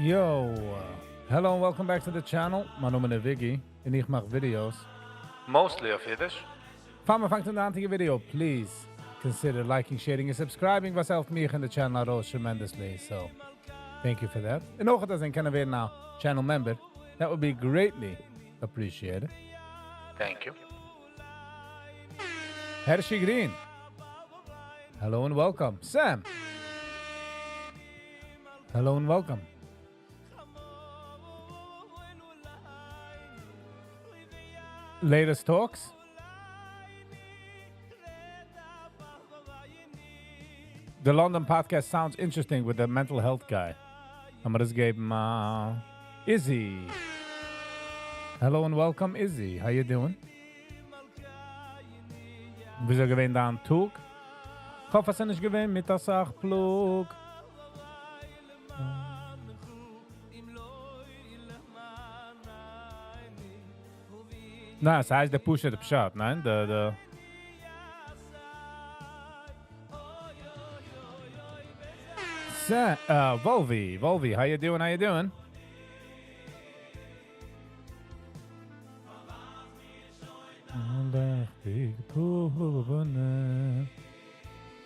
Yo! Hello and welcome back to the channel, מיין נאמען איז Viggy און איך מאך videos mostly אויף אידיש. פאר מען פאנגט אן די היינטיגע video, please consider liking, sharing און subscribing וואס העלפט מיך און די channel ארויס tremendously, so thank you for that. און אויך אז ענק קענען ווערן א channel member, that would be greatly appreciated. Thank you. Hershey Green. Hello and welcome. Sam. Hello and welcome. Latest talks? The London podcast sounds interesting with the mental health guy. לאמיר דאס געבן א Izzy. Hello and welcome Izzy. How you doing? וויאזוי געווען דיין טאג? כ'האף אז ס'איז נישט געווען מיט אסאך פלאג. ניין, ס'הייסט די פשוט'ע פשט, ניין? די די. סע, וואלווי, וואלווי, how you doing, how you doing?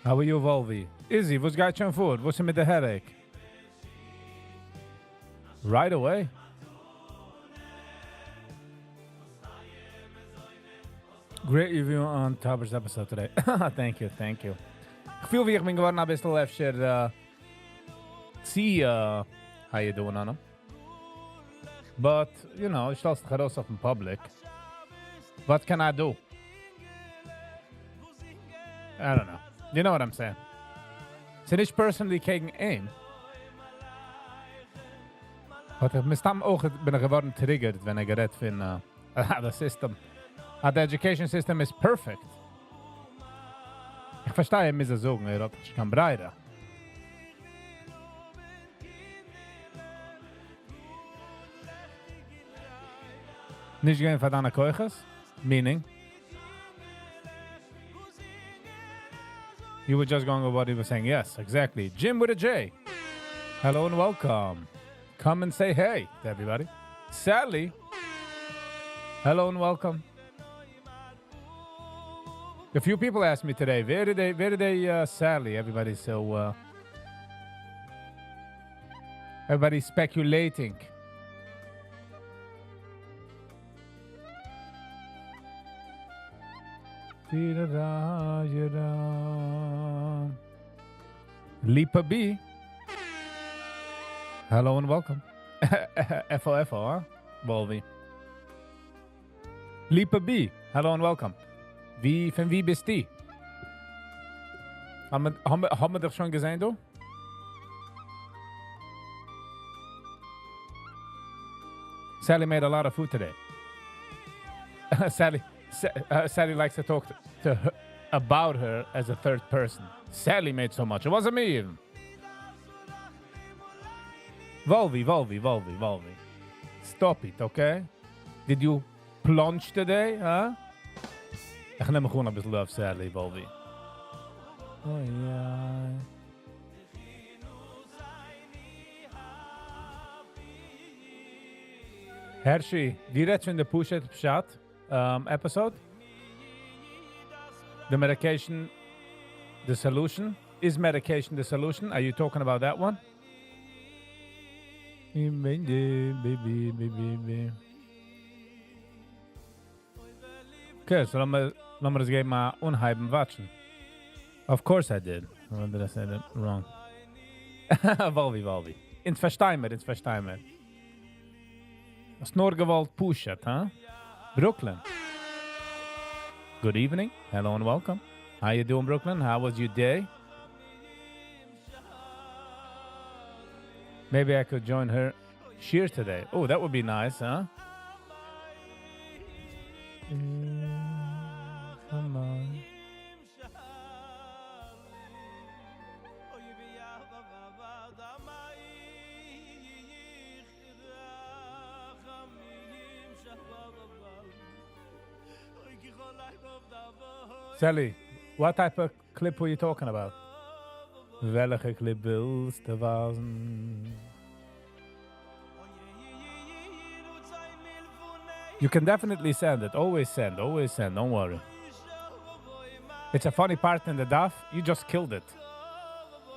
How are you וואלווי? Izzy, וואס גייט שוין פאר? וואס איז מיט די headache? Right away? Great review on Tauber's episode today. Thank you, thank you. איך פיל ווי איך בין געווארן אביסל אפשר צו how you doing on אים. But, you know, שטעלסט דיך ארויס אויפן public. What can I do? I don't know. You know what I'm saying. ס'איז נישט personally קעגן אים. But איך מסתם אויך בין איך געווארן triggered ווען ער גערעדט פון the system. אז די education system איז perfect. איך פארשטיי ער מוז עס זאגן, ער האט נישט קיין ברירה. נישט געווען פאר דיינע כוחות? Meaning? You were just going with what he was saying. Yes, exactly. Jim with a J. Hello and welcome. Come and say hey to everybody. Sally. Hello and welcome. A few people asked me today, where did they, where did they, Sally? Everybody's so, everybody's speculating. Lipa B. Hello and welcome. FOFO, huh? Volvi. Lipa B. Hello and welcome. ווי, פון ווי ביסטו? האבן מיר, האבן מיר דיך שוין געזען, דא? Sally made a lot of food today. Sally, Sally likes to talk to her, about her as a third person. Sally made so much. It wasn't me even. Volvi, Volvi, Volvi, Volvi. Stop it, okay? Did you plunge today, huh? איך נעם מיך אן אביסל אויף Sally, Volvi. Oh, yeah. Hershey, דו רעדסט פון די פשוט פשט episode? The medication, the solution? Is medication the solution? Are you talking about that one? Baby, baby. Okay, so לאמיר, לאמיר עס געבן א אנהייבן watch ן. Of course I did. Or did I say that wrong? Volvi, Volvi. אונז פארשטיי מיר, אונז פארשטיי מיר. האסט נאר געוואלט פשוט, huh? Brooklyn. Good evening. Hello and welcome. How you doing, Brooklyn? How was your day? Maybe I could join her shiur today. Oh, that would be nice, huh? Come on. Sally, what type of clip were you talking about? וועלכע clip ווילסטו ווייזן? You can definitely send it. Always send, always send, don't worry. It's a funny part in the דף. You just killed it.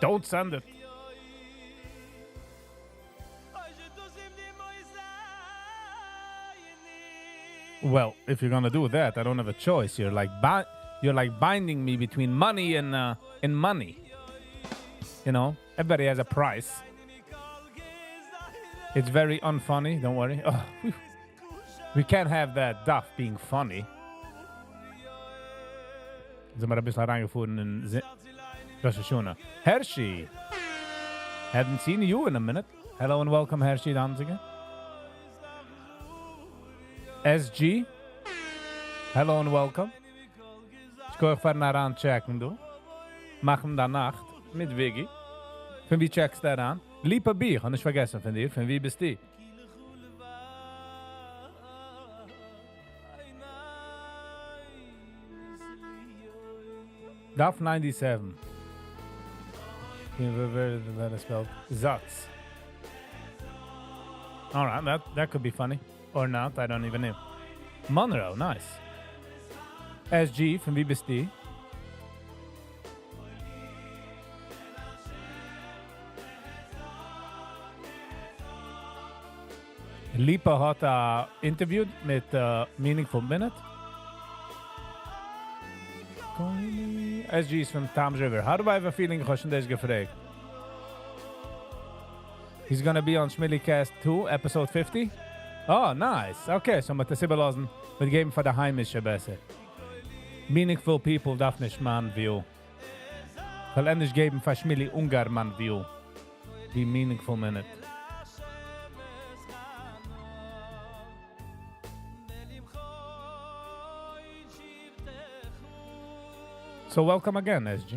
Don't send it. Well, if you're gonna do that, I don't have a choice. You're like you're like binding me between money and and money. You know, everybody has a price. It's very unfunny. Don't worry. Oh, whew. We can't have that דף being funny. זענען מיר א ביסל אריינגעפארן אין ראש השנה. Hershey! Haven't seen you in a minute. Hello and welcome, Hershey Danziger. SG. Hello and welcome. שכוח פארן אריינטשעקן דא. מאכן די נאכט מיט Viggy. פון וואו טשעקסטו אריין? Lipa B, איך האב נישט פארגעסן פון דיר. פון וואו ביסטו? דף 97. That is spelled זאץ. All right, that could be funny. Or not, I don't even know. Monroe, nice. SG, פון וואו ביסטו? Lipa האט א interview מיט Meaningful Minute. SG איז פון Toms River. How do I have a feeling איך האב שוין דאס געפרעגט? He's gonna be on Shmillycast 2, episode 50. Oh, nice. Okay, so מ'וועט עס איבערלאזן, מ'וועט געבן פאר די היימישע בעסער. Meaningful people דארף נישט מיין view. כ'וועל ענדערש געבן פאר Shmilly Ungar מיין view. ווי Meaningful Minute. So welcome again, SG.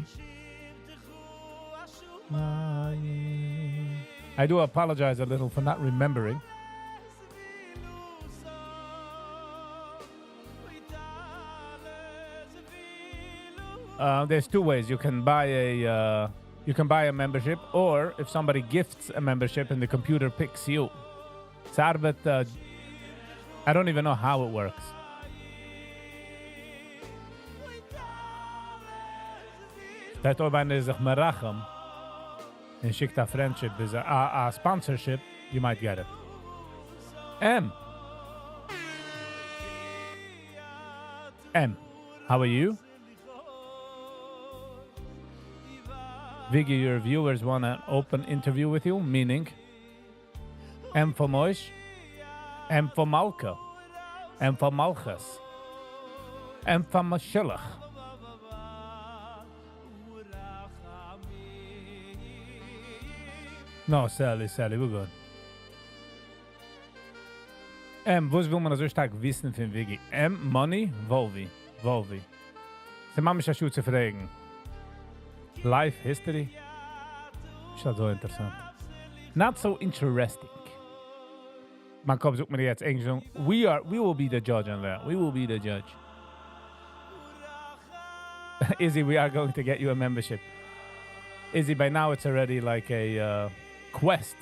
I do apologize a little for not remembering. There's two ways you can buy a you can buy a membership, or if somebody gifts a membership and the computer picks you. ס'ארבעט, I don't even know how it works. דארט אויב איינער איז זיך מרחם און שיקט א friendship, איז א sponsorship, you might get it. M. M. How are you? Viggy, your viewers want an open interview with you, meaning M for Moish, M for Malka, M for Malchus, M for Mashiach. No, Sally, Sally, we're good. M, וואס וויל מען אזוי שטארק וויסן פון Viggy? M, money, Volvi, Volvi. ס'איז ממש א שאד צו פרעגן. Life history? נישט אזוי אינטערעסאנט. Not so interesting. מיין קאפ זאגט מיר יעצט ענגליש, we will be the judge on that. We will be the judge. Izzy, we are going to get you a membership. Izzy, by now it's already like a quest.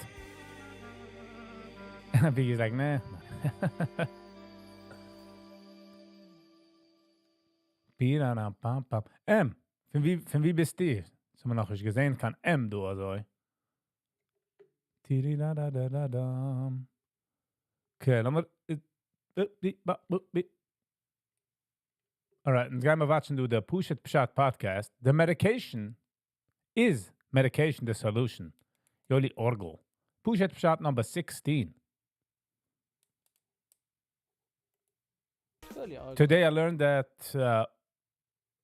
Viggy's like, nah. Pam, pam. M, פון וואו ביסטו? האבן מיר נאך נישט געזען, קיין M דא אזוי. Tiri-da-da-da-da-dam. Okay, לאמיר. Alright, אונז גייען מיר watch ן דא the פשוט פשט podcast. The medication is medication the solution. Yoli Orgel. פשוט פשט number 16. Today I learned that,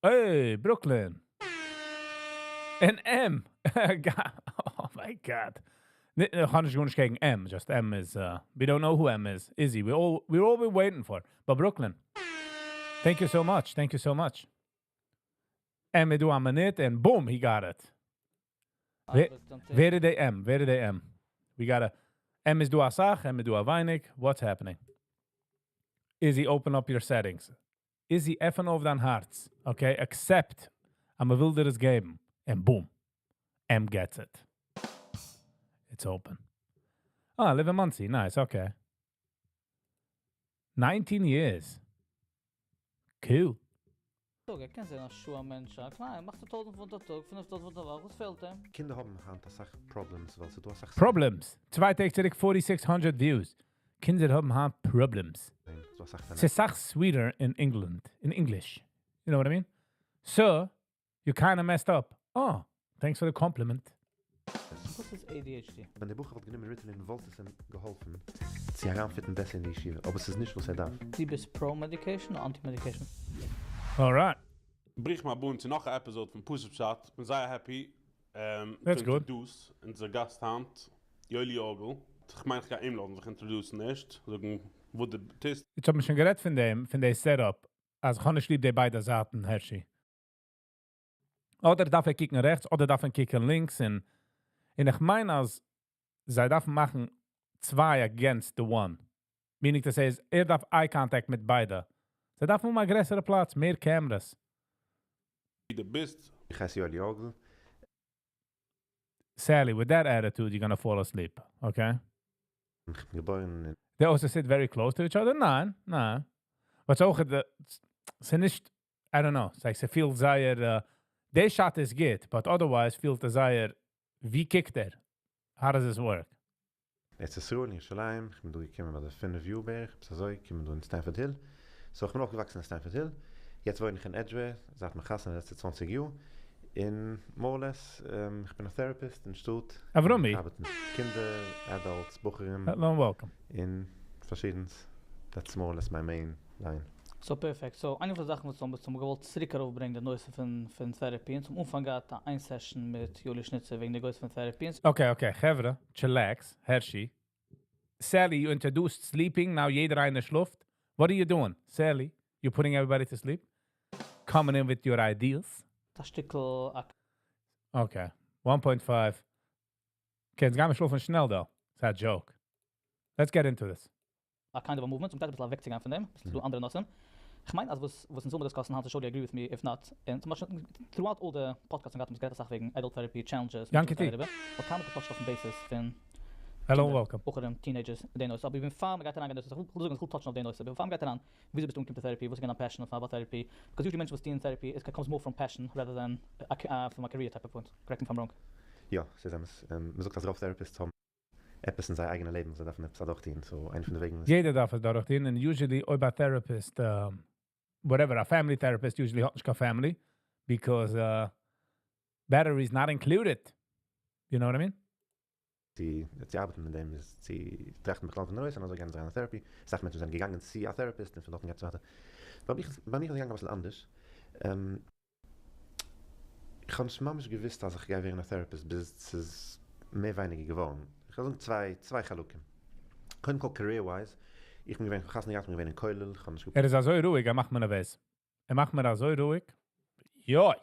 hey, Brooklyn. An M. Oh my God. איך האב נישט גארנישט קעגן M, just M is, we don't know who M is. Izzy, we all been waiting for. But Brooklyn, thank you so much. Thank you so much. M איז דא א מינוט and boom, he got it. ווער איז די M? ווער איז די M? We got a M איז דא א סאך, M איז דא א ווייניג. What's happening? Izzy, open up your settings. Izzy, עפן אויף דיין הארץ. Okay, accept. אז מ'וויל דיר עס געבן. And boom. M gets it. It's open. Ah, live in Monsey. Nice, okay. 19 years. Cool. ער קען זיין א שעה א מענטש, א קליין, מאכט ער 1000 פונט א טאג, 5000 פונט א וואך, וואס פעלט אים? קינדער האבן היינט א סאך problems, ווייל ס'איז דא א סאך Problems. 2 טעג צוריק 4600 views. קינדער האבן היינט problems. ס'איז דא א סאך ס'איז סאך sweeter in England, in English. You know what I mean? Sir, you kind of messed up. Oh, thanks for the compliment. וואס איז ADHD? ווען דער בחור וואלט גענומען Ritalin, וואלט עס אים געהאלפן צו אריינפיטן בעסער אין די ישיבה, אבער עס איז נישט וואס ער דארף. דו ביסט pro-medication אדער anti-medication? All right. ברוכים הבאים צו נאך אן episode פון פשוט פשט. בין זייער happy That's to good. introduce אונזער גאסט היינט, יואלי יאגל. איך מיין, איך גיי אים לאזן זיך introduce נישט, זאגן, וואו דו ביסט. איך האב מיר שוין גערעדט פון דעם setup. אז איך האב נישט ליב די ביידע זייטן, הערשי. אדער דארף ער קוקן רעכטס, אדער דארף ער קוקן לינקס. און איך מיין, אז זיי דארפן מאכן צוויי against the one. Meaning to say, איז, ער דארף eye contact מיט ביידע. זיי דארפן א גרעסערע פלאץ, מער cameras. ווי דו ביסט. איך הייס יואלי יאגל. Sally, with that attitude, you're gonna fall asleep, okay? איך בין געבוירן אין They also sit very close to each other? ניין. But אויך, ס'איז נישט, I don't know, it's like, ס'פילט זייער, די shot איז גוט, but otherwise פילט עס זייער, ווי קוקט ער? How does this work? ארץ ישראל, אין ירושלים. איך בין דא געקומען ביי די 5 יאר בערך, ביז אזוי, געקומען דא אין Stamford Hill. So, איך בין אויפגעוואקסן אין Stamford Hill. יעצט וואוין איך אין Edgware, זייט מיין חתונה, לעצטע 20 יאר. אין more or less, איך בין א therapist אין שטאט. אברומי. איך ארבעט מיט קינדער, adults, בחורים. Hello and welcome. אין פארשידענס. That's more or less my main line. So perfect. So, איינע פון די זאכן, וואס מיר האבן געוואלט צוריק ארויפברענגען, די נושא פון therapy. און צום אנפאנג געהאט איין session מיט יולי שניצער וועגן די נושא פון therapy. Okay, חברה, chillax, Hershey. Sally, you introduced sleeping, now יעדער איינער שלאפט. What are you doing? Sally, you're putting everybody to sleep? Coming in with your ideas? א שטיקל א Okay, 1.5. Okay, יעצט גייען מיר שלאפן שנעל, though. It's a joke. Let's get into this. a kind of a movement, צום טייל א ביסל אוועקצוגיין פון דעם, ס'איז דא אנדערע נושאים. איך מיין, אז וואס אונז זאלן discussן, האנט surely agree with me if not. און צום ביישפיל, throughout all the podcasts און געהאט אונז גערעדט א סאך וועגן adult therapy, challenges, Yankee T. אבער קיינמאל געtouched אויפן basis פון Hello and welcome. בחורים, teenagers, די נושא. אבער בעפאר מיר גייט אריין, איך וויל זאגן, איך וויל touchן אויף די נושא. בעפאר מיר גייט אריין, וויאזוי ביסטו אנגעקומען צו therapy, וואס איז געווען passion about therapy? Because usually מענטשן וואס טוען therapy, it comes more from passion rather than from a career type of point. Correct me if I'm wrong. יא, ס'איז אמת. מען זאגט, אז רוב therapists האבן עפעס אין זייער אייגענע לעבן, זיי דארפן עפעס אדורכטון. So, איינע פון די וועגן איז יעדער דארף עס דורכטון, and usually, אויב א therapist, whatever, a family therapist usually האט נישט קיין family, because battery is not included. You know what I mean? צו ארבעטן מיט דעם איז צו טראכטן בכלל פון נושא, און אזוי גייען זיי אריין אין therapy. סאך מענטשן זענען געגאנגען צו א therapist און פון דארטן גייט עס ווייטער. ביי מיר איז געגאנגען א ביסל אנדערש. איך האב נישט ממש געוואוסט, אז איך גיי ווערן א therapist, ביז עס איז מער ווייניגער געווארן. איך וועל זאגן צוויי חלקים. קודם כל career-wise, איך בין געווען, חתונה געהאט, איך בין געווען אין כולל, איך האב נישט ער איז אזוי רואיג, ער מאכט מיר נערוועז. ער מאכט מיר אזוי רואיג. יוי!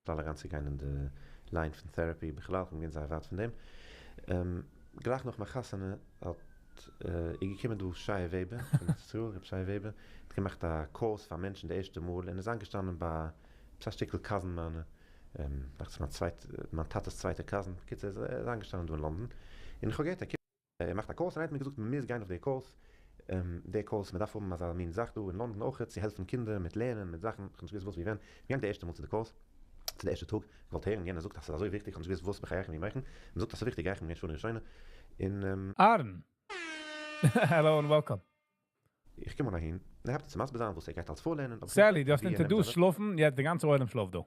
בכלל אריינצוגיין אין די line פון therapy, בכלל, איך בין געווען זייער ווייט פון דעם. גלייך נאך מיין חתונה האט איז געקומען דא שי וועבער פון ישראל, רב שי וועבער, האט געמאכט א course פאר מענטשן די ערשטע מאל, און איז איינגעשטאנען ביי א שטיקל cousin מיינע, דאכט זיך מיין צווייט, מיין טאטע'ס צווייטע cousin, בקיצור, ער איז איינגעשטאנען דא אין לאנדאן. און איך האב געהערט, ער מאכט א course, און ער האט מיר געזאגט, מען מוז גיין אויף די course, די course, מען דארף האבן אזא מין זאך דא אין לאנדאן אויך, צו העלפן קינדער מיט לערנען, מיט זאכן, איך האב נישט געוואוסט וואס ווי ווען. איך בין געגאנגען די ערשטע מאל צו די course, צו די ערשטע טאג, איך וואלט הערן, יענער זאגט, אז ס'איז אזוי וויכטיג, איך האב נישט געוואוסט וואס בחייכון ווי מאכן. מען זאגט, אז ס'איז וויכטיג, גיי איך מיר שוין ראשונה. און Aaron. Hello and welcome. איך קום אהין, ער האט צו מסביר זיין, וואס ער גייט אלץ פארלערנען, אבער Sally, דו האסט ווי ער נעמט introduced אוועק. שלאפן, יעצט די גאנצע עולם שלאפט דא.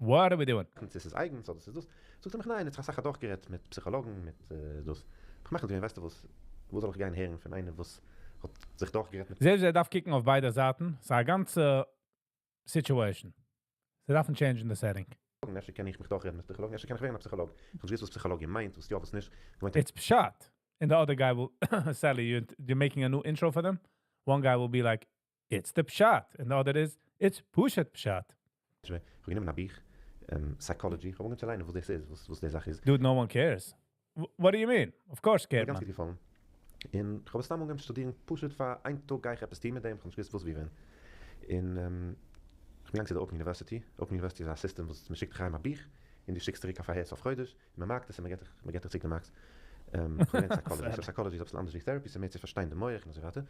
What are we doing? דאס איז אייגנס, אדער דאס איז דאס. זאגט ער מיך, ניין, יעצט האב איך דורכגערעדט מיט פסיכאלאגן, מיט דאס. איך מאך ווייסטו וואס, וואו זאל איך גיין הערן פון איינער, וואס האט זיך דורכגערעדט מיט זעלבסט ער דארף קוקן אויף ביידע זייטן. ס'איז א גאנצע situation. זיי דארפן change the setting. אפשר קען איך מיך דורכרעדן מיט פסיכאלאגן, אפשר קען איך ווערן א פסיכאלאג. איך האב נישט געוואוסט, וואס פסיכאלאגיע מיינט, וואס יא, וואס נישט. איך מיין, It's פשט. And the other guy will, Sally, you're making a new intro for them? One guy will be like, "It's the פשט." And the other is, "It's פשוט פשט." איך האב גענומען א בוך, psychology, איך האב אנגעהויבן צו ליינען, וואס דאס איז, וואס די זאך איז. Dude, no one cares. What do you mean? Of course מיר cared גאנץ מען. גוט געפאלן. און איך האב סתם אנגעהויבן צו שטודירן, פשוט פאר איין טאג גיי איך עפעס טון מיט דעם, איך האב נישט געוואוסט וואס ווי ווען. און איך בין געגאנגען צו דער Open University. Open University איז א system, וואס מען שיקט דיך אהיים א בוך, און דו שיקסט צוריק א פארהער סוף חודש, מען markט עס און מען גיט דיך צוריק די marks. איך האב געלערנט psychology, so psychology איז אביסל אנדערש ווי therapy, ס'איז מער צו פארשטיין די מח און אזוי ווייטער.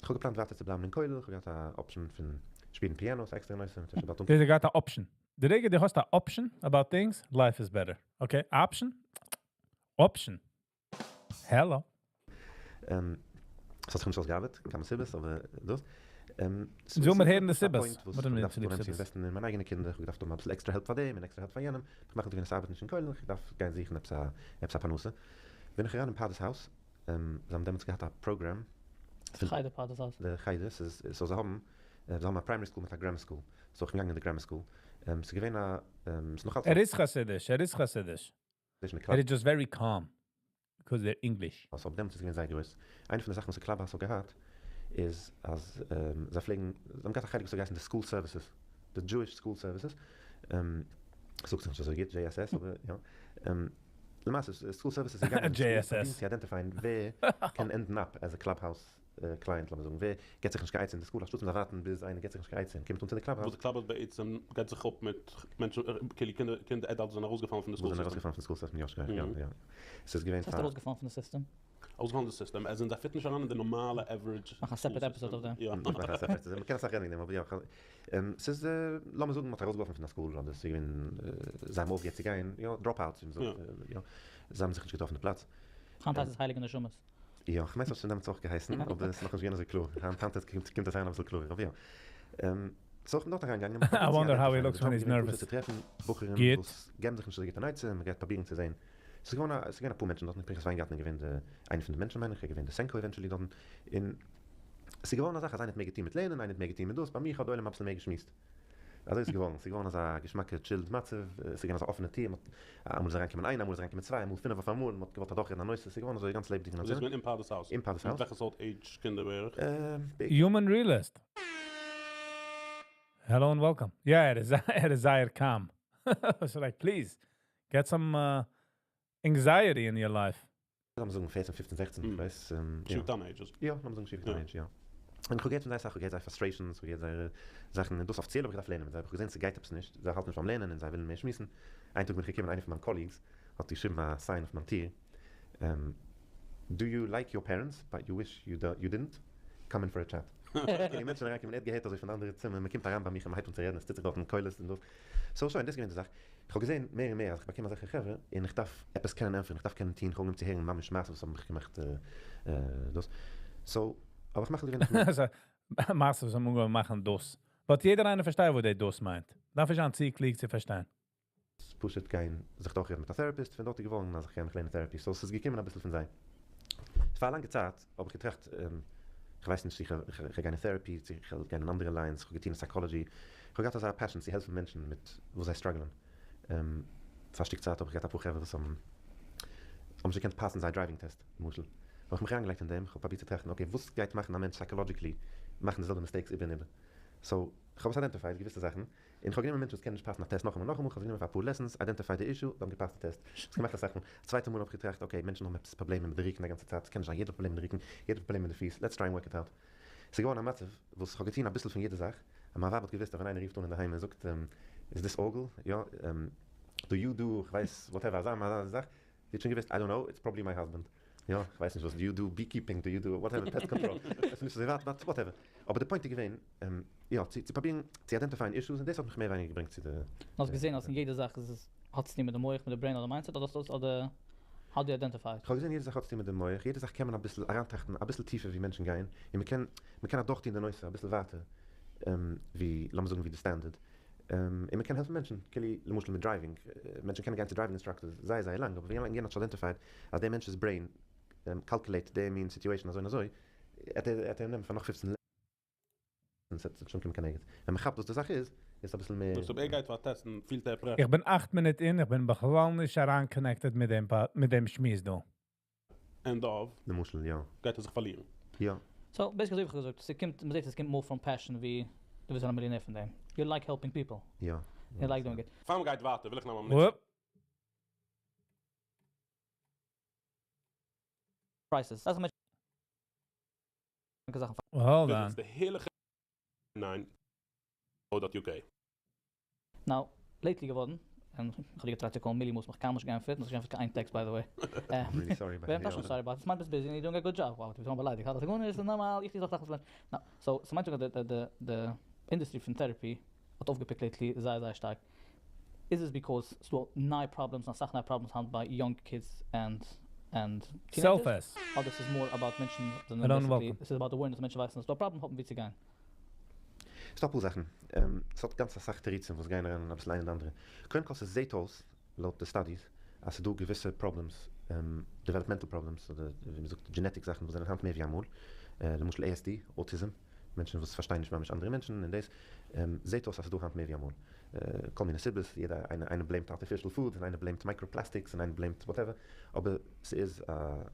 איך האב געפלאנט ווייטער צו בלייבן אין כולל, איך האב געהאט א option פון שפילן piano, ס'איז עקסטערע נושא, מ'טוט שוין באלד דו האסט געהאט א option. די רגע דו האסט א option about things, life is better. Okay, option? Option. Hello. ס'האט זיך נישט אויסגעארבעט, כמה סיבות, אבער דאס. זאל מיר הערן די סיבות. וואס איך דארף אנהייבן צו invest ן אין מיינע אייגענע קינדער, איך האב געדארפט האבן אביסל extra help פאר דעם און extra help פאר יענעם, איך מאך נישט ווען עס ארבעט נישט אין כולל, איך דארף גיין זוכן עפעס א עפעס א פרנסה. בין איך אריין אין פרדס הויז, זיי האבן דעמאלטס געהאט א program. חדר פרדס הויז. די חדר, ס'איז, so זיי האבן, זיי האבן א primary school מיט א grammar school, so איך בין געגאנגען אין די grammar school, ס'איז געווען א, ס'איז נאך אלץ. ער איז חסידיש, ער איז חסידיש. ער איז just very calm, because they're English. אבער דעמאלטס איז געווען זייער גרויס. איינע פון די זאכן וואס די club house האט געהאט איז אז זיי פלעגן, זיי האבן געהאט א חלק וואס האט געהייסן די school services, די Jewish School Services, זאגט זיך נישט אזוי גוט JSS אבער יא, למעשה school services איז געגאנגען אין school פרובירן צו identify ען ווער קען end ן up as a club house client, לאמיר זאגן ווער געט זיך נישט קיין עצה אין די school, אנשטאט מ'זאל ווארטן ביז איינער געט זיך נישט קיין עצה און קומט אן צו די club house. וואס די club house בעצם געט זיך אפ מיט מענטשן, כאילו קינדער, קינדער adults זענען ארויסגעפאלן פון די school וואס זענען ארויסגעפאלן פון school system, יא שכוח, יא יא. ס'איז געווען וואס הייסט ארויסגעפאלן פון די סיסטעם? ארויסגעפאלן פון די system, as in זיי fit ן נישט אריין אין די נארמאלע average מאך א separate episode אויף דעם. יא. מאך א separate, מ'קען אסאך רעדן וועגן דעם, אבער יא. ס'איז, לאמיר זאגן מ'האט ארויסגעווארפן פון א school, אדער ס'איז געווען, זיי האבן אויפגעהערט צו גיין, יא, drop outs ווי מ'זאגט, יא. זיי האבן זיך נישט געטראפן די פלאץ. היינט הייסט עס הייליגע נשמות. יא, כ'מיין ס'האט שוין דעמאלטס אויך געהייסן, אבער ס'איז נאכנישט געווען אזוי קלאר. היינט היינט קומט עס אריין אביסל קלארער, אבער יא. so איך בין דארט אריינגעגאנגען און I wonder how he looks when he's nervous. צו טרעפן בחורים וואס געבן זיך נישט אזוי גוט אן עצה, און מ'גייט פרובירן צו זען. ס'איז געווארן א, ס'איז געווען אפאר מענטשן דארטן, פנחס וויינגארטן איז געווען די, איינער פון די מענטשן מיין איך, איז געווען די SENCO eventually דארטן, און ס'איז געווארן א זאך אז איינער האט מער געטון מיט לערנען, איינער האט מער געטון מיט דאס, ביי מיך האט די עולם אביסל מער געשמועסט. אזוי איז עס געווארן, ס'איז געווארן אזא געשמאקע chilled מצב, ס'איז געווען אזא אפענע טיר, מ'האט, אמאל איז אריינגעקומען איינער, אמאל איז אריינגעקומען צוויי, אמאל פינף אויף אמאל, מ'האט געוואלט אדורכרעדן א נושא, ס'איז געווארן אזוי גאנץ לעבעדיג און אזוי איז געווען אין פרדס הויז? אין פרדס הויז. מיט וועלכע סארט עידזש קינדער בערך? Human realist. Hello and welcome. יא, ער איז, ער איז זייער calm. So like, please, get some anxiety in your life. לאמיר זאגן 14, 15, 16, איך ווייס. ישיבה קטנה ages. יא, לאמיר זאגן ישיבה קטנה age, יא. און איך האב געהערט פון זיי אסאך, איך האב געהערט זייער frustrations, איך האב געהערט זייערע זאכן, און דאס אפיציעל האב איך געדארפט לערנען מיט זיי, האב איך געזען ס'גייט עפעס נישט, זיי האלטן נישט ביים לערנען און זיי ווילן מער שמועסן. איין טאג בין איך געקומען, איינער פון מיינע colleagues האט געשריבן א sign אויף מיין טיר, Do you like your parents but you wish you didn't? Come in for a chat. און די מענטשן אריינקומען, ער האט געהערט אזוי פון די אנדערע צימער, מען קומט אריין ביי מיך און מען הייבט אן צו רעדן, עס טוט זיך דארטן קולות און דאס. So שוין, דאס איז געווען די זאך. איך האב געזען מער און מער אז איך באקום אזעלכע חברה, און איך דארף עפעס קענען ענטפערן, איך דארף קענען טון, איך האב אנגעהויבן צו הערן ממש מעשות וואס האבן מיך געמאכט דאס. So, אבער איך מאך געווענליך מעשות וואס האבן אנגעהויבן מאכן דאס. But יעדער איינער פארשטייט וואס דער דאס מיינט. דארף איך זיין צו קלוג צו פארשטיין. פשוט גיין זיך דורכרעדן מיט א therapist, פון דארט איז געווארן אז איך גיי מיך לערנען therapy, so ס'איז געקומען אביסל פון זיי. פאר א לאנגע צייט האב איך געטראכט, איך ווייס נישט צו איך גיי גיין אין therapy, צו איך וועל גיין אין אנדערע lines, איך האב געטון אין psychology, איך האב געהאט אזא passion צו העלפן מענטשן מיט וואס זיי struggle ען. פאר א שטיק צייט האב איך געהאט אפאר חברה וואס האבן האבן נישט געקענט pass ן זייער driving test, למשל. האב איך מיך אריינגעלייגט אין דעם, איך האב פרובירט צו טראכטן, okay, וואס גייט מאכן א מענטש psychologically מאכן די זעלבע mistakes איבער און איבער? So, איך האב עס identified, געוויסע זאכן, און איך האב גענומען מענטשן וואס קענען נישט pass ן א test נאכאמאל נאכאמאל, איך האב זיי גענומען פאר אפאר lessons, identified די issue, זיי האבן גע pass ט די טעסט. עס געמאכט אסאך מאל. א צווייטע מאל האב איך געטראכט, okay, מענטשן האבן עפעס פראבלעמען מיט די רוקן א גאנצע צייט, עס קען נישט זיין יעדער האט פראבלעמען מיט די רוקן, יעדער האט פראבלעמען מיט די פיס, let's try and work it out. עס איז געווארן א מצב וואס איך האב געטון אביסל פון יעדע זאך, און מיין ווייב האט געוואוסט אז ווען איינער רופט אן אינדערהיים און זאגט, is this ארגל? יא, do you do, איך ווייס, whatever, אזא מין אזא זאך, זי האט שוין געוואוסט, I don't know, it's probably my husband. יא, איך ווייס נישט וואס, do you do beekeeping, do you do whatever, pest control, עס איז נישט אזוי ווייט, but whatever. אבער די point איז געווען, יא, צו פרובירן צו identify ען issues, און דאס האט מיך מער ווייניגער געברענגט צו די. דו האסט געזען אז אין יעדע זאך איז עס האט צוטון מיט די מח, מיט די brain אדער mindset, אדער האסטו עס אדער how do you identify it? כ'האב געזען יעדע זאך האט צוטון מיט די מח, יעדע זאך קען מען אביסל אריינטראכטן אביסל טיפער ווי מענטשן גייען, און מ'קען מ'קען אדורכטון די נושא אביסל ווייטער ווי לאמיר זאגן ווי די standard, און מ'קען העלפן מענטשן, כאילו למשל מיט driving, מענטשן קענען גיין צו driving instructors זייער זייער לאנג, אבער ווי לאנג יענער האט נישט identified אז דער מענטש'ס brain calculate די מין situation אזוי און אזוי, עט ער אים נעמען פאר נאך 15 און ס'וועט שוין קומען קיין ערגעץ. ווען מ'כאפט וואס די זאך איז, איז עס אביסל מער. דאס אויב ער גייט פאר טעסטן פילט ער pressure. איך בין 8 מינוט אין, איך בין בכלל נישט אריין connected מיט דעם, מיט דעם שמועס דא. End of. למשל, יא. גייט ער זיך פארלירן. יא. So, basically אזוי ווי איך האב געזאגט, ס'קומט, מ'זעט עס קומט more from passion ווי דו ווילסט זיין א מיליאנער פון דעם. You like helping people. יא. You like doing it. פאר מ'גייט ווייטער וויל איך נאר א מינוט. Prices. אז מענטשן זאכן. Hold on. די הערליכע 9.uk. Now, lately געווארן, און איך האב דיר געטרייט צו קאלן מיליאן מאל, האסט מיך קיינמאל נישט געענטפערט, און האסט נישט געענטפערט קיין איין טעקסט by the way. I'm really sorry about ווער דארף שוין sorry about it? ס'מיינט ביסט busy און you're doing a good job. Wow, דו ביסט געווארן באליידיגט, האלט גארנישט, ס'איז נארמאל, איך טו אויך זאכן וואס מענטשן, נא, so ס'מיינט זאגן אז די די די industry פון therapy האט אויפגעפיקט lately זייער זייער שטארק. איז עס because ס'דא נייע problems און אסאך נייע problems היינט ביי young kids and and teenagers? אדער ס'איז more about מענטשן זענען basically ס'איז about awareness מענטשן ווייסן אז ס'דא א פראבלעם האט מען וואו צו גיין. ס'דא אפאר זאכן. ס'האט גאנץ אסאך תירוצים וואס גייען אריין אביסל איינע אין די אנדערע. קודם כל ס'זעהט אויס לויט די studies אז ס'דא געוויסע problems, developmental problems אדער ווי מ'זאגט genetic זאכן וואס זענען היינט מער ווי אמאל. למשל ASD, autism, מענטשן וואס פארשטייען נישט ממש אנדערע מענטשן און דאס זעהט אויס אז ס'דא היינט מער ווי אמאל. כל מיני סיבות, יעדער איינער איינער בלעימט artificial food און איינער בלעימט microplastics און איינער בלעימט whatever, אבער ס'איז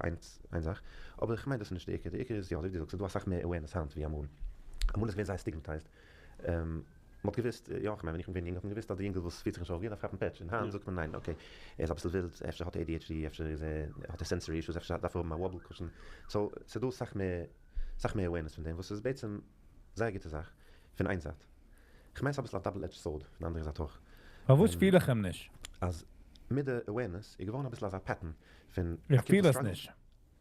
איינס איין זאך. אבער כ'מיין דאס איז נישט די עיקר, די עיקר איז יא אזוי ווי דו זאגסט ס'איז דא אסאך מער awareness היינט ווי אמאל. אמאל איז געווען זייער stigmatized, מ'האט געוואוסט, יא כ'מיין ווען איך בין געווען יונג האט מען געוואוסט אז די יונגל וואס פירט זיך נישט אויף גוט דארף כאפן פעטש, און היינט זאגט מען ניין okay ער איז אביסל ווילד, אפשר האט ער ADHD, אפשר איז ער האט ער sensory issues, אפשר דארף ער האבן א wobble cushion, so ס'איז דא אסאך מער אסאך מער awareness פון דעם וואס איז בעצם זייער גוטע זאך פון איין זייט. כ'מיין ס'איז אביסל א double edged sword פון די אנדערע זייט אויך. פארוואס פיל איך אים נישט? אז מיט די awareness איז געווארן אביסל אזא pattern פון איך א קינד פיל וואס עס struggle ט, נישט.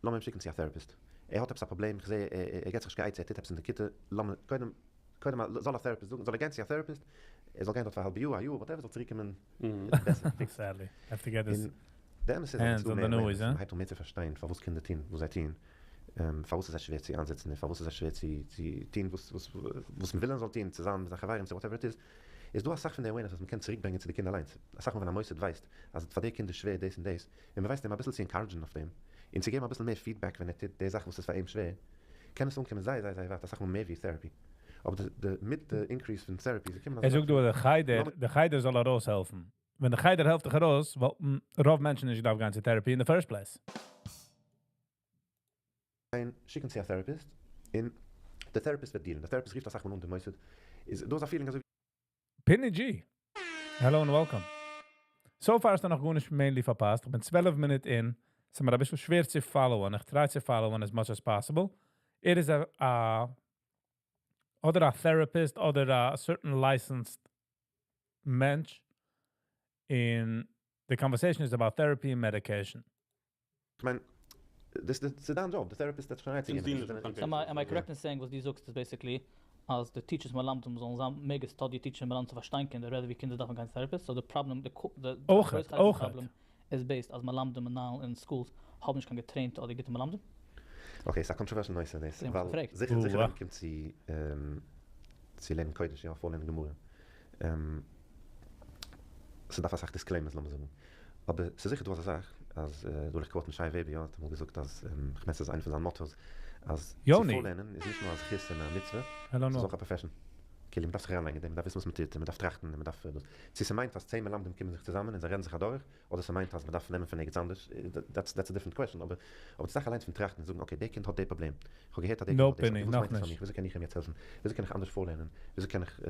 לאמיר אים שיקן צו א therapist, ער האט עפעס א פראבלעם, כ'זע ער געט זיך נישט קיין עצה, ער טוט עפעס אין די כיתה, לאמיר קודם קודם זאל א therapist זאגן, זאל ער גיין צו א therapist, ער זאל גיין דארט פאר א האלבע יאר, א יאר, whatever, זאל צוריק קומען בעסער געפיקסט. Sadly, I have to get this און די אמת איז אז hands ס'איז דא on the מער noise, awareness, huh? מ'הייבט אן מער צו פארשטיין פארוואס קינדער טוהן וואס זיי טוהן, פארוואס איז זיי שווער צו איינזיצן און פארוואס איז זיי שווער צו צו טוהן וואס וואס וואס מ'וויל ער זאל טוהן צוזאמען מיט זיין חברים צו whatever it is, איז דא אסאך פון די awareness וואס מ'קען צוריק ברענגען צו די קינד אליינס, אסאך מאל ווען א מוסד ווייסט אז פאר די קינד איז שווער דאס און דאס, און מ'ווייסט אים אביסל צו encourage ן אויף דעם, און צו געבן אביסל מער feedback ווען ער טוט די זאך וואס איז פאר אים שווער, קען עס אנקומען זייער זייער זייער ווייט, אסאך מאל מער ווי therapy. אבער די די מיט די increase פון therapy איז געקומען ער אזא זאגט זאך פון דא די חדר, לאמיר. די חדר זאל ארויסהעלפן. ווען די חדר העלפט דיך ארויס, וואלטן רוב מענטשן נישט געדארפט גיין צו therapy אין די first place. גיין שיקן צו א therapist, און די therapist וועט deal ן, די therapist רופט אסאך מאל אן די מוסד, איז דא אזא feeling אזוי ווי. פיני דזשי! Hello and welcome. So far האסטו נאך גארנישט mainly פארפאסט, איך בין 12 מינוט אין, ס'איז מיר אביסל שווער צו follow ען, איך try צו follow ען as much as possible. ער איז א א אדער א therapist אדער א certain licensed מענטש, און די conversation איז about therapy און medication. כ'מיין, דאס איז דיין דזשאב, די therapist האט שוין עצה געגעבן. Am I correct in saying וואס דו זאגסט איז basically אז די teachers מלמדים זאלן זיין מער גע study teacher מלמדים צו פארשטיין קינדער rather ווי קינדער דארפן גיין צו therapist, so די פראבלעם די אויכעט אויכעט. פראבלעם איז based אז מלמדים מנהלים אין schools האבן נישט קיין געטרעינטע אדער גוטע מלמדים? Okay, ס'איז א controversial נושא דאס, ווייל זיכער זיכער ווען מ'קומט צו צו לערנען קודש, יא, פארלערנען גמרא, ס'דארף אסאך disclaimers לאמיר זאגן, אבער ס'איז זיכער דא אזא זאך אז, דא וויל איך quote ן שי וועבער, יא, האט אמאל געזאגט אז, כ'מיין ס'איז איינע פון זיין mottos, אז צו פארלערנען איז נישט נאר א זכות און א מצוה, ס'איז אויך א profession. כאילו מ'דארף זיך אריינלייגן אין דעם, מ'דארף וויסן וואס מ'טוט, און מ'דארף טראכטן, און מ'דארף דאס. צו ס'מיינט אז 10 מלמדים קומען זיך צוזאמען און זיי רעדן זיך אדורך, אדער ס'מיינט אז מ'דארף נעמען פון ערגעץ אנדערש, that's a different question, אבער אבער די זאך אליינס פון טראכטן און זאגן okay דער קינד האט די פראבלעם, איך האב געהערט אז דער קינד האט דאס, okay וואס מיינט עס פאר מיך, וויאזוי קען איך אים יעצט העלפן, וויאזוי קען איך אנדערש פארלערנען, וויאזוי קען איך,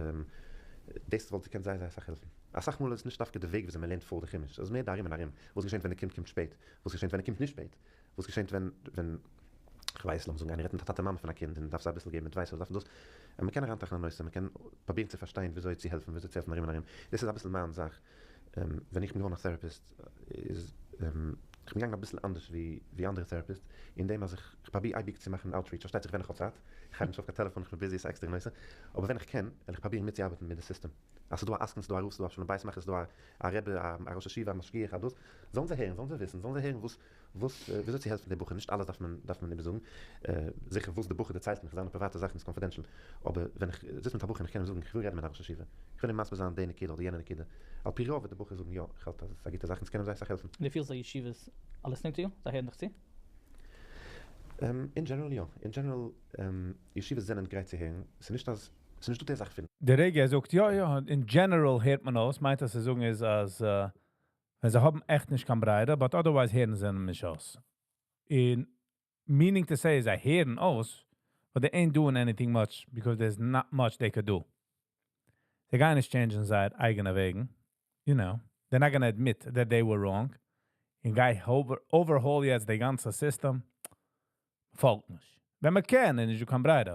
דאס וואלט געקענט זייער זייער אסאך העלפן. אסאך מאל איז עס נישט דווקא די וועג וויאזוי מ'לערנט פאר די חומש, עס איז מער די ארום און ארום, וואס געשענט ווען די קינד קומט שפעט, וואס געשענט ווען ער קומט נישט שפעט, וואס געשענט ווען ווען כ'ווייס לאמיר זאגן איינער רעדט מיט א טאטע מאמע פון א קינד און דארף זיי אביסל געבן advice אדער דארף דאס, און מ'קען אריינטראכטן א נושא, מ'קען פרובירן צו פארשטיין וויאזוי צו העלפן, וויאזוי צו העלפן ארום און ארום, דאס איז אביסל מיין זאך, ווען איך בין געווארן א therapist איז איך בין געגאנגען אביסל אנדערש ווי ווי אנדערע therapists, אין דעם אז איך פרוביר אייביג צו מאכן outreach, פארשטייט זיך ווען איך האב צייט, איך הייב נישט אויף קיין טעלעפאן, איך בין busy, ס'איז א עקסטערע נושא, אבער ווען איך קען, וועל איך פרובירן מיטצוארבעטן מיט די סיסטעם. אז ס'איז דא א עסקן, ס'איז דא א רב, ס'איז דא א שלום בית מאכער, ס'איז דא א רבי, א ראש ישיבה, א משגיח, א דאס, זאלן זיי הערן, זאלן זיי וויסן, זאלן זיי הערן וואס, וואס, וויאזוי צו העלפן די בחור, נישט אלעס דארף מען, דארף מען איבערזאגן, זיכער וואס די בחור דערציילט מיך, זיינע פריוואטע זאכן איז confidential, אבער ווען איך זיץ מיט א בחור און איך קען אים זאגן, איך וויל רעדן מיט א ראש ישיבה, איך וויל אים מסביר זיין די נקודה אדער יענע נקודה, על פי רוב וועט די בחור זאגן יא, איך האלט אז עס איז א גוטע זאך און עס קען אים זייער אסאך העלפן. דו פילסט אז ישיבות are listening to you? זיי הערן דיך צו? אין general יא, אין general ישיבות זענען גרייט צו הערן, ס'איז נישט אז. ס'איז נישטא די זאך פון. די רגע ער זאגט יא יא, אין general הערט מען אויס, מיינט אז צו זאגן איז אז ווען זיי האבן עכט נישט קיין ברירה, but otherwise הערן זיי נישט אויס. און meaning to say זיי הערן אויס, but they ain't doing anything much because there's not much they could do. זיי גייען נישט change ן זייער אייגענע וועגן, you know, they're not gonna admit that they were wrong, און גיי overhaul יעצט די גאנצע סיסטעם, פאלגט נישט. ווען מען קען איז נישטא קיין ברירה.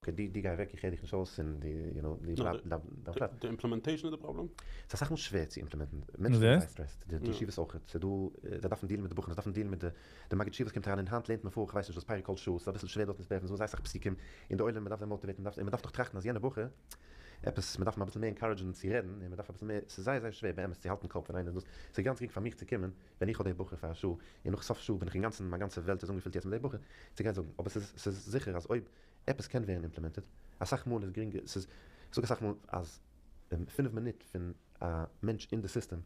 Okay, דו דו גיי אוועק, איך הער דיך נישט אויס, און דו, you know, דו בלייב דיין פלאץ. די implementation איז די פראבלעם? ס'איז אסאך מאל שווער צו implement ן, מענטשן זענען זייער stressed, די ישיבות אויכעט, ס'איז דא, זיי דארפן deal ן מיט די בחורים, זיי דארפן deal ן מיט די, די מגיד שיעור וואס קומט אריין און היינט לערנט מען פאר, כ'ווייס נישט וואס פרק כל שעה, ס'איז אביסל שווער דארטן צו טרעפן, ס'איז דא זייער אסאך פסוקים, און די עולם, מ'דארף זיי motivate ן, מ'דארף, און מ'דארף דאך טראכטן אז יענער בחור, עפעס, מ'דארף אים אביסל מער encourage ן צו רעדן, און מ'דארף אביסל מער, ס'איז זייער זייער שווער באמת צו האלטן קאפ ווען איינער איז דאס, ס'איז גאנץ גרינג פאר מיך צו קומען ווען איך האב די בחור פאר א שעה, און נאך סוף שעה בין איך אינגאנצן, מיין גאנצע וועלט איז אנגעפילט יעצט מיט די בחור, צו גיין זאגן, אבער ס'איז ס'איז זיכער אז אויב עפעס קען ווערן implemented, אסאך מאל איז גרינגער, ס'איז, כ'זאג אסאך מאל אז 5 מינוט פון א מענטש אין די סיסטעם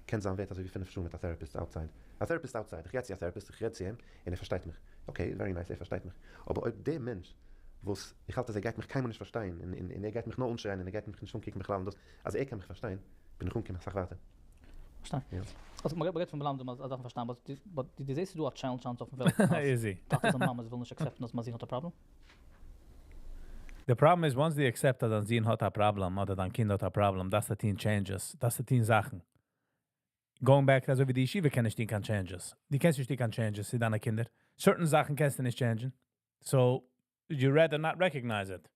קען זיין ווערט אזוי ווי 5 שעה מיט א therapist outside. א therapist outside, איך גיי צו א therapist, איך רעד צו אים, און ער פארשטייט מיך. Okay, very nice, ער פארשטייט מיך. אבער אויב דער מענטש, וואס איך האלט אז ער גייט מיך קיינמאל נישט פארשטיין, און ער גייט מיך נאר אנשרייען און ער גייט מיך נישט אנקוקן בכלל און דאס, אז ער קען מיך פארשטיין, בין איך אנגעקומען אסאך ווייטער. פארשטיי. יא. אלזא, מ'רעדט פון מלמדים, אז דארף מען פארשטיין, but דו זעסט דא א challenge היינט אויפן וועלט, אז Easy. טאטעס און מאמעס ווילן נישט accept ן אז מיין זון האט א problem? The problem is, once they accept אז דיין זון האט א problem, אדער דיין קינד האט א problem, דארפסטו טון changes, דארפסטו טון זאכן. Going back, אזוי ווי די ישיבה קען נישט טון קיין changes. דו קענסט נישט טון קיין changes צו דיינע קינדער. Certain זאכן קענסטו נישט change ן. So, you rather not recognize it.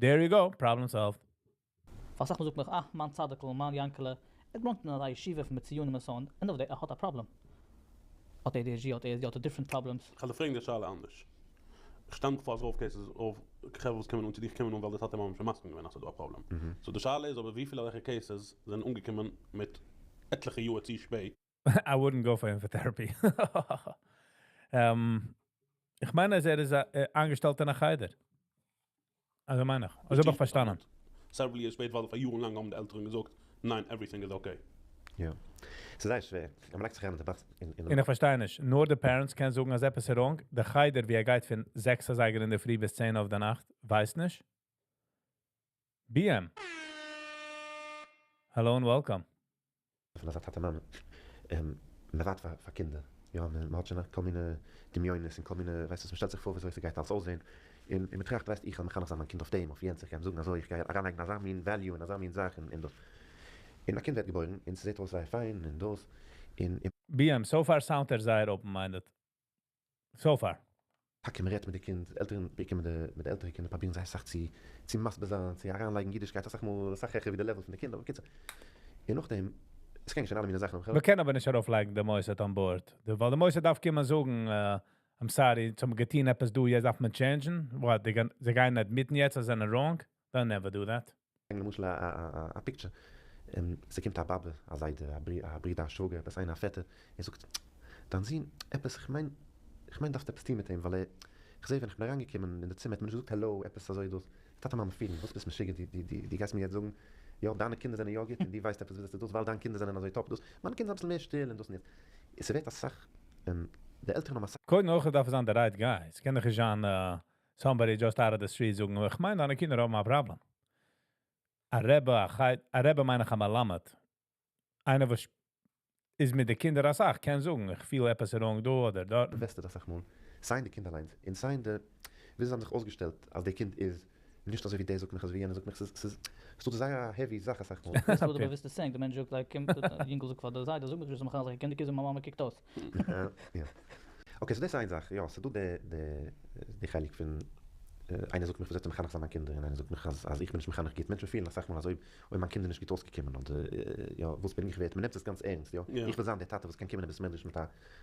There you go, problem solved. וואס זאגט מען, זאגט מיך, אה, מיין צדיק'ל, מיין יאנקעלע, ער belong ט אין א ישיבה פון מציונים און so on. End of the day, ער האט א problem. האט ADHD, האט ASD, האט different problems. איך וועל פרעגן די שאלה אנדערש. איך שטעל מיך פאר אז רוב cases, רוב חברה וואס קומען אן צו דיך קומען אן ווייל די טאטע מאמע שוין מסכים געווען אז ס'איז דא א problem. So די שאלה איז אבער וויפיל אזעלכע cases זענען אנגעקומען מיט עטליכע יאר צו שפעט. I wouldn't go for him for therapy. איך מיין, אז ער איז אנגעשטעלט אין א חדר. אלזא מיין איך. אלזא האב איך פארשטאנען. Several years שפעט, ווייל פאר יארן לאנג האבן די עלטערן געזאגט, ניין, everything is okay. יא. ס'איז זייער שווער. מען לייגט זיך אריין אין די באס אין און איך פארשטיי נישט. נאר די parents קענען זאגן, אז עפעס איז wrong. דער חדר, ווי ער גייט פון 6 אזייגער אין דער פרי ביז 10 אויף דער נאכט, ווייסט נישט. BM. Hello and welcome. פון אזא טאטע מאמע. מען ווארט פאר קינדער. יא, מען האט שוין כל מיני דמיונות און כל מיני, ווייסט וואס, מען שטעלט זיך פאר וויאזוי ס'גייט אלס אויסזען. און מען טראכט, ווייסט, איך וועל מחנך זיין מיין קינד אויף דעם, אויף יענץ, איך גיי אים זאגן אזוי, איך גיי אריינלייגן אזא מין value און אזא מין זאך און דאס. און א קינד ווערט געבוירן, און ס'זעט אויס זייער פיין און דאס. און BM, so far sound ער זייער open-minded. So far. טאקע מען רעדט מיט די קינד, עלטערן באקומען די מיט די עלטערע קינדער פרובירן זיי אסאך צו מסביר זיין, צו אריינלייגן אידישקייט אסאך מאל אסאך העכער ווי די level פון די קינדער, אבער קיצור. און נאכדעם, עס קען שוין אלע מיני זאכן. מיר קענען אבער נישט ארויפלייגן די מוסד on board. ווייל די מוסד דארף קומען זאגן, I'm sorry, צום געטון עפעס דא, יעצט דארף מען change ן. What, זיי גייען admit ן יעצט, אז זיי זענען wrong? They'll never do that. למשל א picture. ס'קומט א באבע, א זיידע, א ברודער, א שוואגער, עפעס איינער, א פעטער, ער זאגט, דיין זון, עפעס, איך מיין דארפסט עפעס טון מיט אים, ווייל ער, איך זע ווען איך בין אריינגעקומען אין די צימער, האט מען נישט געזאגט hello, עפעס אזוי דאס. טאטע מאמע פילן, וואס ביסט משוגע, דו גייסט מיר יעצט זאגן, יא, דיינע קינדער זענען יא גוט, און דו ווייסט עפעס, וואס איז דאס, ווייל דיינע קינדער זענען אזוי top, דאס, מיינע קינדער זענען אביסל מער שטיל און דאס און יענץ. עס ווערט אסאך, די עלטערן האבן אסאך קודם אויך דארף זיין the right guy. עס קען דאך נישט זיין, somebody just out of the street זאגן, איך מיין, דיינע קינדער האבן א problem. א רבי, א רבי מיין איך א מלמד. איינער וואס איז מיט די קינדער אסאך, קען זאגן, איך פיל עפעס wrong דא אדער דארט. באוואוסטע דאס אסאך מאל. סיי די קינדער אליין, און סיי די, ווי זיי האבן זיך אויסגעשטעלט, אז דער קינד איז נישט אזוי ווי דער זאגט מיך, אזוי ווי יענער זאגט מיך, ס'איז דא זייער א heavy זאך אסאך מאל. דאס איז די באוואוסטע saying, דער מענטש זאגט, like, קומט, דער יונגל זאגט פאר דער זיידע, זאג מיך נישט, וואס איך קען די קינדער, מיין מאמע קוקט אויס. יא. Okay, so דאס איז איין זאך. יא, ס'איז דא די חלק פון, איינער זאגט מיך, וואס זאל איך מחנך זיין מיין קינדער, און איינער זאגט מיך, אז איך בין נישט מחנך גוט. מענטשן פילן אסאך מאל אזוי, אויב מיין קינד איז נישט גוט אויסגעקומען, אדער, יא, וואס בין איך ווערט? מען נעמט עס גאנץ ערנסט, יא. איך וויל זיין דער טאטע וואס קען קומען אין בית מדרש מיט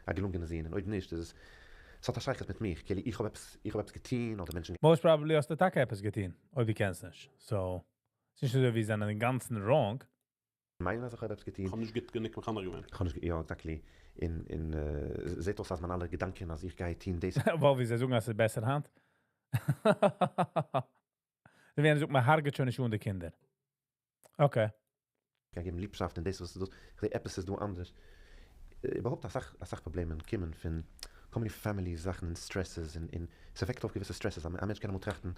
א געלונגענע זון, און אויב נישט, איז עס, עס האט א שייכות מיט מיך. כאילו, איך האב עפעס געטון, אדער מענטשן Most probably האסטו טאקע עפעס געטון, אויב דו קענסט נישט. So, עס איז נישט אזוי ווי זענען אינגאנצן wrong. מיינען אז איך האב עפעס געטון. איך האב נישט גוט גענוג מחנך געווען. איך האב נישט, יא, exactly. אין זעט אויס אז מיין אלע געדאנקען, אז איך גיי טון דאס. ווייל ווי זיי זאגן, אז עס איז בעסער היינט. זיי ווערן זאגט, מען הרג'עט שוין נישט אן די קינדער. Okay. איך גיי געבן ליבשאפט און דאס וואס דאס. איך זע עפעס איז דא אנדערש. איבערהויפט אסאך פראבלעמען קומען פון כל מיני family זאכן און stresses און עס עפעקט אויף געוויסע stresses. א מענטש קען אמאל טראכטן,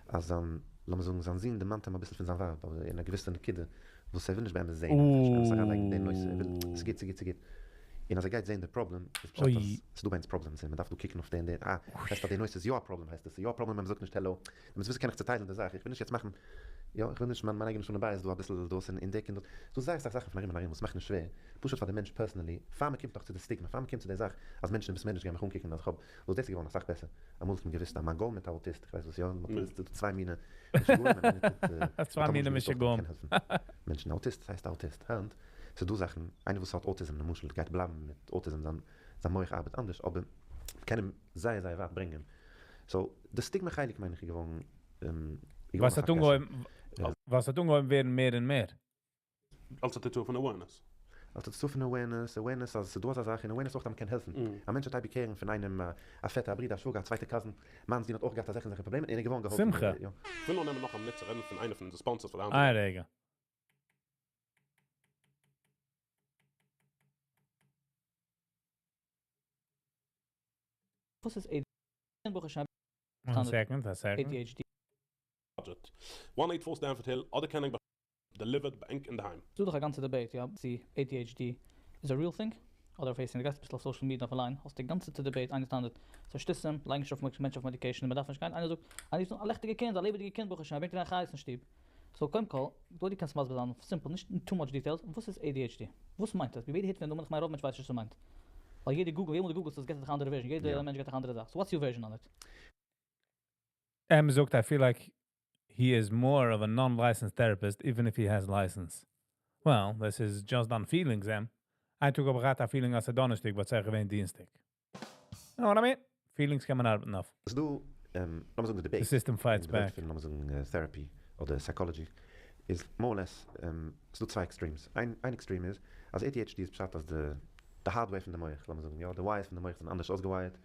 אז זיין, לאמיר זאגן, זיין זון דערמאנט אים אביסל פון זיין ווייב, אבער אין א געוויסע נקודה, וואס ער וויל נישט באמת זען, ער וויל נישט באמת אריינלייגן אין דעם נושא, ער וויל, עס גוט, ס'גוט, ס'גוט. און אז ער גייט זען די פראבלעם, איז פשט אז ס'דא ביי אונז פראבלעמס און מ'דארף דא קוקן אויף די און די, אה, הייסט אז די נושא איז יא א פראבלעם, הייסט עס איז יא א פראבלעם ווען מ'זאגט נישט העלא, דעמאלטס וויאזוי קען איך צוטיילן די זאך, איך וויל נישט יעצט מאכן, יא, איך וויל נישט מיין אייגענע שלום בית דא אביסל דאס און די קינד דאס, ס'דא זייער אסאך זאכן פון ארום און ארום וואס מאכן עס שווער, פשוט פאר די מענטש personally, פאר מ'קומט נאך צו די סטיגמע, פאר מ'קומט צו די זאך אז מענטשן אין בית מדרש גייען מיך אנקוקן אז איך האב, וואס דאס איז געווארן אסאך בעסער, אמאל האט מען געוואוסט אז מיין גאל מיט א אוטיסט, איך ווייס וואס יא, מ'האט צוויי מיני משוגעים, צוויי מיני משוגעים. מענטשן אוטיסט הייסט אוטיסט, היינט ס'איז דא זאכן, איינער וואס האט autism למשל גייט בלייבן מיט autism, זיין זיין מח ארבעט אנדערש, אבער מ'קען אים זייער זייער ווייט ברענגען, so די סטיגמע חלק מיין איך איז געווארן וואס האט אנגעהויבן וואס האט אנגעהויבן ווערן מער און מער. אלס א תוצאה פון awareness. אלס א תוצאה פון awareness, awareness אז ס'איז דא אזא זאך, און awareness אויך אז מ'קען העלפן. א מענטש האט אייביג הערן פון איינעם, א פעטער, א ברודער, א שוואגער, א צווייטע cousin, מיין זון האט אויך געהאט אזעלכע און אזעלכע פראבלעמען און ער איז געווארן געהאלפן. שמחה. יא. כ'וויל נאר נעמען נאך א מינוט צו רעדן פון איינע פון אונזער sponsors פאר די היינטיגע. איין רגע. וואס איז ADHD? ברוך השם. One second, a second. ADHD. Budget. 184 Stamford Hill אדער קען ענק delivered ביי ענק אינדערהיים. ס'דא דאך א גאנצע debate יא צו ADHD איז א real thing אדער facing די גייסט אביסל אויף social media אויף אליין האסט די גאנצע debate איינער טענה'ט ס'איז שטותים לייג נישט ארויף מענטשן אויף medication מ'דארף נישט גיין איינער זאגט איינער רופט אן א לעכטיגע קינד א לעבעדיגע קינד ברוך השם ער ברענגט אריין חיות אין שטוב so קודם כל דא דו קענסט מסביר זיין simple נישט אין too much details וואס איז ADHD וואס מיינט עס ווי יעדער הערט פון דעם נאמען איך מיין רוב מענטש ווייסט נישט וואס ס'מיינט ווייל יעדער Google יעדע מאל דו גוגלסט עס געט ער דיך א אנדערע version יעדע מענטש געט דיך א אנדערע זאך so what's your version on it? M זאגט I feel like he is more of a non-licensed therapist even if he has license. Well, this is just on feelings, M. איין טאג האב איך געהאט א feeling אז ס'איז דאנערשטאג, but ס'איז געווען דינסטאג. You know what I mean? Feelings קען מען ארבעטן אויף. ס'איז דא, לאמיר זאגן די debate. The system fights back. לאמיר זאגן therapy אדער psychology איז more or less, ס'איז דא צוויי extremes. איין extreme איז אז ADHD איז פשט אז די hardware פון די מח, לאמיר זאגן יא, די wires פון די מח זענען אנדערש אויסגעווייערט.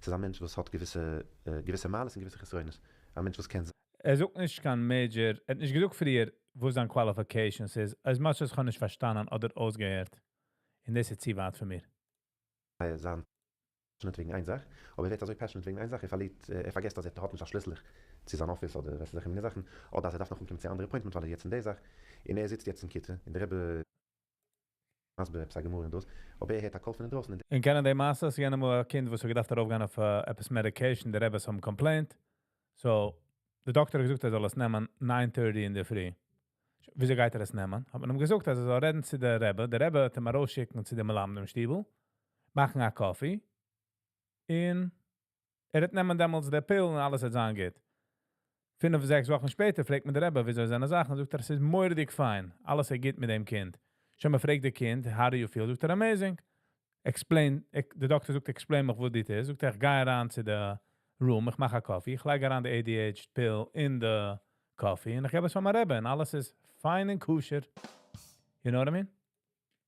ס'איז א מענטש וואס האט געוויסע געוויסע מעלות און געוויסע חסרונות. א מענטש וואס קען. ער זאגט נישט קיין major, ער האט נישט געזאגט פריער וואס זיין qualifications איז, as much as איך האב נישט פארשטאנען אדער אויסגעהערט. און דאס איז צו ווייט פון מיר. זיין passionate וועגן איין זאך, אבער ער ווערט אזוי passionate וועגן איין זאך, ער פארלירט, ער פארגעסט אז ער האט נישט א שליסלעך צו זיין אפיס אדער ווייסט אזעלכע מיני זאכן, אדער אז ער דארף נאך אנקומען צו א אנדערע appointment ווייל ער איז יעצט אין די זאך, און ער זיצט יעצט אין כיתה, און דער רבי מסביר עפעס א גמרא און דאס, אבער ער הערט א קול פון אינדרויסן און. און קענען די מעשה, ס'איז געווען אמאל א קינד וואס האט געדארפט ארויפגיין אויף עפעס medication, די רעבעס האבן complained, so די דאקטער האט געזאגט ער זאל עס נעמען 9:30 אינדערפרי. וויאזוי גייט ער עס נעמען? האט מען אים געזאגט אז ער זאל רעדן צו די רבי, די רבי וועט אים ארויסשיקן צו די מלמדים שטיבל, מאכן א coffee, און ער וועט נעמען דעמאלטס די pill און אלעס וועט זיין גוט. פינף זעקס וואכן שפעטער פרעגט מען די רבי וויאזוי זענען זאכן, זאגט ער עס איז מורא'דיג פיין, אלעס איז גוט מיט דעם קינד. שוין מען פרעגט די קינד, how do you feel? זאגט ער amazing. Explain, די דאקטער זאגט explain מיך וואס דאס איז, זאגט ער איך גיי אריין צו די room, איך מאך א coffee, איך לייג אריין די ADHD pill אין די coffee און איך געב עס פאר מיין רבי און אלעס איז פיין און kosher. You know what I mean?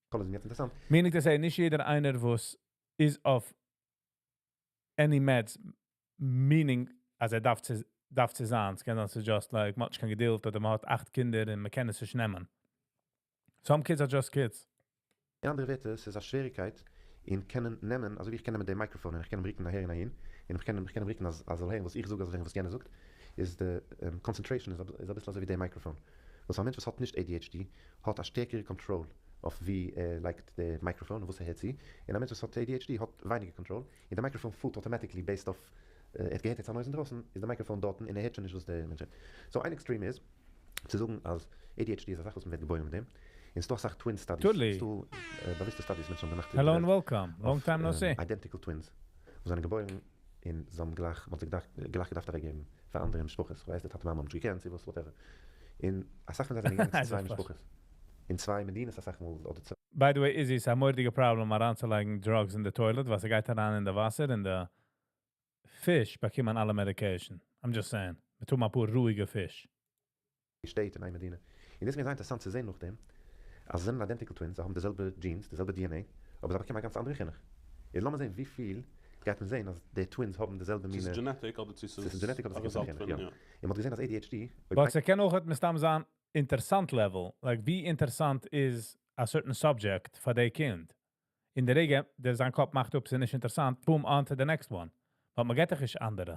קול איז יעצט אינטערעסאנט. Meaning to say, נישט יעדער איינער וואס איז אויף any meds, meaning אז ער דארף צו זיין, ס'קען זיין ס'איז just like, מ'האט נישט קיין געדולד אדער מ'האט אכט קינדער און מ'קען עס נישט נעמען. Some kids are just kids. אין אנדערע ווערטער, ס'איז א שוועריגקייט אין קענען נעמען, אזוי ווי איך קען נעמען דעם מיקראפאן און איך קען אים רוקן אהער און אהין, און איך קען אים רוקן אז ער זאל הערן וואס איך זאג, ער זאל הערן וואס יענער זאגט, איז די concentration איז אביסל אזוי ווי דער מיקראפאן. וואס א מענטש וואס האט נישט ADHD האט א שטערקערע קאנטראל אויף ווי ער לייגט די מיקראפאן און וואס ער הערט צו, און א מענטש וואס האט ADHD האט ווייניגער קאנטראל, און די מיקראפאן פארט automatically based אויף ער האט געהערט יעצט א noise אינדרויסן, איז די מיקראפאן דארטן און ער הערט שוין נישט וואס דער מענטש רעדט. So איין extreme איז צו זאגן אז ADHD איז א זאך וואס מען ווערט געבוירן מיט דעם, און ס'דא אסאך twin studies, ס'דא באוויסטע studies מענטשן האבן געמאכט Hello and welcome, long time no see. Identical twins וואס זענען געבוירן און זיי האבן גלייך, מ'האט זיי גלייך געדארפט אוועקגעבן פאר אנדערע משפחות, כ'ווייס די טאטע מאמע האבן נישט געקענט צו וואס whatever, און אסאך פון זיי זענען געגאנגען צו צוויי משפחות, אין צוויי מדינות אסאך מאל אדער צוויי. By the way איז עס א מורא'דיגע פראבלעם אריינצולייגן drugs אין די toilet ווייל ס'גייט אריין אין די וואסער און די פיש באקומען אלע medication. I'm just saying. מ'טאר האבן אפאר רואיגע פיש. שטעט אין איין מדינה. און דאס איז געווען זייער אינטערעסאנט צו זען נאכדעם אז זיי זענען identical twins, זיי האבן די זעלבע genes, די זעלבע DNA, אבער זיי באקומען א גאנץ אנדערע חינוך. איז לאמיר זען וויפיל גייט מען זען אז די twins האבן די זעלבע צו מינע. ס'איז genetic אדער צו צו ס'איז ס'איז genetic אדער א ס'קומט פון result חינוך, יא. פון, יא. און מ'האט געזען אז ADHD, אויב But ס'קען אויך מסתם זיין אינטערעסאנט level, like ווי אינטערעסאנט איז א certain subject פאר די קינד. אין די רגע, דער זיין קאפ מאכט אפ, ס'איז נישט אינטערעסאנט, boom, on to the next one. But מ'געט דאך נישט אנדערע.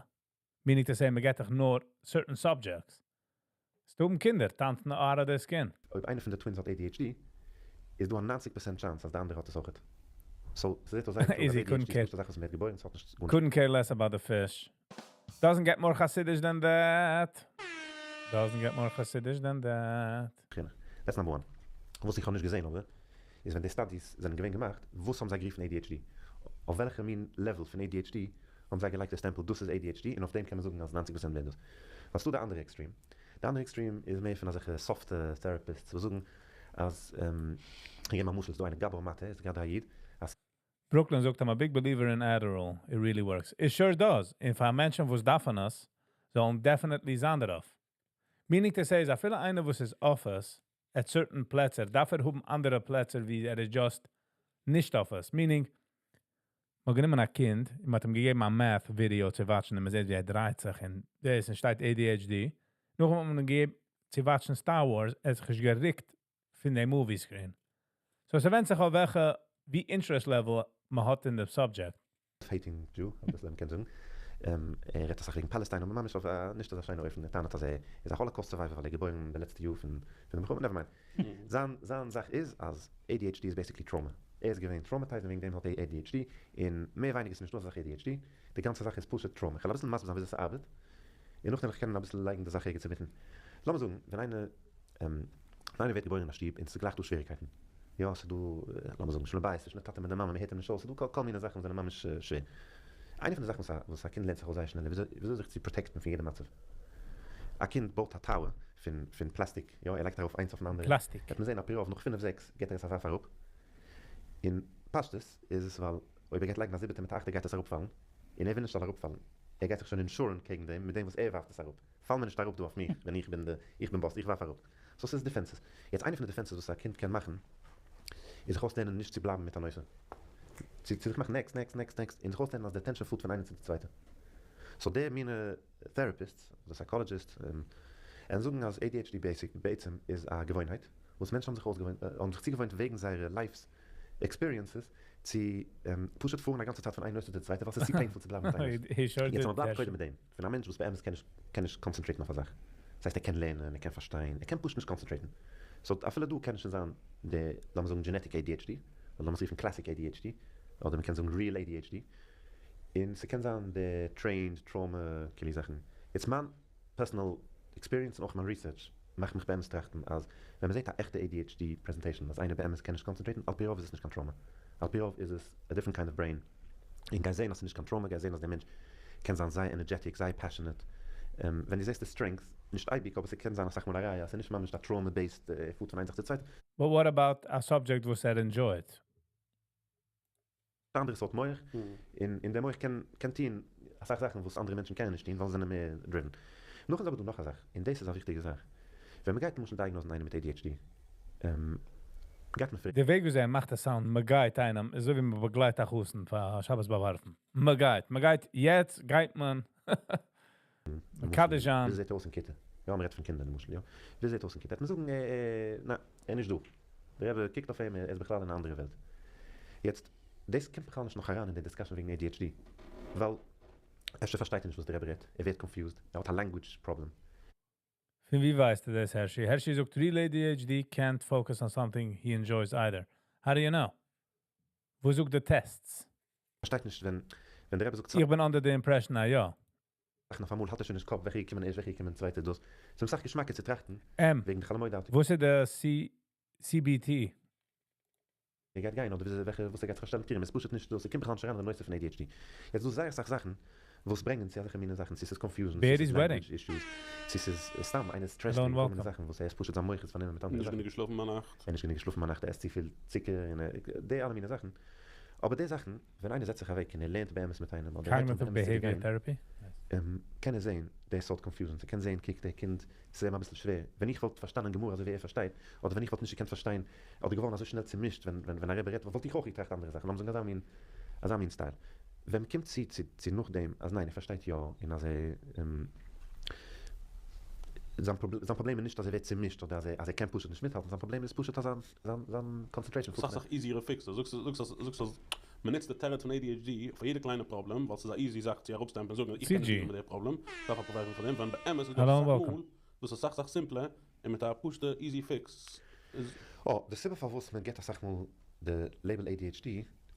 Meaning to say, מ'געט דאך נאר certain subjects. ס'דא קינדער טאנצן out of their skin. אויב איינער פון די twins האט ADHD, איז דא א 90% chance אז די אנדערע האט עס אויך. So, ס'זעט אויס זייער Easy, קלאר, אז couldn't ADHD איז care. נישט א זאך וואס מ'ווערט געבוירן, ס'האט נישט גארנישט Couldn't care less about the fish. Doesn't get more Hasidish than that. Doesn't get more Hasidish than that. חינוך. That's number one. וואס איך האב נישט געזען, אבער, איז ווען די studies זענען געווען געמאכט, וואס האבן זיי גערופן ADHD? אויף וועלכע מין level פון ADHD האבן זיי געלייגט די סטעמפל דאס איז ADHD און אויף דעם קען מען זאגן אז 90 פראצענט ווערן דאס? ווייל ס'דא די אנדערע extreme. די אנדערע extreme איז מער פון אזעלכע soft therapists וואס זאגן אז, איך געב א משל, ס'דא איינער Gabor Maté, איז גראדע א איד, א Brooklyn זאגט, I'm a big believer in Adderall. It really works. It sure does. און פאר מענטשן וואס דארפן עס, זאלן definitely זיין דערויף. Meaning to say, איז אפילו איינער וואס איז אויף עס, at certain פלעצער, דארף ער האבן אנדערע פלעצער, ווי ער איז just נישט אויף עס. Meaning, מ'האט גענומען א קינד, און מ'האט אים געגעבן א math video צו watch ן, און מ'זעט, ווי ער דרייט זיך, און דאס, און שטייט ADHD. נאך האט מען אים געגעבן צו watch ן Star Wars, ער האט זיך נישט גערוקט פון דעם movie screen. So, עס ווענדט זיך אויף וועלכע, ווי interest level מען האט אין דעם subject. Hating Jew, אויב דאס לעבן קען זאגן. ער רעדט אסאך וועגן Palestine, אבער ממש אויף א נישט אזא שיינע אופן. ער טענה'ט אז ער איז א Holocaust survivor, ווייל ער איז געבוירן די לעצטע יאר פון דעם מלחמה. Never mind. זיין זאך איז אז ADHD איז basically trauma. ער איז געווען traumatized און וועגן דעם האט ער ADHD, און מער ווייניגער איז נישטא אזא זאך ADHD, די גאנצע זאך איז פשוט trauma. איך וועל אביסל מסביר זיין וויאזוי עס ארבעט, און נאכדעם וועל איך קענען אביסל לייגן די זאך ערגעץ אינמיטן. לאמיר זאגן, ווען איינער ווערט געבוירן אין א שטוב און ס'איז גלייך דא שוועריגקייטן, יא, ס'איז דא, לאמיר זאגן, שלום בית צווישן די טאטע מיט די מאמע, מ'הערט אים נישט אויס, ס'איז דא כל מיני זאכן וואס זענען ממש שווער. איינע פון די זאכן וואס א קינד לערנט זיך אויס זייער שנעל איז וויאזוי זיך צו protect ן פון יעדע מצב. א קינד בויט א tower פון פלאסטיק, יא, ער לייגט ארויף איינס אויפן אנדערע, פלאסטיק. וועט מען זען על פי רוב נאך פינף זעקס געט ער עס א ווארף אראפ, און פשטות איז עס ווייל אויב ער גייט לייגן א זיבעטע מיט א אכטע גייט עס אראפפאלן, און ער וויל נישט ס'זאל אראפפאלן, ער גייט זיך שוין insure ן קעגן דעם מיט דעם וואס ער ווארפט עס אראפ, פאל מיר נישט אראפ דא אויף מיך ווען איך בין די, איך בין boss, איך ווארף אראפ. So ס'איז defenses. יעצט איינע פון די defenses וואס א קינד קען מאכן איז זיך אויסלערנען נישט צו בלייבן מיט א נושא. צו זיך מאכן next, next, next, next, און זיך אויסלערנען אז די attention פארט פון איינע צו די צווייטע. So די מינע therapists, אדער psychologists, און זאגן אז ADHD basic בעצם איז א געוואוינהייט וואס מענטשן האבן זיך אויסגעוואוינט, האבן זיך צוגעוואוינט וועגן זייערע life's experiences צו פשוט פארן א גאנצע צייט פון איין נושא צו די צווייטע ווייל ס'איז צו painful צו בלייבן מיט איין נושא. יעצט אז מ'בלייבט קודם מיט דעם פון א מענטש וואס באמת קען נישט קען נישט concentrate ן אויף א זאך, דאס הייסט ער קען לערנען, ער קען פארשטיין, ער קען פשוט נישט concentrate ן. So אפילו דא קען שוין זיין די לאמיר זאגן genetic ADHD, אדער לאמיר עס רופן classic ADHD, אדער מ'קען זאגן real ADHD, און ס'קען זיין די trained trauma כאילו זאכן. יעצט מיין personal experience און אויך מיין research מאכט מיך באמת טראכטן אז ווען מ'זעט א עכטע ADHD presentation אז איינער באמת קען נישט concentrate ן, על פי רוב איז עס נישט קיין trauma. על פי רוב איז עס a different kind of brain. און גיי זען אז ס'איז נישט קיין trauma, גיי זען אז דער מענטש קען זיין זייער energetic, זייער passionate. ווען דו זעסט די strength, נישט אייביג, אבער ס'קען זיין אסאך מאל א ראיה אז ס'איז נישט ממש א trauma based פארט פון איין זאך צו צווייטע. But what about a subject וואס ער enjoyed? א אנדערע סארט מח, און דער מח קען טון אסאך זאכן וואס אנדערע מענטשן קענען נישט טון ווייל זיי זענען מער driven. נאך איז אבער דא נאך א זאך, און דאס איז א וויכטיגע זאך. ווען מ'גייט למשל diagnose ן איינעם מיט ADHD, גייט מען פרעגן. די וועג וויאזוי ער מאכט א sound, מ'גייט איינעם, איז אזוי ווי מ'באגלייט א חתן פאר שבת באווארפן. מ'גייט, מ'גייט, יעצט גייט מען. מקדש זיין. וויאזוי זעט ער אויס אין כיתה? יא, מ'רעדט פון קינדער למשל, יא. וויאזוי זעט ער אויס אין כיתה? וועט מען זאגן, ניין, ער איז נישט דא. דער רבי קוקט אויף אים, ער איז בכלל אין א אנדערע וועלט. יעצט, דאס קומט בכלל נישט נאך אריין אין די discussion וועגן ADHD, ווייל אפשר פארשטייט ער נישט וואס דער רבי רעדט, ער ווערט confused, ער האט א language problem. פון ווי ווייסטו דאס, Hershey? Hershey זאגט, real ADHD can't focus on something he enjoys either. How do you know? וואו זאגט די tests? פארשטייט נישט ווען דער רבי זאגט. איך בין under the impression, א יא. זאכן אויף אמאל האט ער שוין נישט קאפ וועלכע געקומען ערשט וועלכע געקומען צווייטע דאס. ס'איז אסאך געשמאקער צו טראכטן וועגן די חלומות דארט. וואס איז די CBT? ער גייט גיין אדער וויאזוי וועלכע וואס ער גייט זיך פארשטעלן טירן איז פשוט נישט דאס ס'קומט בכלל נישט אריין אין די נושא פון ADHD. יעצט דא זייער אסאך זאכן וואס ברענגען צו אזעלכע מיני זאכן צו ס'איז confusion צו ס'איז language issues צו ס'איז סתם איינער stressed וועגן כל מיני זאכן וואס ער איז פשוט זיין מח איז פארנומען מיט אנדערע זאכן. נישט גענוג געשלאפן ביינאכט. ער נישט גענוג געשלאפן ביינאכט ער עסט צופיל צוקער און די אלע מיני זאכן. אבער די זאכן ווען איינער זעצט זיך אוועק און ער לערנט באמת מיט איינעם אדער ער הייבט אן באמת צו דערגיין, קען ער זען די סארט confusion, ער קען זען קוק דער קינד ס'איז אים אביסל שווער, ווען איך וואלט פארשטאנען גמרא אזוי ווי ער פארשטייט, אדער ווען איך וואלט נישט געקענט פארשטיין אדער געווארן אזוי שנעל צומישט ווען א רבי רעדט וואלט איך אויך געטראכט אנדערע זאכן, לאמיר זאגן אזא מין אזא מין style. ווען מ'קומט צו צו נאכדעם אז ניין ער פארשטייט יא און אז ער זיין פראבלעם איז נישט אז ער ווערט צומישט אדער אז ער קען פשוט נישט מיטהאלטן, זיין פראבלעם איז פשוט אז זיין concentration סאך סאך easy ערע fix. דו זאגסט אז מ'נוצט די תירוץ פון ADHD פאר יעדע קליינע פראבלעם ווייל ס'איז א easy זאך צו אראפ stamp ן און זאגן איך קען נישט מיט די פראבלעם, דארף א professional פאר דעם, ווען באמת איז דא אסאך מאל וואס איז אסאך סאך simpler און מיט א פשוטע easy fix איז. אה, די סיבה פארוואס מען גיבט אסאך מאל די label ADHD.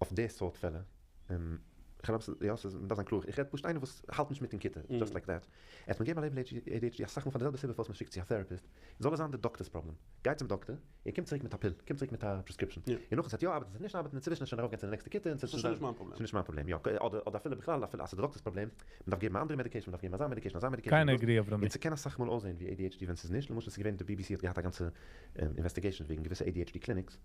אויף די סארט פעלער, איך גלייב יא ס'איז מ'דארף זיין קלאר, איך רעד פשוט איינער וואס האלט נישט מיט אין כיתה, דזשאסט לייק דעט, עט מען געבן א לעיבל ADHD אסאך מאל פאר די זעלבע סיבה פארוואס מ'שיקט צו א טעראפיסט, זאל עס זיין די דאקטער'ס פראבלעם, גיי צום דאקטער, און קום צוריק מיט א פיל, קום צוריק מיט א פרעסקריפשאן, און נאכדעם ס'וועט יא ארבעטן ס'וועט נישט ארבעטן אינצווישן שוין ארויפגיין צו די נעקסטע כיתה און ס'וועט שוין זיין ס'איז נישט מיין פראבלעם, יא, אדער אדער אפילו בכלל אפילו אז ס'איז די דאקטער'ס פראבלעם, מ'דארף געבן א אנדערע מעדיקעישאן, מ'דארף געבן אזא מעדיקעישאן אזא מעדיקעישאן, קיינער agree אויף און ס'קען אסאך מאל אויסזען ווי ADHD ווען ס'איז נישט, למשל ס'איז געווען די BBC האט געהאט א גאנצע אינוועסטיגעישאן וועגן געוויסע ADHD קליניקס,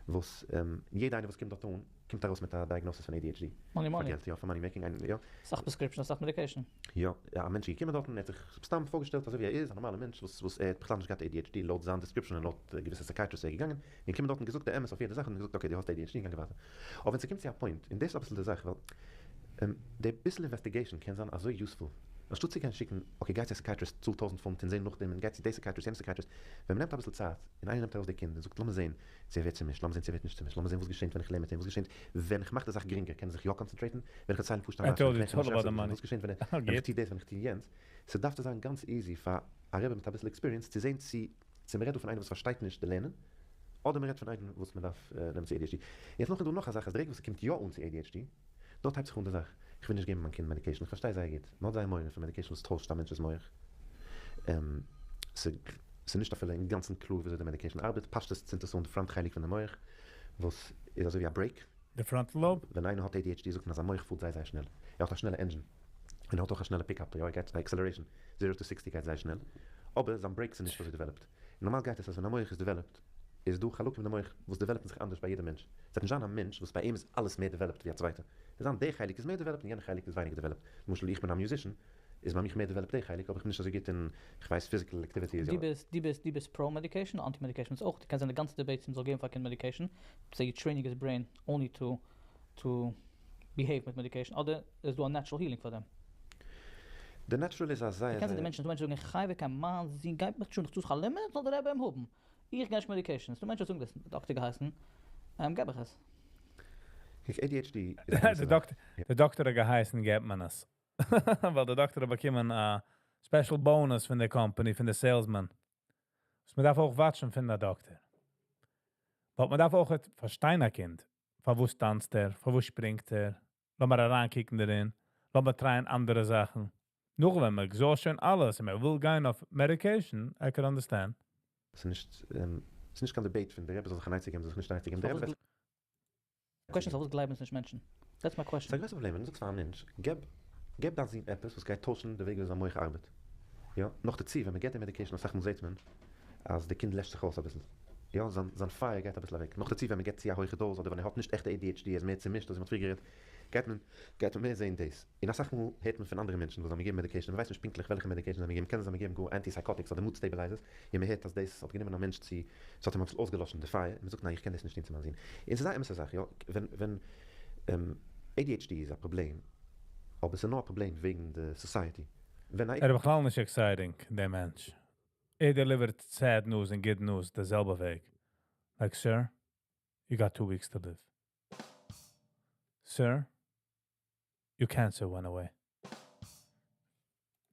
וואס יעדע איינער וואס קומט דארט אן קומט ארויס מיט א diagnosis פון ADHD. מאני פאר מאני. געלט, יא, פאר מאני מעקינג, יא. אסאך prescription, אסאך medication. יא, א מענטש איז געקומען דארטן, ער האט זיך סתם פארגעשטעלט אזוי ווי ער איז, א נארמאלער מענטש וואס וואס ער האט בכלל נישט געהאט ADHD לויט זיין description און לויט געוויסע psychiatrists איז ער געגאנגען, און געקומען דארטן געזאגט די אמת אויף יעדע זאך און געזאגט okay דו האסט ADHD און געגאנגען ווייטער. אבער ווען ס'קומט צו א point, און דאס איז אביסל די זאך, ווייל די ביסל investigation קען זיין אזוי useful, אנשטאט צו גיין שיקן okay גיי צו א psychiatrist צאל טויזנט פונט און זען נאכדעם און גיי צו די psychiatrist יענע psychiatrist, ווען מ'נעמט אביסל צייט און איינער נעמט ארויס די קינד און זאגט לאמיר זען צו ער ווערט צומישט, לאמיר זען צו ער ווערט נישט צומישט, לאמיר זען וואס געשענט ווען איך לערן מיט אים, וואס געשענט ווען איך מאך די זאך גרינגער, קען ער זיך יא concentrate ן, ווען איך דערצייל אים פשוט א מעשה, ווען איך לערן אים א מעשה, וואס געשענט ווען איך טו דאס, ווען איך טו יענץ, ס'דארף צו זיין גאנץ easy פאר א רבי מיט אביסל experience צו זען צו צו מ'רעדט דא פון איינער וואס פארשטייט נישט די לערנען, אדער מ'רעדט פון איינעם וואס מ'דארף נעמען צו ADHD. יעצט נאך איז דא נאך א זאך אז די רגע וואס ס'קומט יא אן צו ADHD, דארט הייבט זיך אן די זאך, איך וויל נישט געבן מיין קינד medication, איך פארשטיי זייער גוט, מ'האט זייער מורא פון medication וואס טוישט א מענטש'ס מח, ס'איז נישט אפילו אינגאנצן קלאר וויאזוי די medication ארבעט, פשטות צינדט עס אן די front חלק פון די מח, וואס איז אזוי ווי א brake. די front lobe? ווען איינער האט ADHD זאגט מען אז זיין מח פארט זייער זייער שנעל, ער האט א שנעלע engine, און ער האט אויך א שנעלע pickup, יא ער גייט acceleration, zero to sixty גייט זייער שנעל, אבער זיין brakes איז נישט אזוי developed. נארמאל גייט עס אז ווען א מח איז developed, איז דא חלקים אין די מח וואס develop ן זיך אנדערש ביי יעדע מענטש. ס'וועט נישט זיין א מענטש וואס ביי אים איז אלעס מער developed ווי א צווייטע. ס'וועט זיין די חלק איז מער developed און יענע חלק איז ווייניגער developed. למשל איך בין א musician, איז ביי מיך מער developed די חלק, אבער איך בין נישט אזוי גוט אין, כ'ווייס, physical activity איז יא. דו ביסט, דו ביסט, דו ביסט pro medication, anti medication איז אויך, קען זיין די גאנצע debate צו מ'זאל געבן פאר א קינד medication, say you training his brain only to to behave מיט medication, אדער איז דא א natural healing פאר דעם? די natural איז א זייער דו קענסט די זייער. מענטשן, ס'דא מענטשן וואס זאגן איך חי וקיין מיין זון גייט מיך שוין איך צאל שכר לימוד זאל די רבי אים האבן, איך גיי נישט medication, ס'דא מענטשן וואס זאגן דאס, די דאקטער געהייסן, געב איך עס. ADHD איז א די דאקטער, די דאקטער האט געהייסן געבט מען עס. ווייל די דאקטער האט באקומען א special bonus פון די company, פון די salesman. וואס מען דארף אויך watch ן פון די דאקטער. ווייל מען דארף אויך פארשטיין א קינד. פארוואס טאנצט ער? פארוואס שפרינגט ער? לאמיר אריינקוקן דערין. לאמיר try ען אנדערע זאכן. נאר ווען מען זאגט שוין אלעס און מען וויל גיין אויף medication, I can understand. ס'איז נישט, ס'איז נישט קיין debate פון די רבי זאל זיך אן עצה געבן, זאל זיך נישט אן עצה געבן, די רבי וועט. question איז פארוואס גלייבן עס נישט מענטשן? That's my question. ס'איז א גרויסע פראבלעם ווען דו זאגסט פאר א מענטש, געב, געב דיין זון עפעס וואס גייט טוישן די וועג וויאזוי זיין מח ארבעט. יא, נאך דערצו ווען מ'געט אים medication אסאך מאל זעט מען אז די קינד לעשט זיך אויס אביסל. יא, זיין זיין פייער גייט אביסל אוועק. נאך דערצו ווען מ'געט צו א הויכע dose אדער ווען ער האט נישט עכטע ADHD ער איז מער צומישט אזוי ווי מ'האט פריער גערעדט, גייט מען גייט מען מער זען דאס. און אסאך מאל הערט מען פון אנדערע מענטשן וואס זיי האבן געגעבן medication, מ'ווייסט נישט פונקטליך וועלכע medication זיי האבן געגעבן, קען זיין זיי האבן געגעבן גאר antipsychotics אדער mood stabilizers, און מ'הערט אז דאס האט גענומען א מענטש צו, ס'האט אים אביסל אויסגעלאשן די פייער, און מ'זאגט ניין איך קען דאס נישט טון צו מיין זון. און ס'איז א אמת'ע זאך, יא, ווען ווען ADHD איז א פראבלעם, אבער ס'איז נאר א פראבלעם וועגן די society. ווען א. ער איז בכלל נישט exciting, דער מענטש. ער deliver ט sad news און good news די זעלבע וועג. Like, sir, you got 2 weeks to live. Sir, your cancer went away.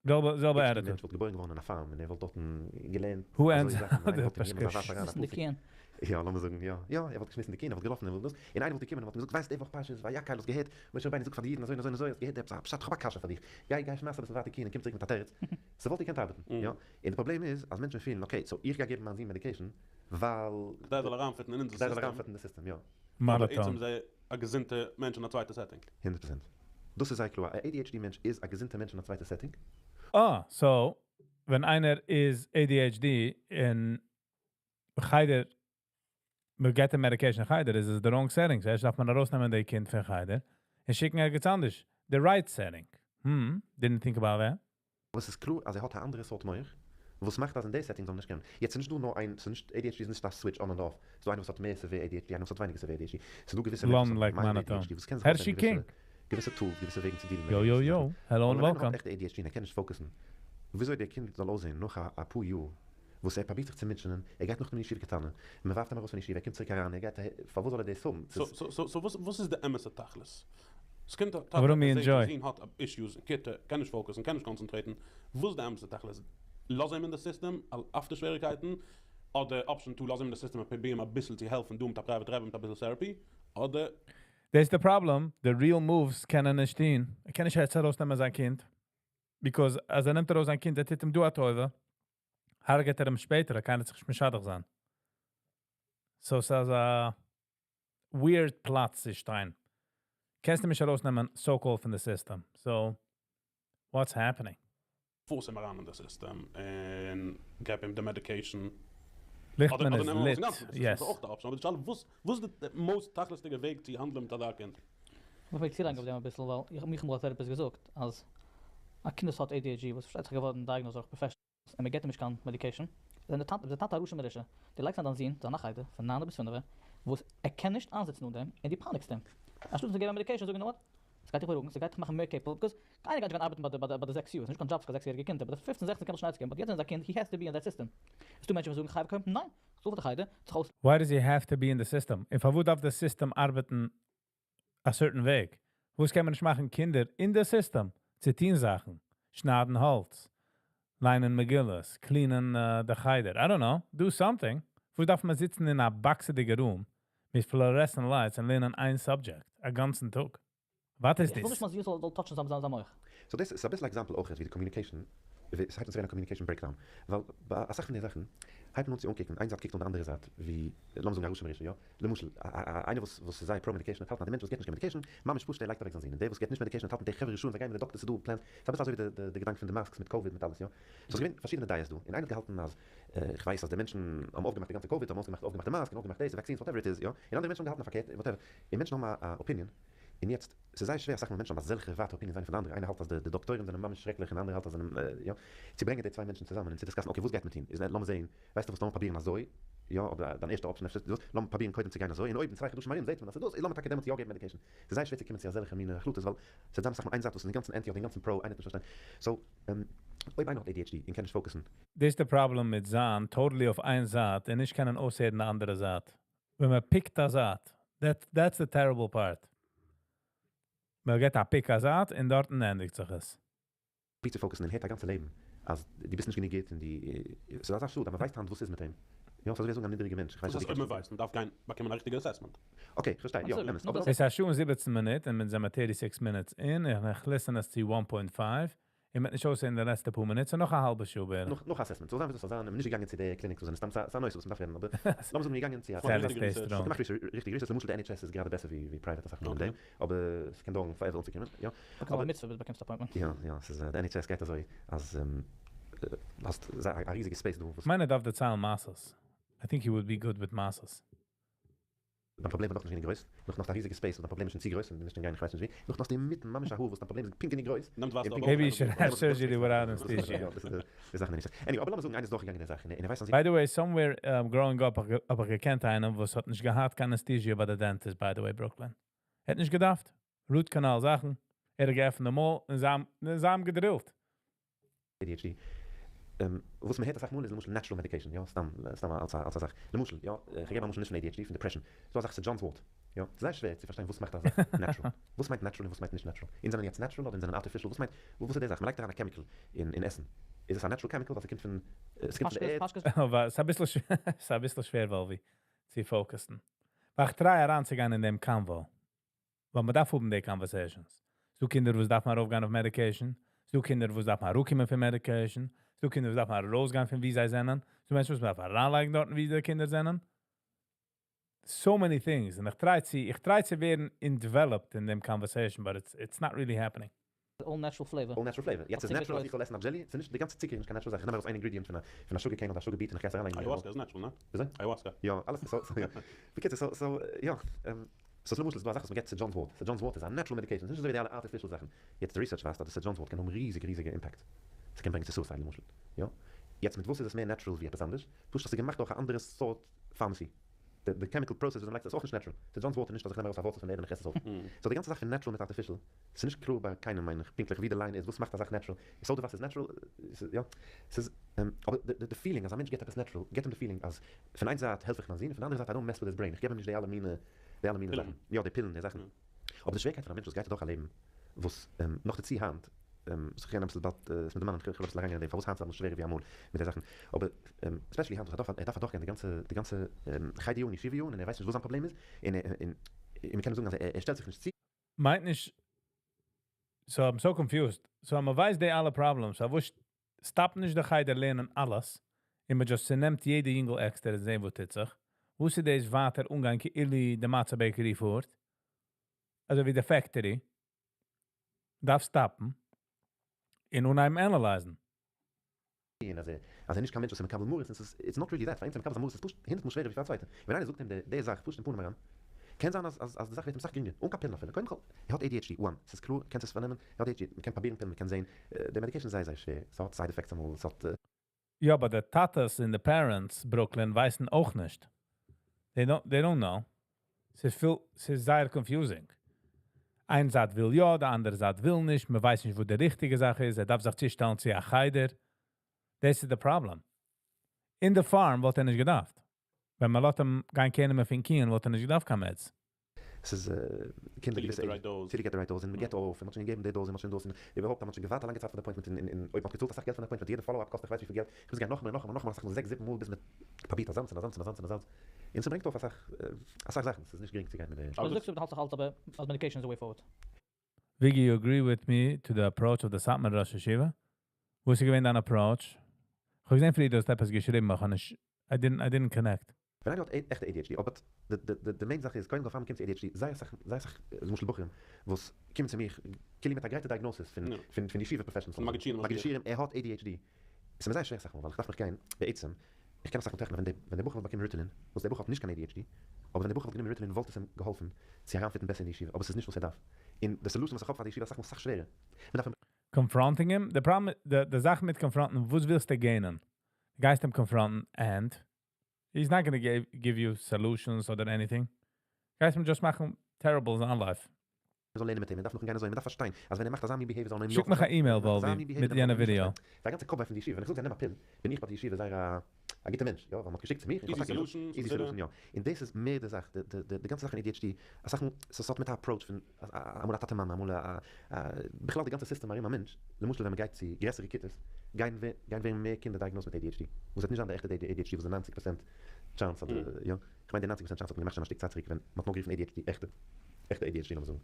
זעלבע, זעלבע מענטש attitude. וואלט געבוירן געווארן אין א farm און ער וואלט דארטן געלערנט Who אזוי ends זאכן, און איינער the וואלט אים געגעבן אזא ווארף אריין א געשמיסן די פופיק. קיען. יא, לאמיר זאגן, יא, יא, ער וואלט געשמיסן די קיען, ער וואלט געלאפן, ער וואלט דאס, און איינער וואלט געקומען און וואלט אים געזאגט, ווייסט די וואך פרשת ויקהל האסט געהערט, משה רבינו זאגט פאר די אידן אזוי און אזוי און אזוי, האסט געהערט עפעס א פשט, כ'האב א קשיא פאר דיך, גיי, גיי שמייס אביסל ווייטער קיען און קום צוריק מיט א תירוץ, ס'וואלט געקענט ארבעטן, יא, און די פראבלעם איז אז מענטשן פילן, okay, so איך גיי געבן מיין זון medication, ווייל. כדי ער זאל אריינ fit ן אין אונזער כדי ער זאל סיסטעם. אריינ fit ן אין די סיסטעם, יא. אבער מאנאטאן. עצם איז ער א געזונטע מענטש אין א צווייטע setting. 100%. דאס איז זייער קלאר. א ADHD מענטש איז א געזונטע מענטש אין א צווייטע setting. אה, so, ווען איינער איז ADHD אין חדר, מען געט אים medication אין חדר, איז עס the wrong setting. ערשט דארף מען ארויסנעמען די קינד פון חדר און שיקן ערגעץ אנדערש. The right setting. Didn't think about that. וואס איז קלאר אז ער האט א אנדערע סארט מח, וואס מאכט אז אין די setting זאל מען נישט קענען. יעצט איז נישט דא נאר איין, ס'איז נישט, ADHD איז נישט א switch on and off. ס'איז דא איינער וואס האט מער severe ADHD, איינער וואס האט ווייניגער severe ADHD. ס'איז דא געוויסע מענטשן Lon וואס like האבן mild monotone. ADHD, וואס קענען זיך Hershey אויסלערנען געוויסע King. געוויסע tools, געוויסע וועגן צו deal ן מיט Yo, yo, געוויסע yo. זאכן. Hello אבער and ווען איינער האט welcome. עכט ADHD און ער קען נישט focus ן, וויאזוי דער קינד זאל אויסזען נאך א פאר יאר, וואס ער פרובירט זיך צו מוטשענען, ער גייט נאכדעם אין ישיבה קטנה, מען ווארפט אים ארויס פון ישיבה, ער קומט צוריק אריין, ער גייט אהער, פארוואס זאל ער דאס האבן? So, so, so, so וואס, וואס איז די אמת'ע תכלית? ס'קומט א טאטע, אברומי, ער זעט enjoy. זיין זון האט issues אין כיתה, קען נישט focus ן, קען נישט concentrate ן. וואס איז די אמת'ע תכלית? לאז אים אין די סיסטעם, אויף די שוועריגקייטן, אדער option 2, לאז אים אין די סיסטעם און פרוביר אים אביסל צו העלפן, דא מיט א private רבי, מיט אביסל therapy, אדער. That's the problem. The real moves קענען נישט טון. ער קען נישט יעצט ארויסנעמען זיין קינד. Because אז ער נעמט ארויס זיין קינד, ער טוט אים דא א טובה. הרג'עט ער אים שפעטער, ער קען זיך נישט משדך זיין. So ס'איז א weird פלאץ צו שטיין. קענסט אים נישט ארויסנעמען so-called פון the system. So, what's happening? Force אים אריין אין the system און געב אים the medication. ליכטמאן אדער איז נעם אים ארויס lit. אינגאנצן פון די system. Yes. דאס איז אויך די option. אבער די שאלה, וואס וואס איז די most תכלית'דיגע וועג צו האנדלען מיט אזא קינד? איך וויל צולייגן אויף דעם אביסל, ווייל איך האב מיך אמאל א therapist געזאגט, אז א קינד וואס האט ADHD, וואס פארשטייט זיך געווארן diagnosed דורך professionals, און מען געבט אים נישט קיין medication, איז דער טאטע א רשע מרושע. דו לייגסט אריין דיין זון אין א חדר פון 9 ביז 5, וואס ער קען נישט איינזיצן אן דעם, און דו פייניגסט אים. אנשטאט צו געבן medication, זאגן, you know what, עס גייט דיך בארואיגן, עס גייט דיך מאכן מער capable, because קיינער גייט נישט גיין ארבעטן ביי די 6 יאר, עס איז נישט קיין job פאר א 6-יעריגע קינד, אבער די 15, 16 קען מען שוין עצה געבן, but יעצט איז א קינד, he has to be in that system. עס דא מענטשן וואס זאגן, חייב קומען, ניין, זאל די חדר, זיך אויס Why does he have to be in the system? און פארוואס דארף the system ארבעטן a certain וועג? וואס קען מען נישט מאכן קינדער אין the system? צו טון זאכן, שניידן האלץ, ליינען מגילות, clean ען the חדר. I don't know, do something. וואס דארף מען זיצן אין א באקסעדיגע room מיט fluorescent lights און לערנען איין subject א גאנצן טאג? What is איך וויל this? נישט מיין זון זאל touch ן זיין מוח. So דאס איז א ביסל example אויך ווי די communication, ווי עס הייבט אן צו ווערן א communication breakdown. ווייל ביי אסאך פון די זאכן הייבט מען אן צו אנקוקן, איין זייט קוקט אן די אנדערע זייט, ווי, לאמיר זאגן א רשע מרושע, יא? למשל, איינער וואס איז זייער pro-medication האט האלטן אז די מענטש וואס געט נישט קיין medication, ממש פשוט ער לייגט אוועק זיין זון. און דער וואס געט נישט medication האט האלטן די חברה רשעים זיי גייען מיט די דאקטער ס'איז דא plans. ס'איז אביסל אזוי ווי די געדאנק פון די masks מיט COVID מיט אלעס, יא? So ס'איז געווען פארשידענע דעות דא, און איינער האט געהאלטן אז איך ווייס אז די מענטשן האבן אויפגעמאכט די גאנצע COVID, האבן אויסגעמאכט אויפגעמאכט די mask און אויפגעמאכט דאס, vaccines, whatever it is, יא? און אנדערע מענטשן האבן געהאלטן פארקערט, whatever. און מענטשן האבן א opinion. און יעצט, ס'איז זייער שווער אסאך מאל מענטשן האבן אזעלכע ווייטע opinions איינער פון די אנדערע, איינער האלט אז די דאקטוירים זענען ממש שרעקליך און אנדערע האלט אז זענען יא, צו ברענגען די צוויי מענטשן צוזאמען און צו discuss ן, okay, וואס גייט מען טון? איז לאמיר זען, ווייסטו וואס, לאמיר פרובירן אזוי, יא, אדער דיין ערשטע option אפשר דאס, לאמיר פרובירן קודם צו גיין אזוי, און אויב אין 2 חדשים ארום זעט מען אז ס'איז דאס, לאמיר טאקע דעמאלטס יא געבן medication. ס'איז זייער שווער צו קומען צו אזעלכע מינע החלטות, ווייל ס'איז דא אסאך מאל איין זייט וואס איז אינגאנצן anti אדער אינגאנצן pro, איינער האט נישט פארשטיין. So, אויב איינער האט ADHD און קען נישט focus ן, דאס איז די problem מיט זיין totally אויף איין זייט און נישט קענען אויסהערן די אנדערע זייט. ווען מען pick ט א זייט, that's the terrible part. מען געט א pick א זייט און דארט ענדיגט זיך עס. ווי צו focus ן און הערט א גאנצע לעבן אז דו ביסט נישט גענוג גוט און די ס'איז אזא שאד אז מען ווייסט היינט וואס איז מיט אים. יא, ס'איז אזוי ווי זאגן א נידעריגע מענטש. איך ווייס וואס אז הייסט דו אויב מען ווייסט? מען דארף גיין באקומען א ריכטיגע assessment. Okay, איך פארשטיי. יא, אמת. אבער עס איז שוין 17 מינוט און מיר זענען 36 minutes in און איך listen עס צו 1.5. איך וועל נישט אויסהערן די לעצטע פאר מינוט, so נאך א האלבע שעה בערך. נאך assessment. זאל זיין ווי דאס זאל זיין, מיר נישט געגאנגען צו די clinic, וואס זענען סתם ס'איז א נושא וואס מען דארף רעדן, אבער לאמיר זאגן מיר געגאנגען צו א Sehr ריכטיגע research. strong. געמאכט ריכטיגע research, למשל די NHS איז גראדע בעסער ווי private אסאך מאל אין דעם, אבער עס קען דויערן forever אנצוקומען, יא. באקומסט א מצוה ביז באקומסט appointment. יא, יא, עס איז די NHS גייט אזוי, אז האסט א ריזיגע space דא, וואס מיינער דארף דערציילן מעשיות. I think he would be good with מעשיות. דיין פראבלעם איז נאך נישט גענוג גרויס, נאך א ריזיגע space, און דיין פראבלעם איז שוין צו גרויס, און דו מוזט שוין גיין, איך ווייס נישט ווי, נאך אינמיטן ממש א האר, וואס דיין פראבלעם איז פונקט גענוג גרויס. נעמט וואסער און אבער Maybe you should have surgery without anesthesia. יא, דאס איז די זאך נישט. Anyway, אבער לאמיר זאגן, איינער איז דורכגעגאנגען די זאך, און ער ווייסט אז By the way, somewhere growing up, האב איך געקענט איינעם, וואס האט נישט געהאט קיין anesthesia ביי די dentist, by the way, Brooklyn. האט נישט געדארפט. Root canal זאכן. ער האט געעפנט די מויל און זיי האבן גע drill ט. ADHD. וואס מען הערט אסאך מאל איז למשל natural medication, יא, סתם אלס א זאך. למשל, יא, איך געב א משל נישט פון ADHD, פון depression. ס'דא א זאך St. John's wort. יא, ס'איז זייער שווער צו פארשטיין וואס מאכט א זאך natural. וואס מיינט natural און וואס מיינט נישט natural? אונז זענען יעצט natural אדער אונז זענען artificial? וואס מיינט, וואס איז די זאך? מען לייגט אריין א chemical אין עסן. איז עס א natural chemical, וואס עס קומט פון, עס קומט פון די ערד? פאשקעס. אבער עס איז א ביסל שווער, וואלווי, צו focus ן. ווייל איך try אריינצוגיין אין דעם convo. ווייל מען דארף האבן די conversations. ס'דא קינדער, וואס דארף מען ארויפגיין אויף medication. ס'דא קינדער, וואס דארף מען אראפקומען פון medication. ס'דא קינדער, וואס דארף מען ארויסגיין פון ווי זיי זענען. ס'דא מענטשן, וואס מען דארף אריינלייגן דארטן, ווי די קינדער זענען. So many things. און איך try צו ווערן developed אין דעם conversation, but it's not really happening. All natural flavor. All natural flavor. יעצט איז צוקער natural, אז גרויס. איך זאל עסן א jelly, ס'איז נישט די גאנצע צוקער איז נישט קיין natural זאך. איך נעם ארויס איין ingredient פון א sugar cane אדער sugar beet און איך גיי עס אריינלייגן. Ayahuasca איז natural, נע? וויאזוי? Ayahuasca. יא, אלעס so, יא. בקיצור, so, יא, so למשל, ס'איז דא א זאך וואס מען געבט St. John's wort. St. John's wort איז א natural medication. ס'איז נישט אזוי ווי די אלע artificial זאכן. יעצט די research ווייזט אז די St. John's wort קען האבן ריזיגע, ריזיגע impact. עס קען ברענגען צו suicide, למשל. יא? יעצט מיט וואס איז עס מער natural ווי עפעס אנדערש? פשוט אז ס'איז געמאכט דורך א אנדערע סארט pharmacy. The chemical process וואס מען לייגט איז אויך נישט natural. St. John's wort איז נישט אז איך נעם ארויס א ווארצל פון די ערד און איך עס עס אויף. So די גאנצע זאך פון natural מיט artificial, ס'איז נישט קלאר ביי קיינעם, מיין איך, פונקטליך ווי די line איז, וואס מאכט א זאך natural. Soda וואסער איז natural, יא. ס'איז, אבער the feeling אז א מענטש געט עפעס natural, געט אים די feeling אז פון איין זייט העלף איך מיין זון, פון די אנדערע זייט I don't mess with his brain. איך געב אים נישט די אלע מינע פילן. זאכן. יא, די פילן, די זאכן. אבער די שווערקייט פון א מענטש וואס גייט אדורך א לעבן, וואס נאך דערצו היינט, איך קען אביסל באלד עס מיט דערמאנען, איך וויל אביסל אריינגיין אין דעם, פארוואס היינט איז אלעמאל שווערער ווי אמאל מיט די זאכן. אבער especially היינט, וואס ער דארף אדורכגיין די גאנצע חדר יארן, ישיבה יארן, און ער ווייסט נישט וואס זיין פראבלעם איז, און און מ'קען זאגן אז ער שטעלט זיך נישט צו. מיינט נישט, so I'm so confused. So מ'ווייסט די אלע problems, פארוואס stop נישט די חדר לערנען אלעס, און מ'just צונעמט יעדע יונגל עקסטער און זען וואס טוט זיך. וואס איז דאס ווייטער אנגיין כאילו די מצה bakery פארט? אזוי ווי די factory. דארף stop ן. און אנהייבן analyze ן. און אז ער אז ער נישט קיין מענטש וואס איז מקבל מרות, און ס'איז it's not really that, פאר אים צו מקבל זיין מרות איז פשוט הונדערט מאל שווערער ווי פאר א צווייטע. ווען איינער זאגט אים די די זאך פשוט אין פנים אריין, קען זיין אז אז אז די זאך ווערט אים סאך גרינגער, אן קיין פילן אפילו. קודם כל, ער האט ADHD, one, ס'איז קלאר, קענסט עס פארנעמען, ער האט ADHD, מ'קען פראבירן פילן, מ'קען זען, די medication איז זייער זייער שווער, ס'האט side effects אמאל, ס'האט. יא, אבער די טאטעס און די parents Brooklyn ווייסן אויך נישט. They don't know. ס'איז פיל, ס'איז זייער confusing. איין זייט וויל יא, די אנדערע זייט וויל נישט, מ'ווייסט נישט וואו די ריכטיגע זאך איז, ער דארף זיך צושטעלן צו א חדר. דאס איז די problem. אין די farm וואלט ער נישט געדארפט. ווען מ'לאזט אים גיין קענען מיט פון קיען וואלט ער נישט געדארפט קיין meds. ס'איז קינדער געוויסע age, till you get the right dose, און מ'געט אויף, און מ'האט שוין געגעבן די dose, און מ'האט שוין דאס, און איבערהויפט אז מ'האט שוין געווארט א לאנגע צייט פאר די appointment, און און אויב מ'האט געצאלט אסאך געלט פאר די appointment, יעדע follow up קאסט איך ווייס וויפיל געלט, איך מוז גיין נאכאמאל און נאכאמאל און נאכאמאל אסאך מאל זעקס זיבן מאל ביז מ'פראבירט אזאנס און אזאנס און אזאנס און אזאנס, און ס'ברענגט אויף אסאך אסאך זאכן, ס'איז נישט גרינג צו גיין מיט די. אבער זאגסט דו האלטסט זיך אלץ אבער אז medication איז די way forward. Viggy, you agree with me to the approach of the Satmar ראש ישיבה? וואס איז געווען דיין approach? איך האב געזען פריער דו האסט עפעס געשריבן, אבער איך האב נישט, I didn't, I didn't connect. ווען איינער האט עכטע ADHD, אבער די main זאך איז, קודם כל פאר מען קומט צו ADHD, זייער אסאך, זייער אסאך, למשל בחורים, וואס קומען צו מיר, כאילו מיט א גרייטע diagnosis פון, פון ישיבה professionals, מגיד שיעורים, ער האט ADHD. עס איז מיר זייער שווער אסאך מאל, ווייל איך דארף מיך גיין, בעצם, איך קען אסאך מאל טראכטן ווען דער בחור וואלט באקומען Ritalin, וואס דער בחור האט נישט קיין ADHD, אבער ווען דער בחור וואלט גענומען Ritalin וואלט עס אים געהאלפן צו אריינ fit ן בעסער אין די ישיבה, אבער עס איז נישט וואס ער דארף, און די solution וואס איך האב פאר די ישיבה איז אסאך מאל סאך שווערער, מען דארף אים. Confronting אים? די problem, די זאך מיט confront ן, וואס ווילסטו gain ען? גייסט אים confront ן and he's not gonna give you solutions אדער anything. גייסט אים just מאכן terrible זיין life. מען זאל לערנען מיט אים, מען דארף נאכן גיין אזוי, מען דארף פארשטיין אז ווען ער מאכט אזא מין behavior זאל מען אים יא שיק מיך א פארשטיין, אימעיל ווען ער מאכט אזא וואלווי מין behavior מיט דארף יענע מען אים נישט ווידעא. פארשטיין. זיין גאנצע קאפ וויי פון די ישיבה, ווען איך זאג זיי נעם א pill, בין איך ביי די ישיבה זייער א א גוטע מענטש, יא, ווייל מען האט געשיקט צו מיר, איך האב Easy טאקע געזאגט, solutions, easy בסדר. solution, יא. און דאס איז מער די זאך, די די די גאנצע זאך פון ADHD, אסאך מאל, ס'האט מיט א approach פון אמאל א טאטע מאמע, אמאל א א בכלל די גאנצע סיסטעם ארום א מענטש, למשל ווען מען גייט צו גרעסערע כיתות, גייען גייען ווערן מער קינדער diagnosed מיט ADHD, וואס וועט נישט זיין די עכטע ADHD וואס איז 90% chance אדער יא, כ'מיין די 90% chance האט מען געמאכט שוין א שטיק צייט צוריק ווען מ'האט נאר גערופן ADHD עכטע עכטע ADHD לאמיר זאגן.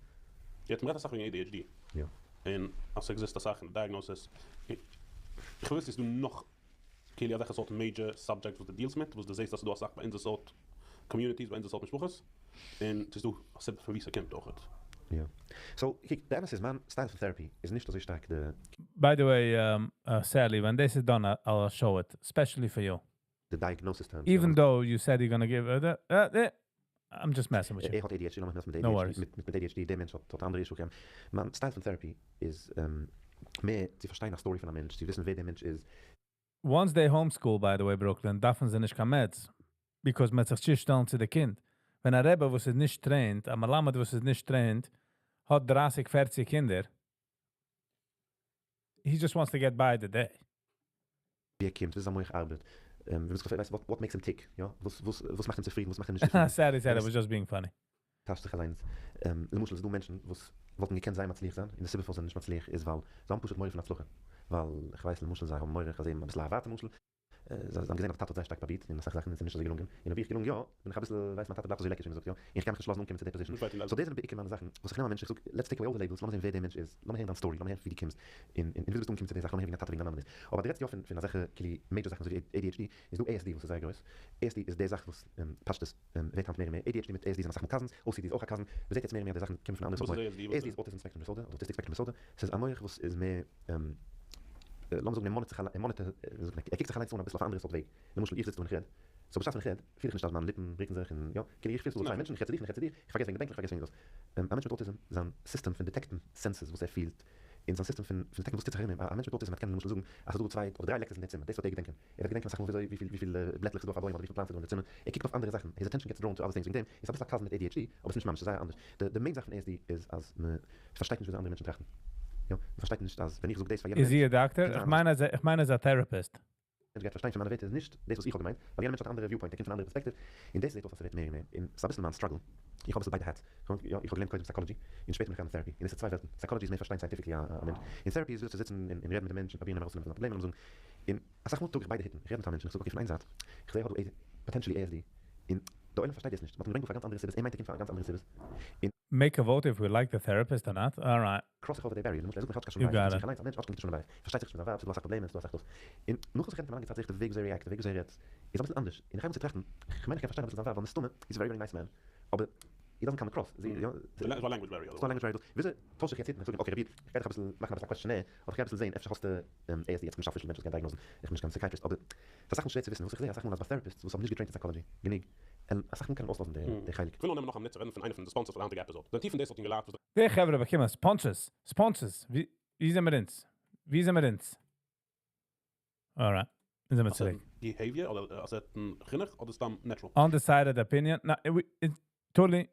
יעצט מ'רעדט אסאך וועגן ADHD. יא. און אז ס'עקזיסט אסאך אין די diagnosis. איך וויל וויסן איז דא נאך כאילו אזעלכע סארט major subjects וואס דו deal סט מיט, וואס דו זעסט אז ס'דא אסאך ביי אונזער סארט communities, ביי אונזער סארט משפחות, און ס'איז דא א סיבה פון וואו ס'קומט אויכעט. יא. So, קוק, די אמת איז מיין style פון therapy איז נישט אזוי שטארק די. By the way, Sally, when this is done, I'll show it, especially for you. די diagnosis terms. Even though you said you're gonna give it, I'm just messing with you. ער האט ADHD, לאמיך mess ן מיט No ADHD, worries. מיט מיט ADHD, דער מענטש האט אנדערע issue. מיין style פון therapy איז מער צו פארשטיין א story פון א מענטש, צו וויסן ווער דער מענטש איז. Once they homeschool, by the way, Brooklyn, דארפן זיי נישט קיין meds. Because מ'וועט זיך צושטעלן צו די קינד. ווען א רבי וואס איז נישט trained, א מלמד וואס איז נישט trained, האט 30, 40 קינדער, he just wants to get by the day. ווי ער קומט, ווי זיין מוח ארבעט, ווי מ'זאגט, what makes him tick, יא? וואס וואס וואס מאכט אים צופרידן, וואס מאכט אים נישט צופרידן. Sally said I was just being funny. טאשט זיך אליינס. למשל, ס'איז דא מענטשן וואס וואלטן געקענט זייער מצליח זיין, און די סיבה פארוואס זיי זענען נישט מצליח איז ווייל זיי האבן פשוט מורא פון הצלחה. ווייל, איך ווייס למשל זיי האבן מורא, איך זעה אביסל א ווייטע משל, זיי האבן געזען אז טאטע האט זייער שטארק פרובירט און אסאך זאכן איז אים נישט אזוי געלונגען, און אויב איך געלונג יא, בין איך אביסל, ווייסט מיין טאטע בלייבט אזוי לעקיש ווי מ'זאגט יא, און איך קען מיך נישט לאזן אנקומען צו די position. So דאס זענען בעיקר מיינע זאכן, וואס איך נעם א מענטש, איך זאג, let's take away all the labels, לאמיר זען ווער דער מענטש איז, לאמיר הערן דיין story, לאמיר הערן ווי דו קומסט, און און וויאזוי ביסטו אנגעקומען צו די זאך, לאמיר הערן וועגן דיין טאטע וועגן דיין מאמע דאס. אבער דו רעדסט יא פון פון אזעלכע כאילו major זאכן אזוי ווי ADHD, איז דא ASD וואס איז זייער גרויס, ASD איז די זאך וואס פשטות ווערט היינט מער און מער, ADHD מיט ASD זענען אסאך מאל cousins, OCD איז אויך א cousin, מ'זעט יעצט מער און מער אז די זאכן קומען פון א אנדערע סארט מח. ASD איז autism spectrum disorder, אדער autistic spectrum disorder, ס'איז א מח וואס איז מער לאמיר זאגן ער monitor ט זיך אליין, ער monitor ט, ווי זאגט מען, ער קוקט זיך אליינס אן אביסל אויף א אנדערע סארט וועג, למשל איך זיץ דא און איך רעד, so בשעת ווען איך רעד, פיל איך נישט אז מיין ליפן רוקן זיך און יא, כאילו איך פיל ס'איז דא צוויי מענטשן, איך רעד צו דיך און איך רעד צו דיר, איך פארגעס וועגן די בענקלעך, איך פארגעס וועגן דאס. א מענטש מיט autism, זיין סיסטעם פון detect ן senses וואס ער פילט, און זיין סיסטעם פון detect ן וואס טוט זיך ארום אים, א מענטש מיט autism וועט קענען למשל זאגן אז ס'איז דא צוויי אדער דריי לעקטערס אין די צימער, דאס וועט ער געדענקען, ער וועט געדענקען אסאך מאל וויאזוי וויפיל וויפיל בלעטלעך ס'איז דא אויף א בוים אדער וויפיל plants ס'איז דא אין די צימער, ער קוקט אויף אנדערע זאכן, his attention gets drawn to other things, וועגן דעם איז אביסל א cousin מיט ADHD, אבער ס'איז נישט ממש, ס'איז זייער אנדערש. די די main זאך פון ASD איז אז מ'פארשטייט נישט וויאזוי אנדערע מענטשן טראכטן. יא, מ'פארשטייט נישט אז ווען איך זאג דאס פאר יענעם איז מענטש, זי א דאקטער? קען זיין איך מיין אז איך מיין אז א therapist. מענטש גייט פארשטיין פון מיינע ווערטער איז נישט דאס וואס איך האב געמיינט, ווייל יענער מענטש האט א אנדערע viewpoint, ער קומט פון א אנדערע perspective, און דאס זעט אויס אז ס'ווערט מער און מער, און ס'איז אביסל מיין struggle, איך האב אביסל ביידע hats, יא, איך האב געלערנט קודם psychology, און שפעטער בין איך געגאנגען therapy, און עס איז צוויי וועלטן, psychology איז מער פארשטיין scientifically א מענטש, און therapy איז וויאזוי צו זיצן און רעדן מיט די מענטש און פרובירן אים ארויסצונעמען פון זיין פראבלעמען און זאגן, און אסאך מאל טראג איך ביידע היטן, איך רעד מיט א מענטש און איך זאג okay פון איין זייט, איך זע ער האט דא potentially ASD, און. דער עולם פארשטייט דאס נישט. מ'האט אים געברענגט דא פאר גאנץ אנדערע סיבות, ער מיינט ער קומט פאר גאנץ אנדערע סיבות. און. Make a vote if we like the therapist or not, alright. Cross איך over די barrier, למשל ער זאגט מיך האט קיין שלום בית, ער זאגט זיך אליינס א מענטש האט קיין שלום בית, פארשטייט זיך נישט מיט זיין ווייב, ס'איז דא אסאך פראבלעמען, ס'איז דא אסאך דאס. און נאך וואס איך רעד מיט אים א לאנגע צייט זעה איך די וועג וויאזוי ער react, די וועג וויאזוי ער רעדט, איז אביסל אנדערש, און איך הייב אן צו טראכטן, כ'מיין איך קען פארשטיין אביסל זיין ווייב, ווייל מסתמא he's a very very nice man, אבער he doesn't come across, זי, יא, ס'איז א language barrier. ס'איז דא א language barrier דאס, וויאזוי טויש איך יעצט היטן, איך זאג אים okay רבי איד, איך גיי דיך אביסל מאכן אביסל א questionnaire, אדער איך גיי אביסל זעהן, אפשר האסטו ASD, יעצט כ'בין נישט א official מענטש וואס קען דיאגנאזן, איך בין נישט קיין psychiatrist, אבער ס'איז אסאך מאל שווער צו וויסן, וואס איך זעה אסאך מאל אז ביי therapists וואס האבן נישט גע trained אין psychology גענוג, און אסאך מאל קענען אויסלאזן די חלק. כ'וויל נאר נעמען נאך א מינוט צו רעדן פון איינע פון די sponsors פאר די היינטיגע episode. זענען טיף אין דאס האט אינגעלייט וואס. די חברה באקומען sponsors, sponsors, ווי ווי זעמיר אונז? ווי זעמיר אונז? Alright, אונז זעמיר צוריק. Behavior אדער א certain חינוך אדער סתם natural? Undecided opinion, נא, totally,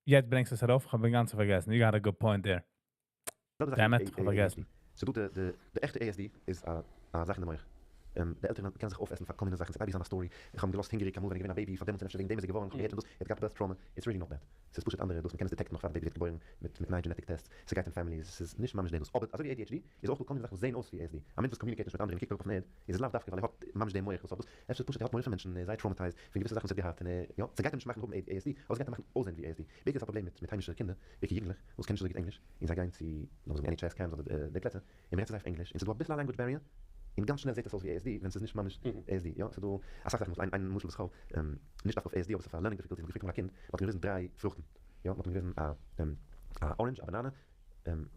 יעצט ברענגסט עס ארויף, כ'האב אינגאנצן פארגעסן, you got a good point there. זעלבע זאך Damn it, כ'האב פארגעסן. ס'דא די די די עכטע ASD איז א א זאך אין די מח. די עלטערן קענען זיך אויפעסן פאר כל מיני זאכן, ס'קען זיין א story, איך האב אים געלאזט הונגעריג אמאל ווען ער איז געווען א baby, פאר דעמאלטס און אפשר וועגן דעם איז ער געווארן, כ'האב געהערט און דאס, ער האט געהאט birth trauma, it's really not that. ס'איז פשוט אנדערע דאס, מ'קען עס detect ן נאך פאר די baby ווערט געבוירן מיט מיט נייע genetic tests, ס'גייט אין families, ס'איז נישט ממש דעם דאס, אבער אזוי ווי ADHD איז אויך דא כל מיני זאכן וואס זעהן אויס ווי ASD, א מענטש וואס communicate נישט מיט אנדערע און קוקט אראפ אויפן ערד, איז עס לאו דווקא ווייל ער האט ממש דעם מח וואס האט דאס, אפשר איז פשוט ער האט מורא פון מענטשן, ער איז זייער traumatized פון געוויסע זאכן וואס ער האט געהאט און ער, יא, ס'גייט אים נישט מאכן האבן ASD, אבער ס'גייט אים מאכן אויסזען ווי ASD. בעיקר איז א פראבלעם מיט מיט היימישע קינדער, בעיקר יונגלעך, וואס קענען נישט אזוי גוט ענגליש, און זיי גייען צו, לאמיר זאגן NHS camps אדער די פלעצער, און מ'רעדט צו זיי אויף ענגליש, און ס'איז דא אביסל א language barrier, און גאנץ שנעל זעט עס אויס ווי ASD, ווען ס'איז נישט ממש ASD, יא, ס'איז דא אסאך זאכן, למשל איין משל וואס כ'האב, נישט דווקא אויף ASD, אבער ס'איז פאר learning difficulties, מ'האט געפרעגט אמאל א קינד, מ'האט אים געוויזן דריי פרוכטן, יא, מ'האט אים געוויזן א א orange, א banana,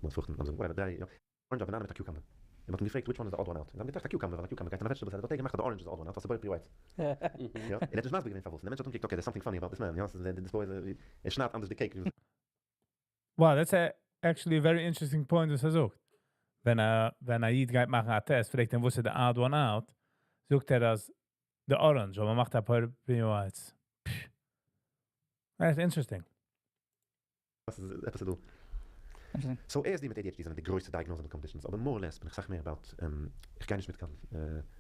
וואס פרוכטן, לאמיר זאגן, whatever, דריי, יא. Orange א banana מיט א cucumber. און מ'האט אים געפרעגט which one is the odd one out? און זיי האבן געטראכט א cucumber ווייל א cucumber גייט אין א vegetable salad האט ער געמאכט אז די orange איז די odd one out ווייל ס'איז בורא פרי העץ. יא. און ער האט נישט מסביר געווען פארוואס. און דער מענטש האט אנגעקוקט okay there's something funny about this man. יא. ס'איז this boy איז ער שניידט אנדערש די cake ווי. Wow, that's actually a very interesting point וואס ער זאגט. ווען א ווען א איד גייט מאכן א test פרעגט אים וואס איז די odd one out, זאגט ער אז די orange ווייל מ'מאכט א בורא פרי העץ. That's interesting. וואס איז עפעס איז דא. So ASD מיט ADHD זענען די גרויסע diagnosable conditions, אבער more or less בין איך סאך מער about, איך גיי נישט מיט קיין.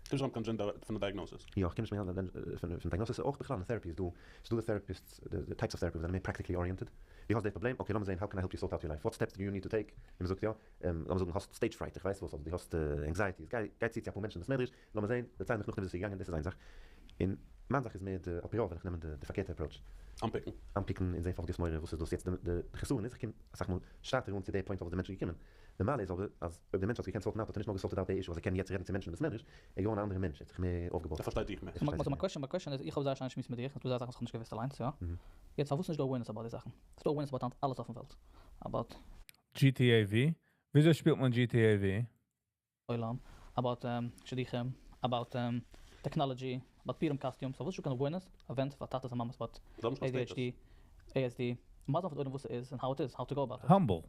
קומסט נישט מיט קיין agenda פון די diagnosis? יא, איך קום נישט מיט קיין פון diagnosis, אויך בכלל אין therapy איז דא, ס'איז דא די therapists, די types of therapy וואס זענען מער practically oriented, דו האסט די פראבלעם, okay לאמיר זעהן how can I help you sort out your life, what steps do you need to take, און מ'זאגט יא, לאמיר זאגן האסט stage fright, איך ווייס וואס, אדער דו האסט anxiety, גיי גיי צו צו אפאר מענטשן אין בית מדרש, לאמיר זעהן, דערצייל מיך נאכדעם וויאזוי ס'איז געגאנגען, דאס איז איין זאך, און מיין זאך איז מער די על פי רוב וועל איך נעמען די פארקערטע approach. אנפיקן. אנפיקן און זעהן פארוואס דו האסט מורא, וואס איז דאס יעצט די חסרון איז, איך קום אסאך מאל שטאטער אן צו די point פארוואס די מענטש איז געקומען, די מעלה איז אבער אז אויב די מענטש האט געקענט sort ן out האט ער נישט נאר גע sort ט out די issue אז ער קען יעצט רעדן צו מענטשן אין בית מדרש, ער איז געווארן א אנדערע מענטש, ער האט זיך מער אויפגעבויט. ער פארשטייט דיך מער. So my question, my question איז, איך האב זייער שיינע שמועס מיט דיך, און ס'דא זייער זאכן וואס איך האב נישט געוואוסט אליינס, יא? יעצט פארוואס נישט דא awareness about די זאכן? ס'דא awareness about היינט אלעס אויפן וועלט, about. GTA V? וויאזוי שפילט מען GTA V? עולם, about שידוכים, about technology, about פורים costumes, פארוואס נישטא קיין awareness event פאר טאטעס און מאמעס about ADHD, ASD, מסביר פאר די עולם וואס ס'איז און how it is, how to go about it. Humble.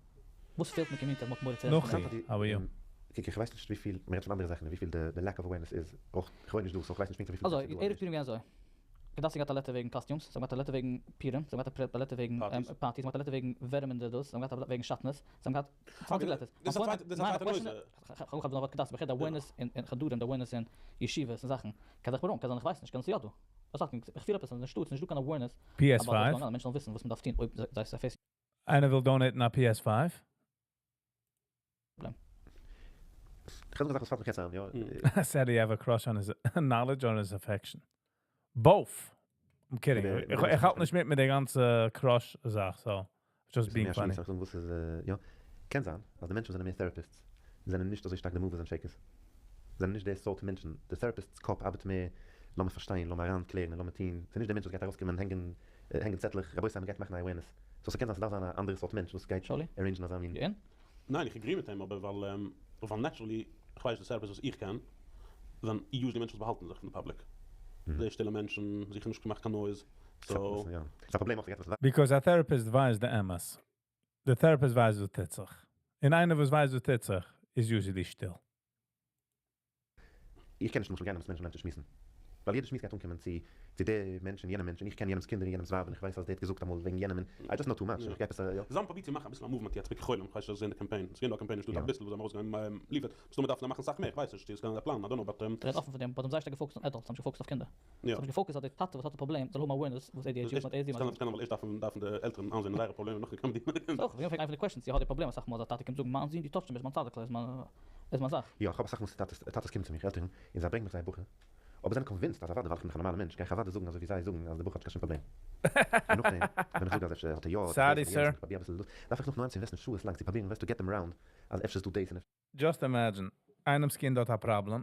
וואס פעלט אין community אז מ'האט מורא צו רעדן פון נאכי, דעם? How are you? קוק איך ווייס נישט וויפיל, מ'רעדט פון אנדערע זאכן, וויפיל די lack of awareness איז, אויך איך וואוין נישט דא so איך ווייס נישט פונקטליך וויפיל אזוי, ערב פורים געווען אזוי. כדאי געהאט א letter וועגן costumes, זיי האבן געהאט א letter וועגן פורים, זיי האבן געהאט א letter וועגן parties, זיי האבן געהאט א letter וועגן ווערים אין די דאס, זיי האבן געהאט א letter וועגן שעטנז, זיי האבן געהאט 20 letters. דאס איז א צווייטע נושא. כ'האב נאר געדאכט בכלל די awareness אין חדרים, די awareness אין ישיבות און זאכן, קען זיך wrong, קען זיין איך ווייס נישט, קען זיין ס'איז יא דא. וואס זאגט איך פיל עפעס אז אין שטאט איז נישטא קיין awareness PS about what's five? going on, מענטשן זאלן וויסן וואס מ'דארף טון אויב זיי face ן. איינער וויל donate ן א PS five? פראבלעם. כ'האב געזאגט וואס פאלט מיך יעצט איין, יא. Said he have a crush on his knowledge or his affection? Both! I'm kidding. איך האלט נישט מיט מיט די גאנצע crush זאך, so just being funny. וואס איז יא, קען זיין אז די מענטשן וואס זענען מער therapists זענען נישט אזוי שטארק די movers and shakers, זענען נישט די סארט מענטשן, די therapist's קאפ ארבעט מער לאמיר פארשטיין, לאמיר אריינקלערן און לאמיר טון, ס'איז נישט די מענטש וואס גייט ארויסקומען און הענגען הענגען צעטלעך רבותי מ'גייט מאכן א awareness, so ס'קען זיין ס'דארף זיין א אנדערע סארט מענטש וואס גייט arrange ן אזא מין. ניין איך agree מיט אים אבער ווייל ווייל naturally כ'ווייס די therapists וואס איך קען זענען usually מענטשן וואס באהאלטן זיך פון די public זייער שטילע מענטשן זיכער נישט געמאכט קיין noise so. ס'איז א פראבלעם אויך ס'גייט אביסל. Because א therapist ווייסט די אמת. די therapist ווייסט וואס טוט זיך. און איינער וואס ווייסט וואס טוט זיך איז usually שטיל. איך קען נישט למשל גיין אויף מענטשן און מענטשן שמועסן, ווייל יעדע שמועס גייט אנקומען צו צו די מענטש און יענע מענטש, און איך קען יענעמ'ס קינדער און יענעמ'ס ווייב און איך ווייס אז דער האט געזאגט אמאל וועגן יענעם און I just know too much און איך גיי עפעס א יא. זיי האבן פרובירט צו מאכן אביסל א movement יעצט ביקור חולים, כ'ווייס נישט אז עס איז געווען די קאמפיין, עס איז געווען דא א קאמפיין אין שטאט אביסל וואס זיי האבן ארויסגעגעבן leaflet, מסתמא דארף מען מאכן סאך מער, כ'ווייס נישט צו עס קען זיין א פלאן, I don't know but. רעד אפן פון דעם, but האבן זייער שטארק גע focus ט אויף adults, זיי האבן נישט גע focus ט אויף קינדער. זיי האבן נישט גע focus ט אז די טאטע וואס האט די פראבלעם זאל האבן awareness וואס ADHD איז און ASD מיינט. עס קען אבער ערשט דארפן די עלטערן איינזען זייערע פראבלעמען נאכדעם קען מען די. ס'איז אויך ווען פרעגט איינע פון די questions צו ער האט די פראבלעם אסאך מאל אז א טאטע קומט זאגן מיין זון דו touch סט אים ביסט מיין צדיק'ל איז מיין איז מיין זאך. יא, כ'האב אסאך מאל טאטעס, טאטעס קומען צו מיך, עלטערן, און זיי ברענגען מיך זייער בחור, אבער זענען convinced אז אוודאי ווייל איך בין דאך א נארמאלער מענטש גיי איך אוודאי זאגן אזוי ווי זיי זאגן אז דער בחור האט קיין שום פראבלעם. און נאכדעם ווען איך זאג אז אפשר האט ער יא אדער דאס אדער יענץ און איך פראביר אביסל דאס דארף איך נאך נאר צו invest ן שעות לאנג צו פראבירן ווייסט to get them around אז אפשר איז דא דאס און Just imagine, איינעמס קינד האט א problem.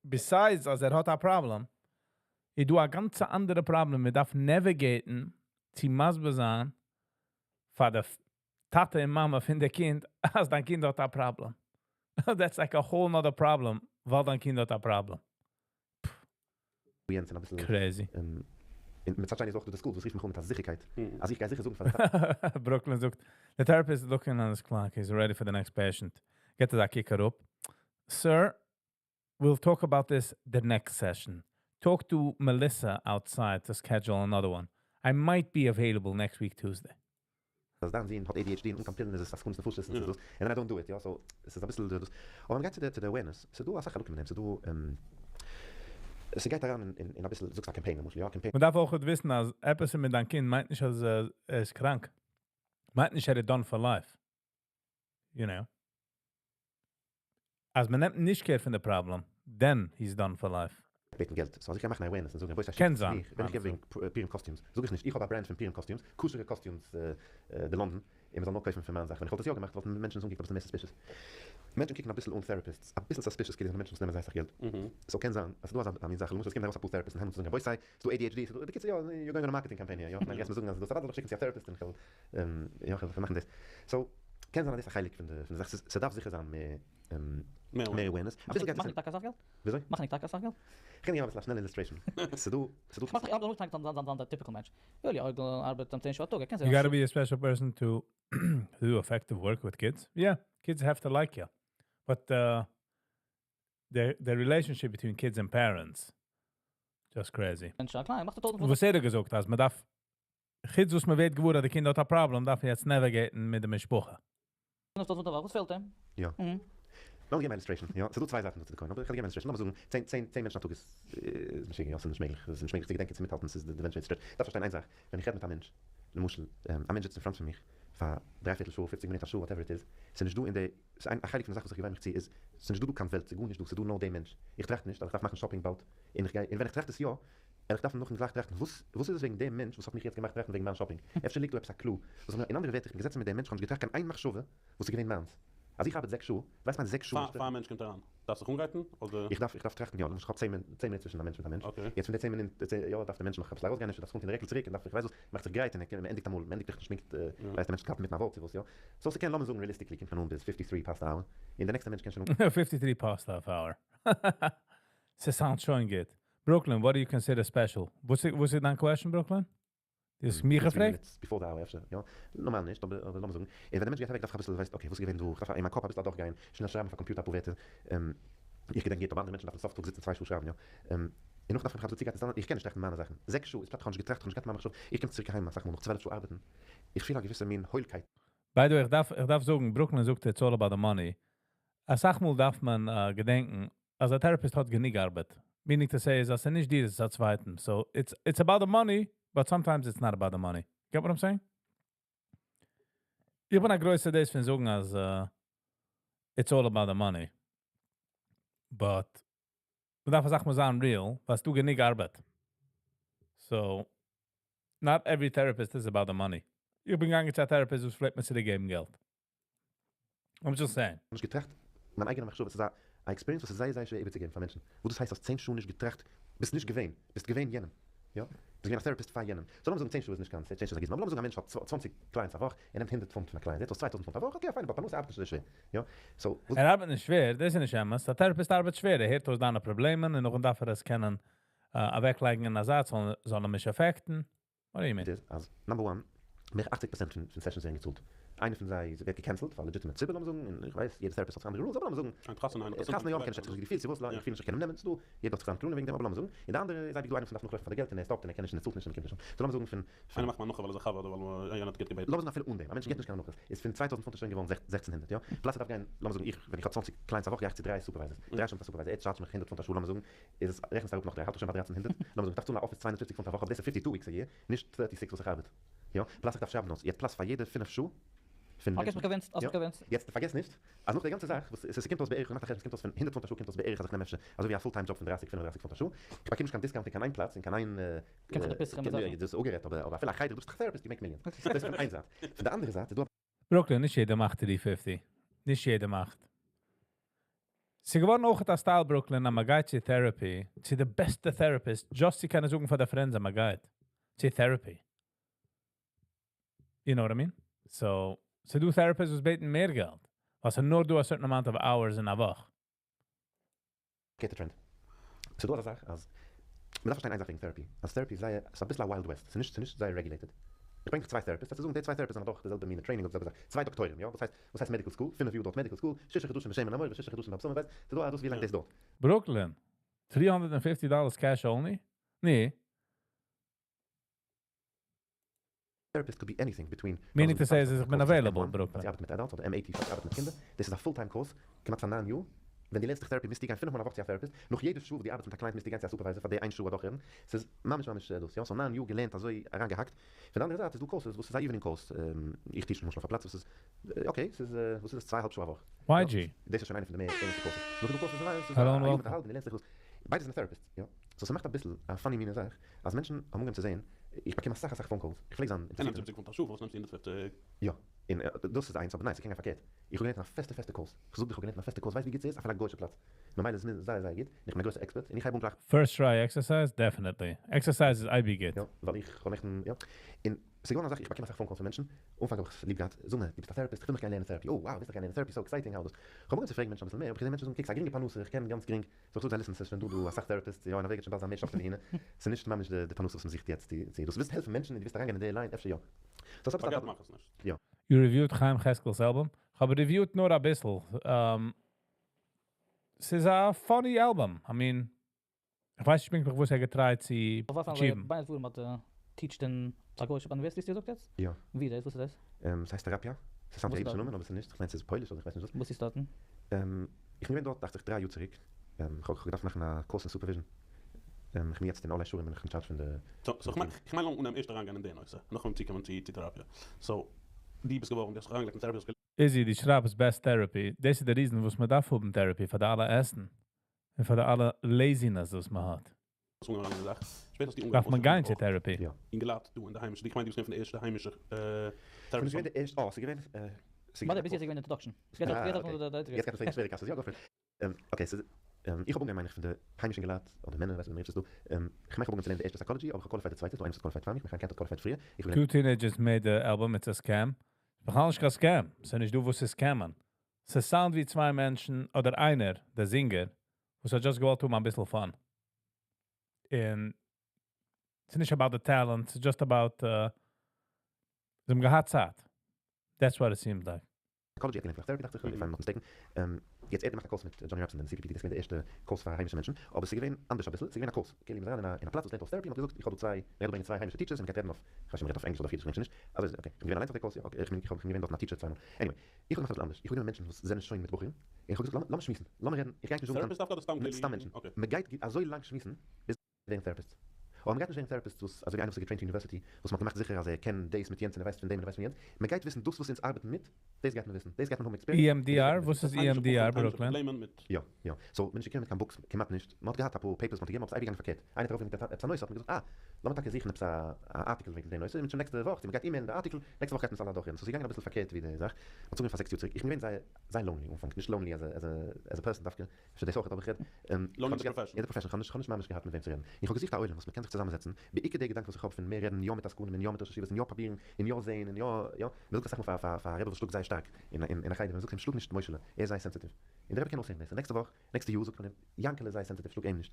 Besides אז ער האט א problem, איז דא א גאנצע אנדערע problem, מען דארף navigate ן צו מסביר זיין פאר די טאטע און מאמע פון די קינד, אז דיין קינד האט א problem. That's like a whole nother problem, ווייל דיין קינד האט א problem. יענץ און אביסל Crazy. און מצד שני איז אויך דא די school וואס רופט מיך אן מיט א זיכערקייט אז איך גיי זיכער זאגן פאר די טאטע. Brooklyn זאגט, the therapist is looking on his clock, he's ready for the next patient. געט ער א קוק אראפ. Sir, we'll talk about this the next session. Talk to Melissa outside to schedule another one. I might be available next week Tuesday. אז דיין זון האט ADHD און אן קיין פילן איז עס א סכנת נפשות און ס'איז דאס, and then I don't do it, יא, so עס איז אביסל דאס. אבער מ'גייט צו די צו די awareness, ס'איז דא אסאך חלקים אין דעם, ס'איז דא ס'גייט אריין אין אין אביסל, זאגסט א קאמפיין למשל, יא, קאמפיין. מ'דארף אויך וויסן אז עפעס מיט דיין קינד מיינט נישט אז ער איז קראנק. מיינט נישט ער איז done for life. You know. אז מען נעמט נישט care פון די problem, then he's done for life. בעטן געלט, so אז איך גיי מאכן awareness און זאגן רבותי קען זיין. איך, ווען איך געב וועגן פורים costumes, זאג איך נישט איך האב א brand פון פורים costumes, כשר'ע costumes די לאנדאן, און מען זאל נאר קויפן פון מיין זאך, ווען איך וואלט עס יא געמאכט וואלטן מענטשן עס אנגעקוקט אביסל מער suspicious. מענטשן קוקן אביסל אן therapists אביסל suspicious כאילו זענען מענטשן וואס נעמען זייער סאך געלט. So קען זיין אז ס'דא אזא מין זאך, למשל עס קומט ארויס אפאר therapists און הייבן אן צו זאגן רבותי, ס'דא ADHD, ס'דא, בקיצור יא, you're going on a marketing campaign here, יא, כ'מיין גייסט מיר זאגן אז דאס אוודאי זאל איך שיקן צו א therapist און כ'וועל יא כ'וועל מאכן דאס. So קען זיין אז דאס איז א חלק פון די זאך, ס'דארף זיכער זיין מער מער awareness. אביסל גייט עס. מאך נישט טאקע אסאך געלט? וויאזוי? מאך נישט טאקע אסאך געלט? כ'קען געבן אביסל א שנעלע illustration. ס'דא ס'דא. מאך נישט אבער זיין זיין זיין typical מענטש. יואלי ארבעט 10 שעה א טאג, ער קען זיין. You gotta be a special person to do effective work with kids. Yeah, kids have to like you. But the relationship between kids and parents, just crazy. מענטש א קליין, מאכט ער טויזנט. וואס האט ער געזאגט, אז מען דארף, חוץ וואס מען ווערט געוואר אז די קינד האט א problem, דארף מען יעצט navigate ן מיט די משפחה. 5000 א וואך, וואס פעלט אים? יא. לאמיר געבן א illustration, יא, ס'איז דא צוויי זייטן דא צו די coin, אבער איך וועל געבן א illustration, לאמיר זאגן, 10, 10, 10 מענטשן א טאג איז איז משוגע, יא, ס'איז נישט מעגליך, ס'איז נישט מעגליך צו געדענקען צו מיטהאלטן, ס'איז די מענטש ווערט stressed. דארף פארשטיין איין זאך, ווען איך רעד מיט א מענטש, למשל, א מענטש זיצט אין front פון מיך פאר דריי פערטל שעה, 50 מינוט, א שעה, whatever it is, ס'איז נישט דא אין די, ס'איז א חלק פון די זאך וואס איך געוויין מיך צו איז, ס'איז נישט דא דא קיין וועלט, ס'איז גארנישט דא, ס'איז דא נאר דעם מענטש. איך טראכט נישט אז איך דארף מאכן shopping באלד, און איך גיי, און ווען איך טראכט עס יא, וועל איך דארפן נאכדעם גלייך טראכטן, וואס וואס איז עס וועגן דעם מענטש וואס האט מיך יעצט געמאכט טראכטן וועגן מיין shopping? אפשר ליגט דא עפעס א clue וואס האט מיר, אין אנדערע ווערטער, איך בין געזעצן מיט דעם מענטש, איך האב נישט געטראכט קיין איין מחשבה וואס איז געווען מיינס. אז איך ארבעט 6 שעה, ווייסט מיין 6 שעה פאר א מענטש קומט אריין, דארפסט זיך אנגרייטן אדער? איך דארף טראכטן, יא, למשל איך האב 10 מינוט צווישן א מענטש מיט א מענטש, יעצט פון די 10 מינוט, יא, דארף דער מענטש נאך אביסל ארויסגיין, אפשר דארף זיך אנטון די רעקל צוריק, און דארף איך ווייס וואס, מאכט זיך גרייט, און ער ענדיגט אמאל, מען ענדיגט זיך נישט שמינקט, ווייסט דער מענטש קלאפט מיט א ווארט צו וואס, יא. So ס'קען לאמיר זאגן realistically קומט מען אן ביז 53 past hour, און דער נעקסטער מענטש קען שוין אן. 53 past half hour. ס'sound שוין גוט. Brooklyn, what do you consider special? וואס איז דיין question, Brooklyn? דאס מיך געפרעגט? Before the hour אפשר, יא. נארמאל נישט, אבער לאמיר זאגן. און ווען דער מענטש גייט אוועק דארף איך אביסל, ווייסט, okay, וואס איז געווען דא? איך דארף אין מיין קאפ אביסל אדורכגיין, שנעל שרייבן אויף א computer אפאר ווערטער. איך געדענק גוט, אבער אנדערע מענטשן דארפן סוף טאג זיצן 2 שעה שרייבן, יא. און נאך דארף איך מיך אביסל צוגרייטן, איך קען נישט טראכטן מיינע זאכן. 6 שעה איז פלאט, איך האב נישט געטראכט, איך האב נישט געהאט מיין מחשבה. איך קום צוריק אהיים אסאך מאל נאך 12 שעה ארבעטן. איך פיל א געוויסע מין הוילקייט. By the way, איך דארף זאגן, Brooklyn זאגט, it's all about the money. אסאך מאל דארף מען געדענקען, אז א therapist האט גענוג ארבעט. Meaning to say איז, אז ס'איז נישט דיר, עס איז א צווייטן. So, it's about the money, but sometimes it's not about the money. Get what I'm saying? איך בין א גרויסער דאס פון זאגן, אז it's all about the money. But, מען דארף אסאך מאל זיין real, ווייל ס'דא גענוג ארבעט. So, not every therapist is about the money. איך בין געגאנגען צו א therapist, וואס פלעגט מיר צוריקגעבן געלט. I'm just saying. נישט געטראכט, מיין אייגענע מחשבה, עס איז א experience וואס איז זייער זייער שווער איבערצוגעבן פאר מענטשן. וואס דאס הייסט, האסט 10 שעה נישט געטראכט, ביסט נישט געווען, ביסט געווען יענעם. יא? ביסט געווען א therapist פאר יענעם. So לאמיר זאגן 10 שעה איז נישט קיין, 10 שעה איז א גוזמא, אבער לאמיר זאגן א מענטש האט 20 clients א וואך, ער נעמט 100 פונט פון א client, זעט אויס 2000 פונט א וואך, okay, פיין, אבער פרנסה ארבעט נישט אזוי שווער. יא? So, וואס ער ארבעט נישט שווער, דאס איז נישט אמת. א therapist ארבעט שווער, ער הערט אויס דיינע פראבלעמען און נאכדעם דארף ער עס קענען אוועקלייגן אין א זייט, זאל ער נישט affect ן. What do you mean? איז אז, number one, מער 80% פון sessions ווערן געצאלט. איינע פון זיי ווערט גע cancel ט, ווייל legitimate סיבה, לאמיר זאגן, און איך ווייס, יעדער therapist האט אנדערע rules, אבער לאמיר זאגן, איין חתונה, איינער חתונה, יא, מ'קען נישט, האט זיך געפילט, צו וואס, איך פיל נישט איך קען אים נעמען, ס'דא, יעדער האט זיך זיין קלונה וועגן דעם, אבער לאמיר זאגן, און די אנדערע איז אייביג דא איינער וואס דארף נאכלויפן פאר די געלט, און ער stop ט און ער קען נישט און ער צאלט נישט און ער קומט נישט אן. So לאמיר זאגן פון איינער מאכט מיר הנחה ווייל ער איז א חבר אדער ווייל יענער האט גוט געבעטן. לאמיר זאגן אפילו אן דעם, א מענטש געבט נישט קיין הנחות, איז פון 2000 פונט איז שוין געווארן 1600, יא? Plus ער דארף גיין, לאמיר זאגן איך, ווען איך האב 20 clients א וואך גיי איך צו דריי supervisors, דריי שעה מיט א supervisor, ער charge ט מיך 100 פונט א שעה, לאמיר זאגן, איז עס, רעכנסט אראפ נאך דריי, האלט איך שוין ביי 1300, לאמיר זאגן, איך דארף צאלן א office 250 פונט א וואך, אבער דאס איז 52 weeks a year, נישט 36 וואס איך ארבעט. יא? Plus איך דארף שרייבן notes, יעצט plus פאר יעדע 5 שעה. פון Okay, האסט מיך מענטשן. convinced, האסט יא. מיך convinced. יעצט פארגעס נישט, אז נאך די גאנצע זאך, וואס עס קומט אויס בערך, איך מאך א חשבון, עס קומט אויס פון הונדערט פונט א שעה קומט אויס בערך אז איך נעם אפשר אזוי ווי א full time job פון דרייסיג פינף און דרייסיג פונט א שעה, איך באקום נישט קיין discount אין קיין איין פלאץ, אין קיין איין קומט פון די פסחים און זאכן. דאס איז אפגערעדט, אבער אפילו א חדר, דו ביסט דאך א therapist, you make millions. דאס איז פון איין זייט. פון די אנדערע זייט איז דא א. Brooklyn, נישט יעדער מאכט 350. נישט יעדער מאכט. ס'איז געווארן אויך א style Brooklyn, אז מ'גייט צו therapy, צו די בעסטע therapist, just צו קענען זאגן פאר די friends אז מ'גייט צו therapy. You know what I mean? So, ס'דא therapists וואס בעטן מער געלט, ווייל ס'איז נאר דא a certain amount of hours אין א וואך. פארקערטע trend. ס'דא אזא זאך אז מ'דארף פארשטיין איין זאך וועגן therapy, אז therapy איז זייער, ס'איז אביסל א wild west, ס'איז נישט, ס'איז נישט זייער regulated. איך ברענג דיך צוויי therapists, וועסטו זאגן די צוויי therapists זענען אדורך די זעלבע מינע training אדער די זעלבע זאך, צוויי דאקטוירים, יא? וואס הייסט, וואס הייסט medical school? פינף יאר דארט medical school, שישה חדשים בשמן המור ושישה חדשים בבשמים, ווייסט, ס'איז דא א דאס ווי לאנג דאס דויערט. Brooklyn, 350 dollars cash only? Nee. Therapist could be anything between Meaning to say אז איך בין available, Brooklyn. זי ארבעט מיט adults אדער M80 פאר זי ארבעט מיט קינדער. דאס איז א full time course, כמעט פאר נײַן יאר. ווען דו לערנסט דיך therapy מוזטו גיין פינף מאל א וואך צו א therapist. נאך יעדע שעה וואס דו ארבעטסט מיט א client מוזטו גיין צו א supervisor פאר די איין שעה אדורכרעדן. ס'איז ממש ממש דאס, יא. So נײַן יאר געלערנט אזוי אריינגעהאקט. פון די אנדערע זייט איז דא courses וואס איז א evening course. איך teach למשל אויף א פלאץ וואס איז, okay, ס'איז, וואס איז עס, צוויי אהאלב שעה א וואך. YG. דאס איז שוין איינע פון די מער ערנסטע courses. נאך איז דא courses וואס איז א יאר מיט א האלב און דו לערנסט דיך אויס. ביידע זענען therapists, יא. So ס'מאכט אביסל א funny מינע זאך אז מענטשן האבן אנגעהויבן צו זעהן, איך באקום אסאך אסאך phone calls, איך פלעג זיין אינטערעסירט. 71 פונט א שעה, פארוואס נעמסטו 150? יא, און דאס איז איינס, אבער ניין, ס'קען גיין פארקערט. איך האב געלערנט אין א פעסטע פעסטע קורס, כ'זאג דיך כ'האב געלערנט אין א פעסטע קורס, ווייסט ווי גוט ס'איז? אפילו א גוי'שע פלאץ. ממילא איז מיר זייער זייער גוט, און איך בין א גרויסע expert, און איך הייב אן גלייך. First try exercise? Definitely. Exercise איז אייביג גוט. יא, ווייל איך האב נעכטן, יא. און ס'איז געווארן א זאך, איך באקום אסאך phone calls פון מענטשן, אנפאנג האב איך עס ליב געהאט, זאג מיר, דו ביסט א therapist, איך וויל מיך גיין לערנען therapy, oh wow, ווילסט דיך גיין לערנען therapy, so exciting, how דאס. כ'האב אנגעהויבן צו פרעגן מענטשן אביסל מער, האב איך געזען מענטשן זאגן, קוק, ס'איז א גרינגע פרנסה, איך קען גאנץ גרינג זאג זאג זיי listen ס'איז שוין דא דא אסאך therapists יא אין א וועג גייט שוין באלד זיין מער שוחטים ווי הינער ס'איז נישט ממש די פרנסה וואס מ'זוכט יעצט צו דאס ווילסט העלפן מענטשן און דו ווילסט אריינגיין אין די line אפשר יא so ס'איז פאר געלט מאך עס נישט. יא. You reviewed חיים חזקאל'ס album? כ'האב reviewed נאר אביסל. ס'איז א funny album. I mean, כ'ווייס נישט פונקטליך וואס ער גע try ט צו achieve ן. ביי וואו מ'האט teach ט אין א גוי'אישע university האסטו געזאגט יעצט? יא. ווי איז דאס? וואס איז דאס? ס'הייסט טעראפיא. ס'איז א אידישע נאמען אבער ס'איז נישט, כ'מיין ס'איז פויליש אדער כ'ווייס נישט וואס. וואס איז דארטן? איך בין געווען דארט דאכט זיך דריי יאר צוריק, כ'האב געדארפט מאכן א קורס אין supervision, כ'בין יעצט אין עולי שרים בין איך אין charge פון די. So כ'מיין לאמיר אנהייבן ערשט אריינגיין אין די נושא, נאכדעם צוקומען צו therapy. So דו ביסט געווארן, דו האסט זיך אריינגעלייגט אין therapy, האסט Izzy, דו שרייבסט best therapy, דאס איז די reason וואס מען דארף האבן therapy פאר די אלע עסן, און פאר די אלע laziness וואס מען האט. דארף מען גיין צו therapy. יא. אינגעלייט דא אין די היימישע, איך מיין דו ביסט געווען פון די ערשטע היימישע therapists. כ'בין נישט געווען די ערשטע, אה ס'איז געווען. ווארט ביז יעצט איז געווען introduction. יעצט גייט מען פרעגן שווערע קשיות, יא go for it. Okay ס'איז, איך האב אנגעהויבן מיין איך פון די היימישע אינגעלייט אדער מענער ווייס ווי מ'רופט עס דא, איך מיין כ'האב אנגעהויבן צו לערנען די ערשטע psychology אבער כ'האב qualified די צווייטע, ס'דא איינער וואס האט qualified פאר מיך, מיכאל קענט האט qualified פריער, איך האב Two teenagers made the album, it's a scam. בכלל נישט קיין scam, ס'איז נישט דא וואס צו scam ען. ס' sound ווי צוויי מענטשן אדער איינער, דער singer, וואס האט just געוואלט האבן אביסל fun. און ס'איז נישט about the talent, ס'איז just about זיי האבן געהאט צייט. That's what it seems like. Psychology האט געלערנט פאר therapy דאכט זיך, if I'm not mistaken. יעצט ער האט געמאכט א קורס מיט Johnny Rapson און CPPT, דאס איז געווען די ערשטע קורס פאר היימישע מענטשן, אבער ס'איז געווען אנדערש אביסל, ס'איז געווען א קורס, כאילו מ'איז אריין אין א פלאץ וואס לערנט אויס therapy און מ'האט געזאגט איך האב דא צוויי, מ'גייט דא ברענגען צוויי היימישע teachers און מ'גייט רעדן אויף, כ'ווייס נישט מ'רעדט אויף ענגליש אדער אויף אידיש כ'געדענק שוין נישט, אזוי איז okay, כ'בין געווען אליינס אויף די קורס, יא okay, כ'בין געווען דארטן א teacher צוויי מאל, anyway, איך האב געמאכט אביסל אנדערש, איך האב גענומען מענטשן וואס זענען שוין מיט בחורים, און איך האב געזאגט לאמיר שמועסן, לאמיר רעדן, איך גיי ענק נישט זאגן קיין, מיט סתם מענטשן, מ'גייט אזוי לאנג שמועסן ביז. ווערן therapists. אבער מ'גייט נישט ווערן therapists וואס אזוי ווי איינער וואס איז גע train ט אין university וואס מ'האט געמאכט זיכער אז ער קען דאס מיט יענץ און ער ווייסט פון דעם און ער ווייסט פון יענץ, מ'גייט וויסן דאס וואס אונז ארבעטן מיט, דאס גייט מען וויסן, דאס גייט מען האבן experience. EMDR? וואס איז EMDR ברוקלין? יא יא. So מ'איז נישט געקומען מיט קיין books, כמעט נישט, מ'האט געהאט אפאר papers מ'האט געגעבן אבער ס'איז אייביג געגאנגען פארקערט, איינער האט ארויפגעברענגט עפעס א נושא האט מען געזאגט אה, לאמיר טאקע זוכן עפעס א article וועגן די נושא און שוין נעקסטע וואך צו מ'גייט email ן די article, נעקסטע וואך גייט מען עס אלע אדורכרעדן, so ס'איז געגאנגען אביסל פארקערט ווי די זאך, מ'האט זאגן פאר זעקס יאר צוריק, איך בין געווען זייער זייער lonely אנפאנג, נישט lonely as a as a person דווקא, אפשר דאס אויך אבער איך רעד lonely in profession. אין די profession, כ'האב נישט כ'האב נישט ממש געהאט מיט וועם צו רעדן, איך האב געזוכט א עולם וואס מ'קען זיך צוזאמען זעצן, בעיקר די געדאנק וואס איך האב פון מער רעדן יא מיט עסקנים און יא מיט ראשי ישיבות און יא פראבירן און יא זעהן און יא יא, מ'זאגט אסאך מאל פאר פאר פאר א רבי וואס שלאגט זייער שטארק אין אין א חדר, מ'זאגט אים שלאג נישט משה'לע ער איז זייער sensitive, און די רבי קען אויסהערן דאס, און נעקסטע וואך נעקסטע יאר זאגט מען אים יאנקעלע איז זייער sensitive שלאג אים נישט,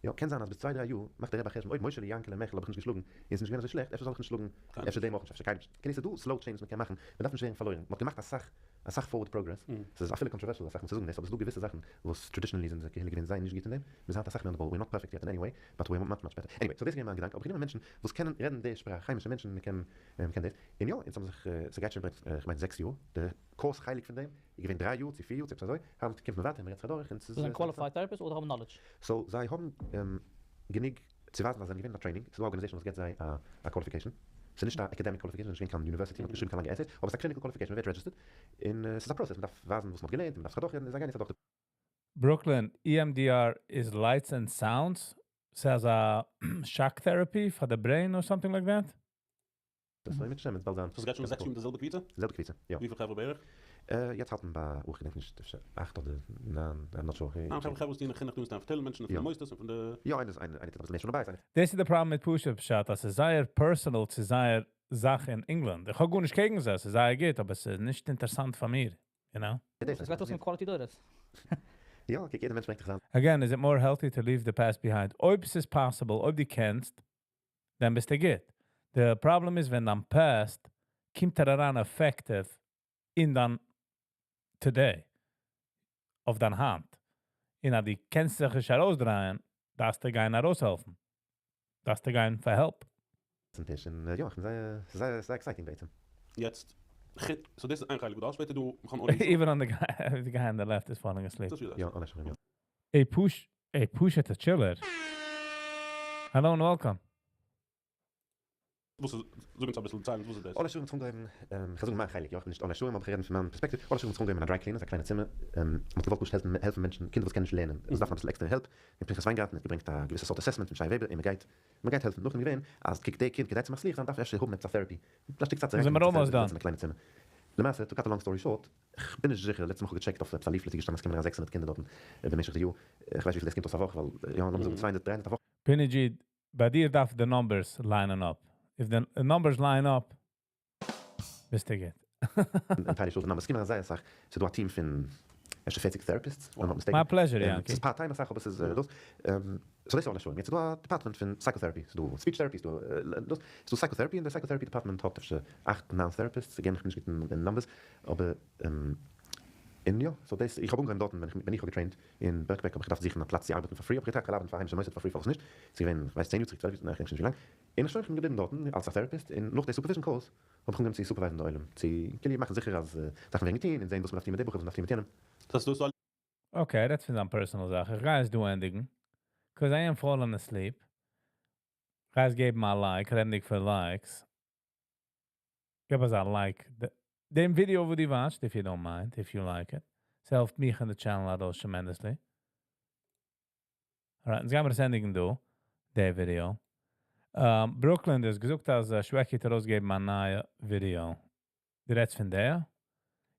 יא קען זיין אז ביז צוויי דריי יאר מאכט דער רבי א חשבון אויב משה'לע יאנקעלע מעכל האב איך נישט געשלאגן און ס'איז נישט געווען אזוי שלעכט אפשר זאל איך נישט שלאגן אפשר דעם אויך נישט אפשר קיינעם נישט, קען ס'איז דא slow change וואס מ'קען מאכן, מ'דארף נישט ווערן פארלוירן, מ'האט געמאכט אסאך אסאך forward progress, ס'איז אפילו controversial אסאך מאל צו זאגן דאס אבער ס'איז דא געוויסע זאכן וואס traditionally זענען די קהילה געווען זייער נישט גוט אין דעם, מ'איז היינט אסאך מער on the ball, we're not perfect yet in any way, but we're much much better, anyway so דאס איז געווען מיין געדאנק, אבער גענומען מענטשן וואס קענען רעדן די שפראך, היימישע מענטשן, מ'קען מ'קען דאס, און יא אונז האבן זיך, ס'גייט שוין בערך כ'מיין זעקס יאר, די קורס חלק פון דעם איז געווען דריי יאר צו פיר יאר צו עפעס אזוי, היינט קומט מען ווייטער און מ'רעדט זיך אדורך און ס'איז. זיי זענען qualified therapists אדער האבן knowledge? So זיי האבן גענוג צו ווייזן אז זיי זענען געווען אין א training, ס'איז דא א organization וואס געבט זיי א qualification. ס'איז נישט א academic qualification, נישט געווען קיין university, מ'האט געשריבן קיין לאנגע essays, אבער ס'איז א clinical qualification, מ'ווערט registered, און ס'איז א process, מ'דארף ווייזן וואס מ'האט געלערנט, און מ'דארף זיך אדורכרעדן, און זיי גייען יעצט אדורך די. Brooklyn, EMDR is lights and sounds? ס'איז א shock therapy for the brain or something like that? דאס זאל מיטשטימען, באלד זיין. סאו ס'גייט שוין זעקס יאר מיט די זעלבע קבוצה? זעלבע קבוצה, יא. וויפיל חברה בערך? יעצט האלט מען ביי, איך געדענק נישט, אפשר אכט אדער ניין, I'm not sure. ניין, חברה וואס טוען חינוך דא אין סטעמפארד היל, מענטשן פון די מוסדות און פון די. יא, איינער איינער טוט אביסל מער שלום בית, איינער. דאס איז די פראבלעם מיט פשוט פשט, אז ס'איז זייער personal צו זייער זאך אין ענגלאנד. איך האב גארנישט קעגן זיי, ס'איז זייער גוט, אבער ס'איז נישט אינטערעסאנט פאר מיר, you know? עס גייט אויס מיט quality דורות. יא, קוק, יעדער מענטש ברענגט זיך זיין. Again, is it more healthy to leave the past behind? אויב ס'איז possible, אויב דו קענסט, דאן ביסטו גוט. The problem איז, ווען דיין past קומט ער אריין effective אין דיין today, אויף דיין האנט. און אז דו קענסט זיך נישט ארויסדרייען, דארפסטו גיין ארויסהעלפן. דארפסטו גיין for help. טיש, און יא, איך בין זייער, זייער, זייער exciting בעצם. יעצט, so דאס איז איין חלק, דאס שפעטער דא, מ'קען אויך Even on the guy, the guy on the left is falling asleep. דאס איז יא, אלע שוין, יא. A push, a push at the chiller. Hello and welcome. וואס איז, זאג אונז אביסל ציילן, וואס איז דאס? אלע שיעורים צום געבן, איך זאג מיין חלק, יא, איך בין נישט אלע שיעורים, אבער איך רעד פון מיין perspective. אלע שיעורים צום געבן אין א dry cleaner, א קליינע צימער. מ'האט געוואלט פשוט העלפן, העלפן מענטשן, קינדער וואס קענען נישט לערנען, וואס דארפן אביסל extra help. און פנחס וויינגארטן האט געברענגט א געוויסע סארט assessment פון שי וועבער, און מ'גייט, מ'גייט העלפן. נאכדעם געווען, אז קוק, דער קינד, כדי צו מצליח זיין, דארף ער אפשר האבן עפעס א therapy. דאס שטיק צייט צו זענען מיר almost done. אין א קליינע צימער. למעשה, to cut a long story short, איך בין נישט זיכער, לעצטע מאל איך האב געטשעקט אויף עפעס א leaflet איז געשטאנען אז עס קומען אריין 600 קינדער דארטן במשך די יאר. איך ווייס וויפיל דאס קומט אויס א וואך, ווייל יא, לאמיר זאגן 200, 300 א וואך. Pinigy, ביי דיר דארף the numbers lining up. If the numbers line up, ביסטו גוט. אין טייל שולן, עס קומען אריין זייער אסאך. ס'איז דא א team פון אפשר 40 therapists, if I'm not mistaken. My pleasure, Yankee. ס'איז part-time אסאך, אבער ס'איז דאס. So דאס איז אלע שולן. יעצט איז דא א department פון psychotherapy. ס'איז דא speech therapy, ס'איז דא דאס. ס'איז דא psychotherapy, און דער psychotherapy department האט אפשר 8, 9 therapists. Again, איך בין נישט גוט אין numbers, אבער און יא, so דאס, איך האב אנגעהויבן דארטן, ווען איך ווען איך האב געטרעינט אין Birkbeck, האב איך געדארפט זוכן א פלאץ צו ארבעטן for free, האב איך געטראכט, איך ארבעטן פאר היימישע מוסד for free, פארוואס נישט? ס'איז געווען, איך ווייס, 10 יאר צוריק, 12 יאר, ניין, איך געדענק שוין נישט ווי לאנג. און איך שוין, איך בין געבליבן דארטן אלס א therapist, און נאך די supervision course האב איך אנגעהויבן צו supervisen די עולם, צו כאילו מאכן זיכער אז זאכן ווערן געטון, און זען וואס מ'דארף טון מיט די בחור, וואס מ'דארף טון מיט יענעם. דאס איז דאס Okay, that's פון זיין personal זאך. איך גיי עס דא ענדיגן. Because I am falling asleep. Guys געב מיר א like, רעדנדיג פאר likes. געב אונז א like. דעם video וואו דו watchט, if you don't mind, if you like it. ס'העלפט מיך און די channel ארויס tremendously. Alright, יעצט גייען מיר עס ענדיגן דא, די video. Brooklyn, דו האסט געזאגט, אז Shwekey האט ארויסגעגעבן א נייע video. דו רעדסט פון דער?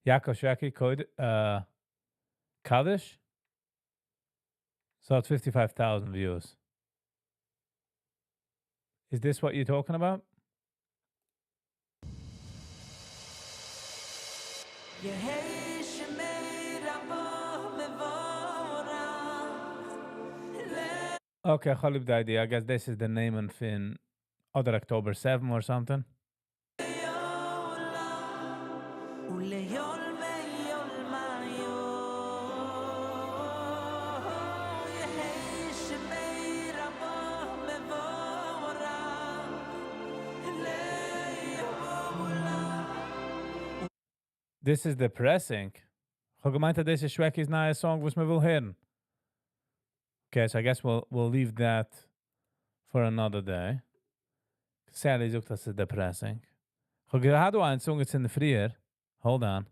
Yaakov Shwekey, code, Kaddish? So it's 55,000 views. Is this what you're talking about? יהא שמיה רבא מבורך. Okay, איך האב the idea. I guess this is the name פון אדער October 7 or something. ולעולמי עולמיו יהא שמיה רבא מבורך לעולם. This is depressing. איך האב געמיינט, אז דאס איז Shwekey's נייע song, וואס מען וויל הערן. Okay, so I guess we'll leave that for another day. Sally זאגט, דאס איז depressing. איך האב געהאט דא איין song יעצט אין די פריער. Hold on.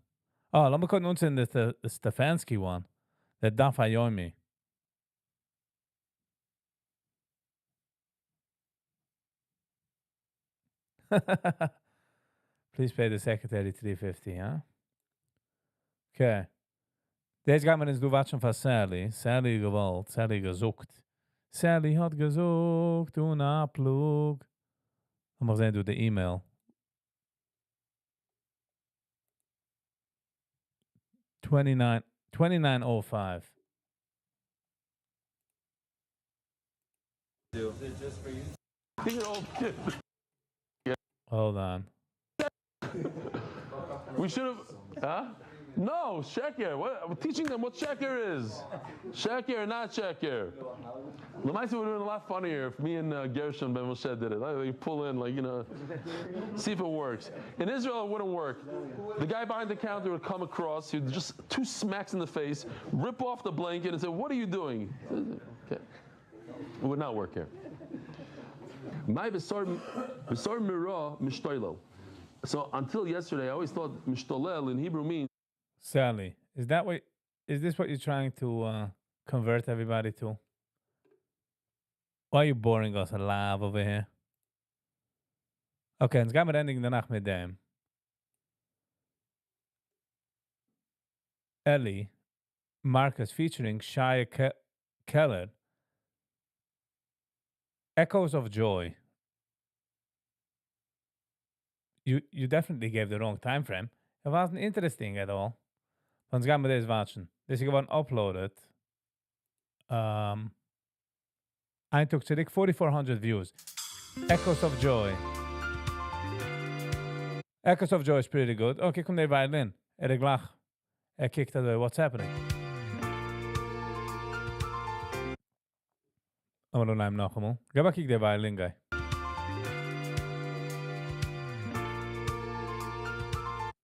Oh, לאמיר קוקן אונז אין the Stefanski one. The דף היומי. Please pay the secretary 350, huh? Okay. דאס גייען מיר אונז דא watchן פאר Sally. Sally געוואלט, Sally געזאגט. Sally האט געזאגט, אן א פלוג. לאמיר זען דא די email. 29, 2905. Is it just for you? These are all kids. Hold on. We should have, huh? No, שקר. What? We're teaching them what שקר is. שקר, not שקר. למעשה would have been a lot funnier if me and Gershon Ben Moshe did it. Like, you pull in, see if it works. In Israel, it wouldn't work. The guy behind the counter would come across, he'd just two smacks in the face, rip off the blanket and say, what are you doing? Okay. It would not work here. My besar besar mira mishtoilel. So until yesterday, I always thought mishtolel in Hebrew means Sally, is that what is this what you're trying to convert everybody to? Why are you boring us alive over here? Okay, אונז גיימיר ענדיגן דערנאך מיט דעם. Ellie Marcus featuring Shia Keller. Echoes of Joy. You definitely gave the wrong time frame. It wasn't interesting at all. אונז גיימיר דאס watchן. דאס איז געווארן uploaded. איין טאג צוריק, 4400 views. Echoes of Joy. Echoes of Joy is pretty good. Okay, קומט דער violin. ער גלייך. ער קוקט אזוי, what's happening? אבער ניין, נאכאמאל. גיב א קוק דער violin guy.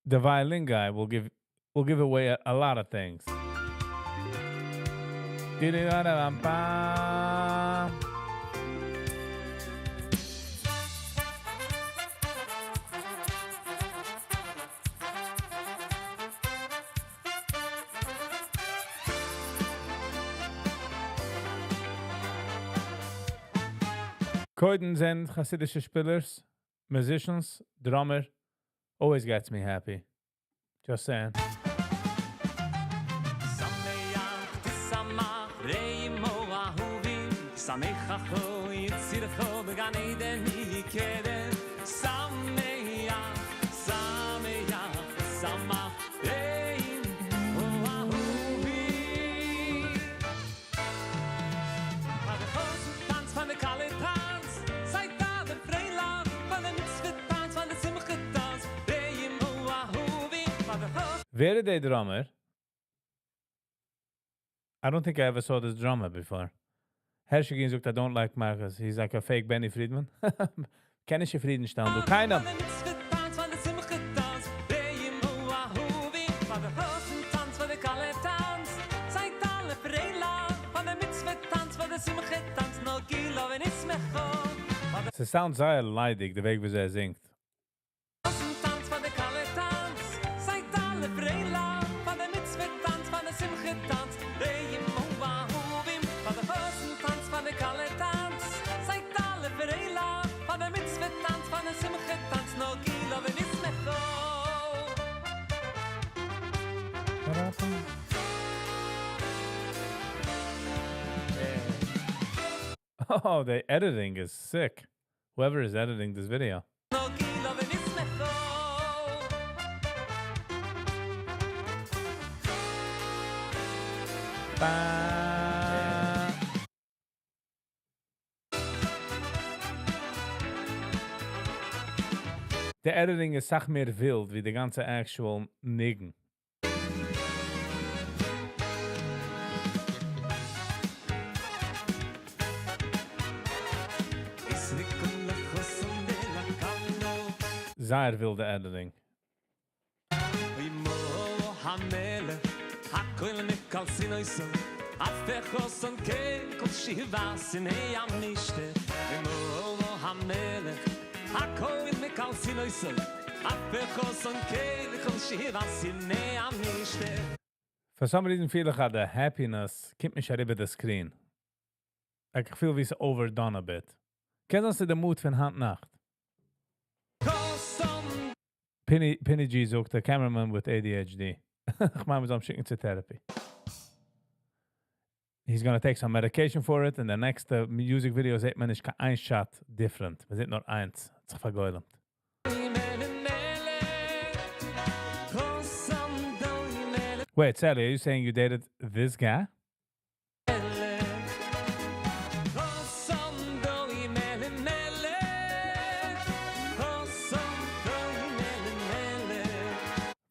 The violin guy will give away a lot of things. קודם זענען חסידישע שפילערס, musicians, drummer, always gets me happy. Just saying. שמח תשמח רעימו אהובים, שמחכו יצירכו בגן עדן יקדם. שמח, שמח, שמח רעימו אהובים. פאר די חתן טאנץ, פאר די כלה טאנץ, זייט אלע פריילעך, פאר די מצוה טאנץ, פאר די שמחה טאנץ, רעימו אהובים, פאר די חתן ווער איז דער drummer? I don't think I ever saw this drummer before. Hershey זאגט, I don't like Marcus. He's like a fake Benny Friedman. קען איך צופרידנשטעלן, דו קיינעם. פאר די מצוה טאנץ, פאר די שמחה טאנץ, רעים אהובים, פאר די חתן טאנץ, פאר די כלה טאנץ, זייט אלע פריילעך, פאר די מצוה טאנץ, פאר די שמחה טאנץ, נגילה ונשמחה. פאר די ס'sound זייער ליידיג, די וועג ווי ער זינגט. חתן טאנץ, פאר די כלה טאנץ, זייט אלע פריילעך, פאר די מצוה טאנץ, פאר די שמחה טאנץ, רעים אהובים, פאר די חתן טאנץ, פאר די כלה טאנץ, זייט אלע פריילעך, פאר די מצוה טאנץ, פאר די שמחה טאנץ, נגילה ונשמחה. Oh, the editing is sick. Whoever is editing this video. נגילה ונשמחה. Ba. The editing איז אסאך מער ווילד ווי די גאנצע actual ניגון. איז זייער ווילדע editing. אוי מו המלך, הכל מכל סינויסו, אף חוסן כל שיבה סיני המשתה. אוי מו המלך, הכל מכל סינויסו, אף חוסן כל שיבה סיני המשתה. For some reason feel איך אז די happiness קומט נישט אריבער די screen. איך feel ווי ס'איז overdone a bit. קענסט דו די mood פון היינט נאכט? Penny G זאגט, the cameraman with ADHD. איך מיין, מ'זאל אים שיקן צו therapy. He's gonna take some medication for it, and the next music video זעט מען נישט קיין איין shot different. מען זעט נאר איינס. האט זיך פארגוילמט. Wait, Sally, are you saying you dated this guy?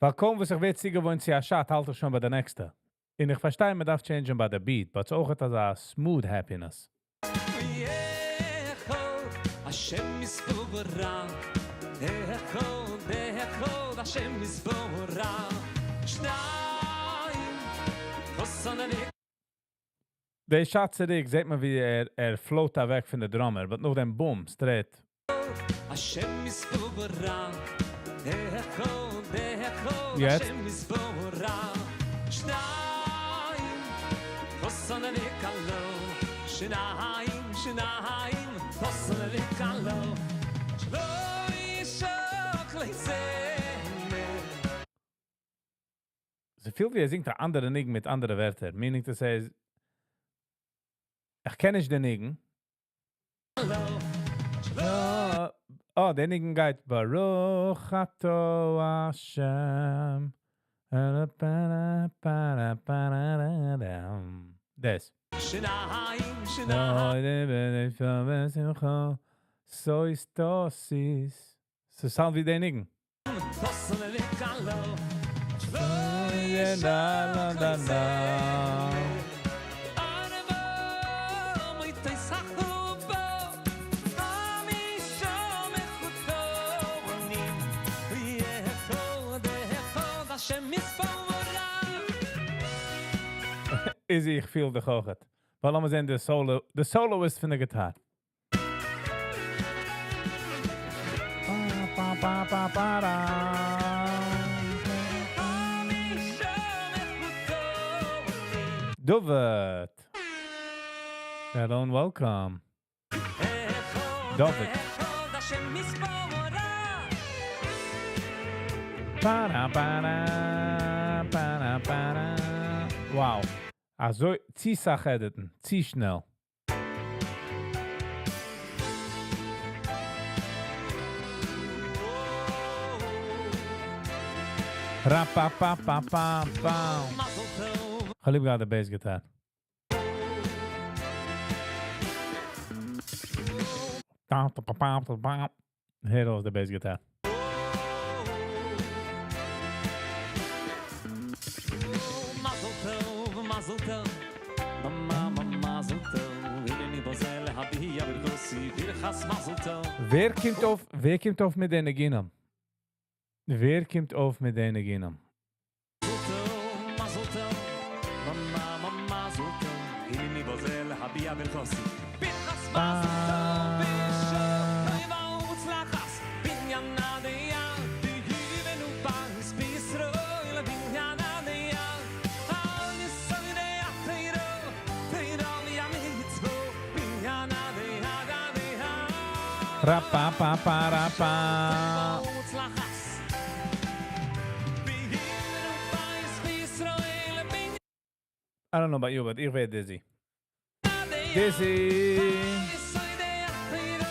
ווייל קוים וואס איך ווער צוגעוואוינט צו א shot, האלט איך שוין ביי די נעקסטע. און איך פארשטיי, מען דארף change'ן ביי די beat, but אויך האט אזא smooth happiness. השם יסבורה, אחד, אחד, השם יסבורה. שניים, חוסן אני. די shot צוריק זעט מען ווי ער, ער float אוועק פון די drummer, but נאכדעם boom, straight. השם יתברך, אחד אחד, יעצט? השם יתברך, שניים, חתן וכלה, שניים, שניים, חתן וכלה, שלא ישק לזמר. ס'פילט ווי ער זינגט אן אנדערע ניגון מיט אנדערע ווערטער. Meaning to say, איך קען נישט דעם ניגון. Oh, דער ניגון גייט ברוך אתה השם. דאס. שניים, שניים. סוי סטוסיס. ס'sound ווי דער ניגון. חתן וכלה, La, la, la, la. ארבע מויטי סחובה, חמישה מחותנים, אחד אחד השם יתברך. Izzy, איך feel דיך אויך. ווייל לאמיר זען, the solo, the soloist פון די guitar. Ba, ba, ba, ba, da. חמישה מחותנים, David. Hello and welcome. אחד David. אחד השם יתברך. Ba, da, ba, da, ba, da, ba, da. Wow. אזוי, צו סאך edit ן, צו שנעל. Ra pa pa pa pa pa. מזל טוב. איך ליב גראדע bass guitar. Da, da, pa, pa, pa, pa. הער אויס די bass guitar. מזל טוב, מזל טוב, מאמא מזל טוב, הנני בזה להביע ברכתי ברכת מזל טוב. ווער קומט אויף, ווער קומט אויף מיט די ניגונים? ווער קומט אויף מיט די ניגונים? טוב, מזל טוב, מאמא מזל טוב, הנני בזה להביע ברכתי ברכת מזל טוב, בשעה טובה ומוצלחת, בניין עדיה, ויבנו בית בישראל, בניין עדיה, על יסודי התורה, תורה והמצוות, בניין עדיה, עדיה. Ra pa pa pa ra pa. ומוצלחת. ויבנו בית בישראל, בניין I don't know about you, but איך ווער dizzy. Dizzy. יסודי התורה,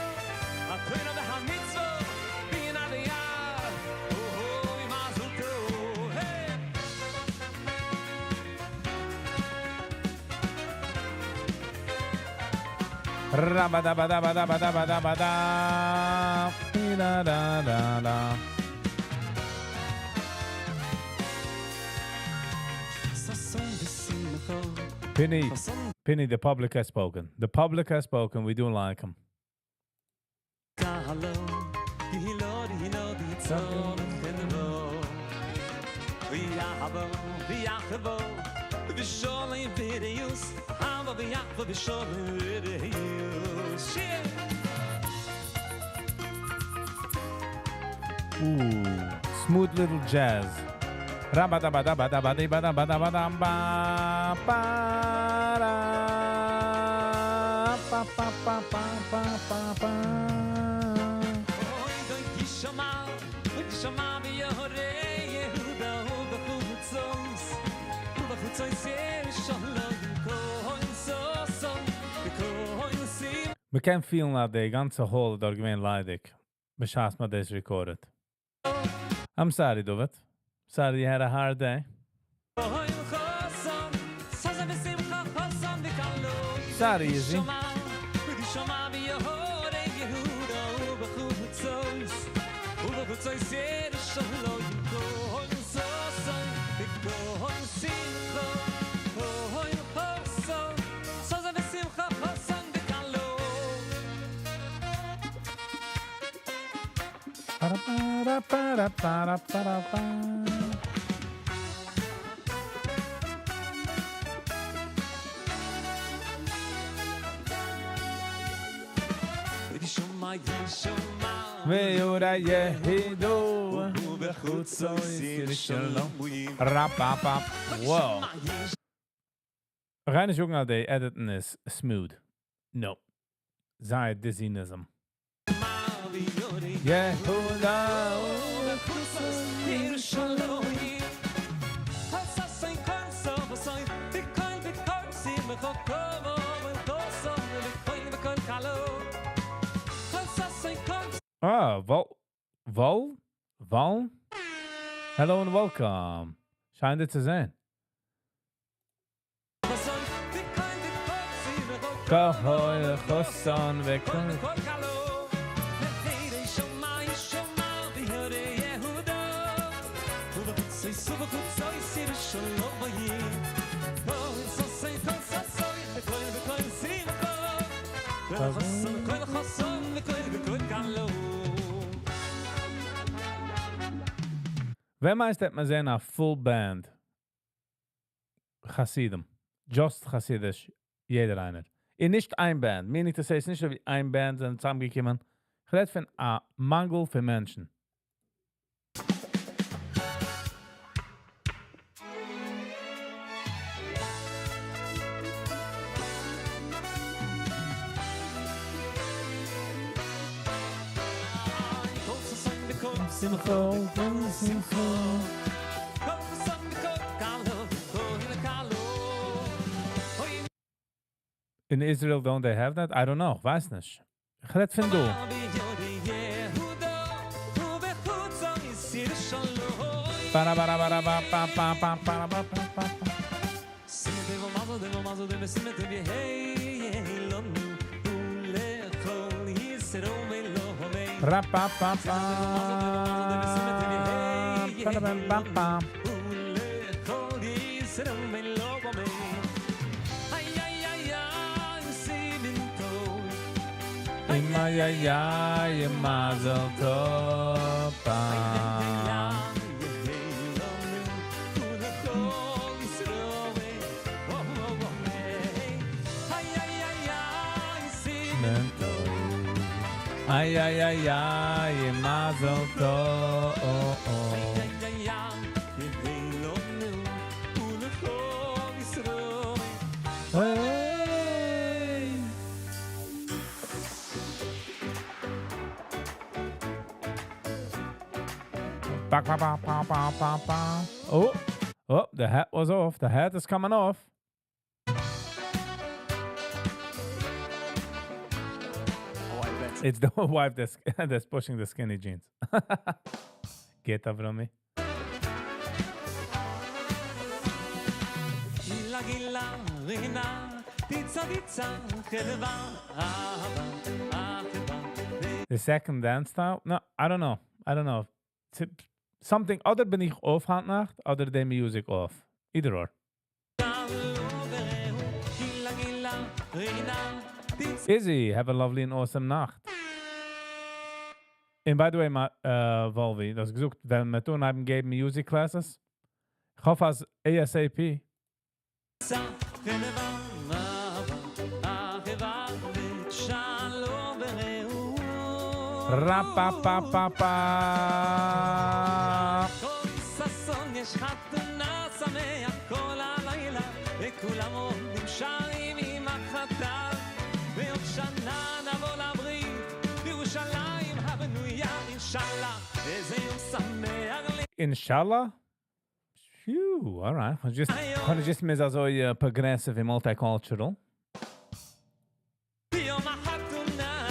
התורה והמצוות, בניין עדיה, אוי מזל טוב, היי. Ra ba da ba da ba da ba da ba da ba da. Da da da da. ששון ושמחה, Penny, חתן Penny, the public has spoken. The public has spoken. We don't like him. כלה, יהילה רינה דיצון חנבו. ויאהבו, ויחבו, ושולם ורעות, אהבה ואחווה ושולם ורעות. שיר! Ooh, smooth little jazz. Rabba da ba da ba da ba dee ba da ba da ba dam ba ba da pa pa pa pa pa pa pa. אוי דוי תשמע, אוי תשמע ביהרי יהודה ובחוצות, ובחוצות ירושלים, כהן ששון, וכהן שמחה. מ'קען feel ן אז די גאנצע hall דארט געווען ליידיג. בשעת מ'האט דאס recorded. I'm sorry, David. Sorry you had a hard day. כהן חתן, ששון ושמחה חתן וכלה. Sorry, Izzy. ותשמע ביהרי יהודה ובחוצות, ובחוצות ירושלים, כהן ששון, וכהן שמחה, כהן חתן, ששון ושמחה חתן וכלה. Ba-da-ba-da-ba-da-ba-da-ba-da-ba. ויורה יהידו Ra-pa-pa. Wow. ריין זאגן אז די editing איז smooth. No. זייער dizzynism. יהודה Ah, Vol Vol Vol Hello and welcome. שיין דיך צו זען. כהוי חסון וכל ווער מיינסט וועט מען זען א full band חסידים? Just חסידיש, יעדער איינער. און נישט איין band. Meaning to say, ס'איז נישט ווי איין band זענען צוזאמגעקומען. איך רעד פון א מאנגל פון מענטשן. שמחה, שמחה. In Israel don't they have that? I don't know. ווייס נישט. איך רעד פון דא. Para para para pa pa pa pa pa pa pa pa. Ra pa pa pa. Pa pa pa pa. Ay ay ay, mazel tov. Ay ay ay ay, mazel tov. Hey. Ba, ba, ba, ba, ba, ba, ba. Oh, oh, the hat was off. The hat is coming off. It's the wife that's pushing the skinny jeans. Get Avrami. גילה גילה רינה, דיצה דיצה, חדווה, אהבה, אחווה. The second dance style? No, I don't know. I don't know. Something אדער בין איך off היינט נאכט, אדער the music off. Either or. גילה גילה רינה, דיצה Izzy, have a lovely and awesome נאכט. And by the way, ma, Volvi, דו האסט געזאגט, ווען מיר טון האבן געבן music classes, איך האף אז ASAP. חדווה, אהבה, אחווה, שלום ורעות. Ra pa pa pa pa. כל ששון יש חתונה שמח כל הלילה וכולם עומדים שרים עם החתן ועוד שנה נבוא לברית בירושלים הבנויה אינשאללה איזה יום שמח לי Inshallah. Phew, all right. I just miss אזוי progressive and multicultural. יום החתונה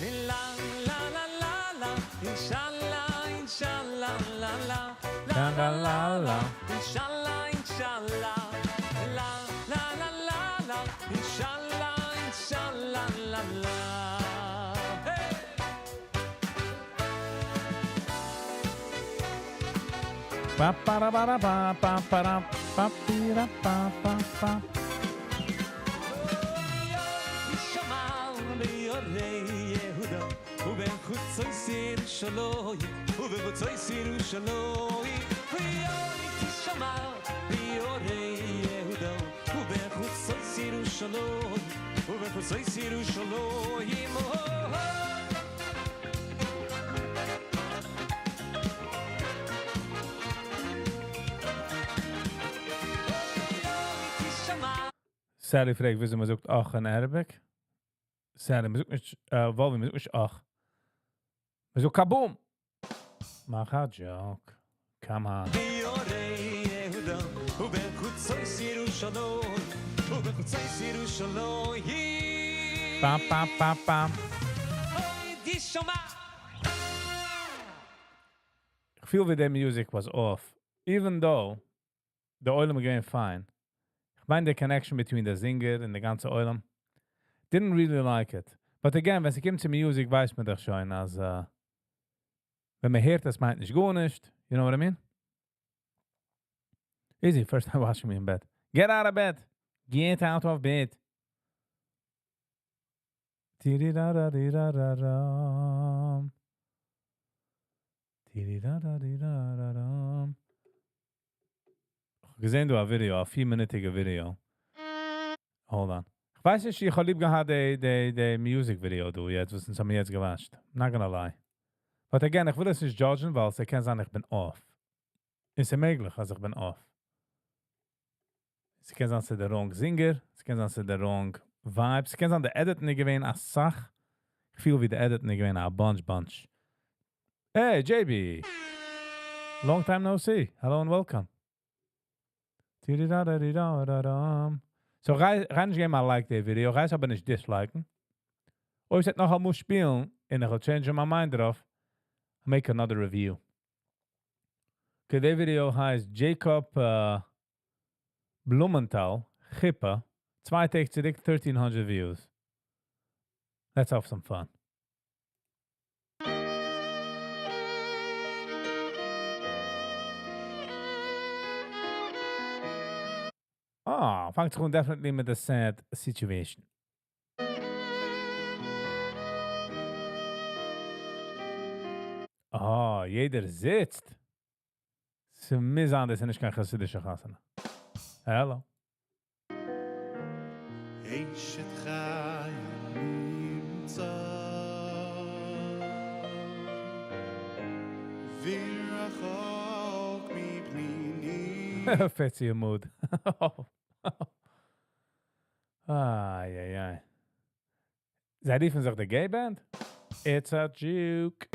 לה לה לה לה לה אינשאללה אינשאללה לה לה La la la la. אינשאללה אינשאללה לה לה לה לה לה אינשאללה אינשאללה לה לה היי! Pa pa ra ba ra ba pa pa ra pa pi ra pa pa pa. שמר ביורי יהודה ובחוצוי ירושלים ובחוצוי ירושלים ויורי תשמר ביורי יהודה ובחוצוי ירושלים ובחוצוי ירושלים. Sally פרעגט, וויאזוי מ'זאגט אך אין Arabic. Sally, מ'זאגט נישט, Wolvi, מ'זאגט נישט אך. מ'זאגט kaboom. מאך א joke. Come on. Bam, bam, bam, bam. איך feel ווי די music was off. Even though the עולם געווען fine. איך מיין, the connection between the singer און די גאנצע עולם didn't really like it. But again, ווען ס'קומט צו music, ווייסט מען דאך שוין, אז ווען מען הערט, דאס מיינט נישט גארנישט. You know what I mean? Easy, first time watching me in bed. Get out of bed! Get out of bed! Tiri-ra-ra-ri-ra-ra-ram. Tiri-ra-ra-ri-ra-ra-ram. איך געזען דא א video, א 4-מינוטיגע video. Hold on. איך ווייס נישט, איך האב ליב געהאט די music video דא, יעצט, וואס אונז האבן יעצט געוואטשט. Not gonna lie. But again, איך וויל עס נישט judgen, ווייל עס קען זיין, איך בין off. איז מעגליך, אז איך בין off. עס קען זיין, ס'איז דער wrong singer, עס קען זיין, ס'איז דער wrong vibe, עס קען זיין, די edit נישט געווען א סאך. איך feel ווי די edit נישט געווען א bunch bunch. Hey, JB. Long time no see. Hello and welcome. Tiri-ra-ra-ri-ra-ra-ram. So, גיי נישט געבן א like די video, גיי עס אבער נישט disliken. אויב עס וועט נאך אמאל שפילן, און איך וועל change my mind דערויף, make another review. Okay, די video הייסט Jacob Blumenthal, חופה, 2 טעג צוריק, 1300 views. Let's have some fun. Ah, פאנגט זיך אן definitely מיט די sad situation. Ah, יעדער זיצט. ס'מוז זיין, דאס איז נישט קיין חסידישע חתונה. Hello. אשת חיל מי ימצא ורחוק מפנינים. Fetzi mood. Ai, ai, ai. זיי רופן זיך די gay band? It's a joke.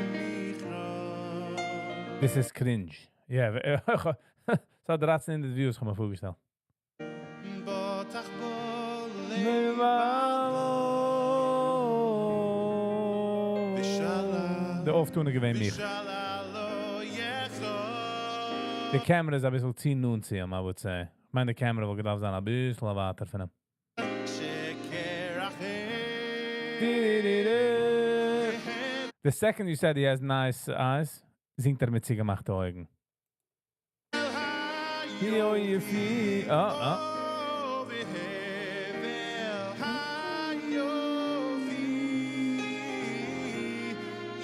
This is cringe. Yeah, ס'האט 1300 views, האב מיר פארגעשטעלט. בטח בו לבלו. ושאלה די אויפטון געווען מיך. ושאלה לא יחול. די camera איז א ביסל צו נאנט צו אים, I would say. איך מיין, די camera וואלט געדארפט זיין א ביסל ווייטער פון אים. שקר אחר. The second you said he has nice eyes, זינגט ער מיט צוגעמאכטע אויגן. Oh, oh. והבל היופי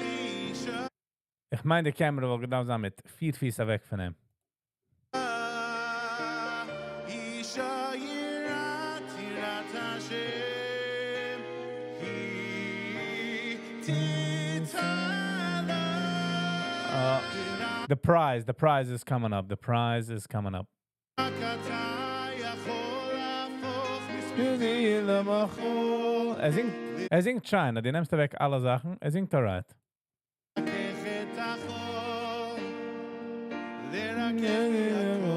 אישה איך מיין, די camera וואלט געדארפט זיין מיט 4 פיס אוועק פון אים. אישה יראת יראת השם היא תתהלל. The prize is coming up. The prize is coming up. רק אתה יכול להפוך ער זינגט שיין, דו נעמסט אוועק אלע זאכן, ער זינגט alright. לרככת החול, לרכך יעקב.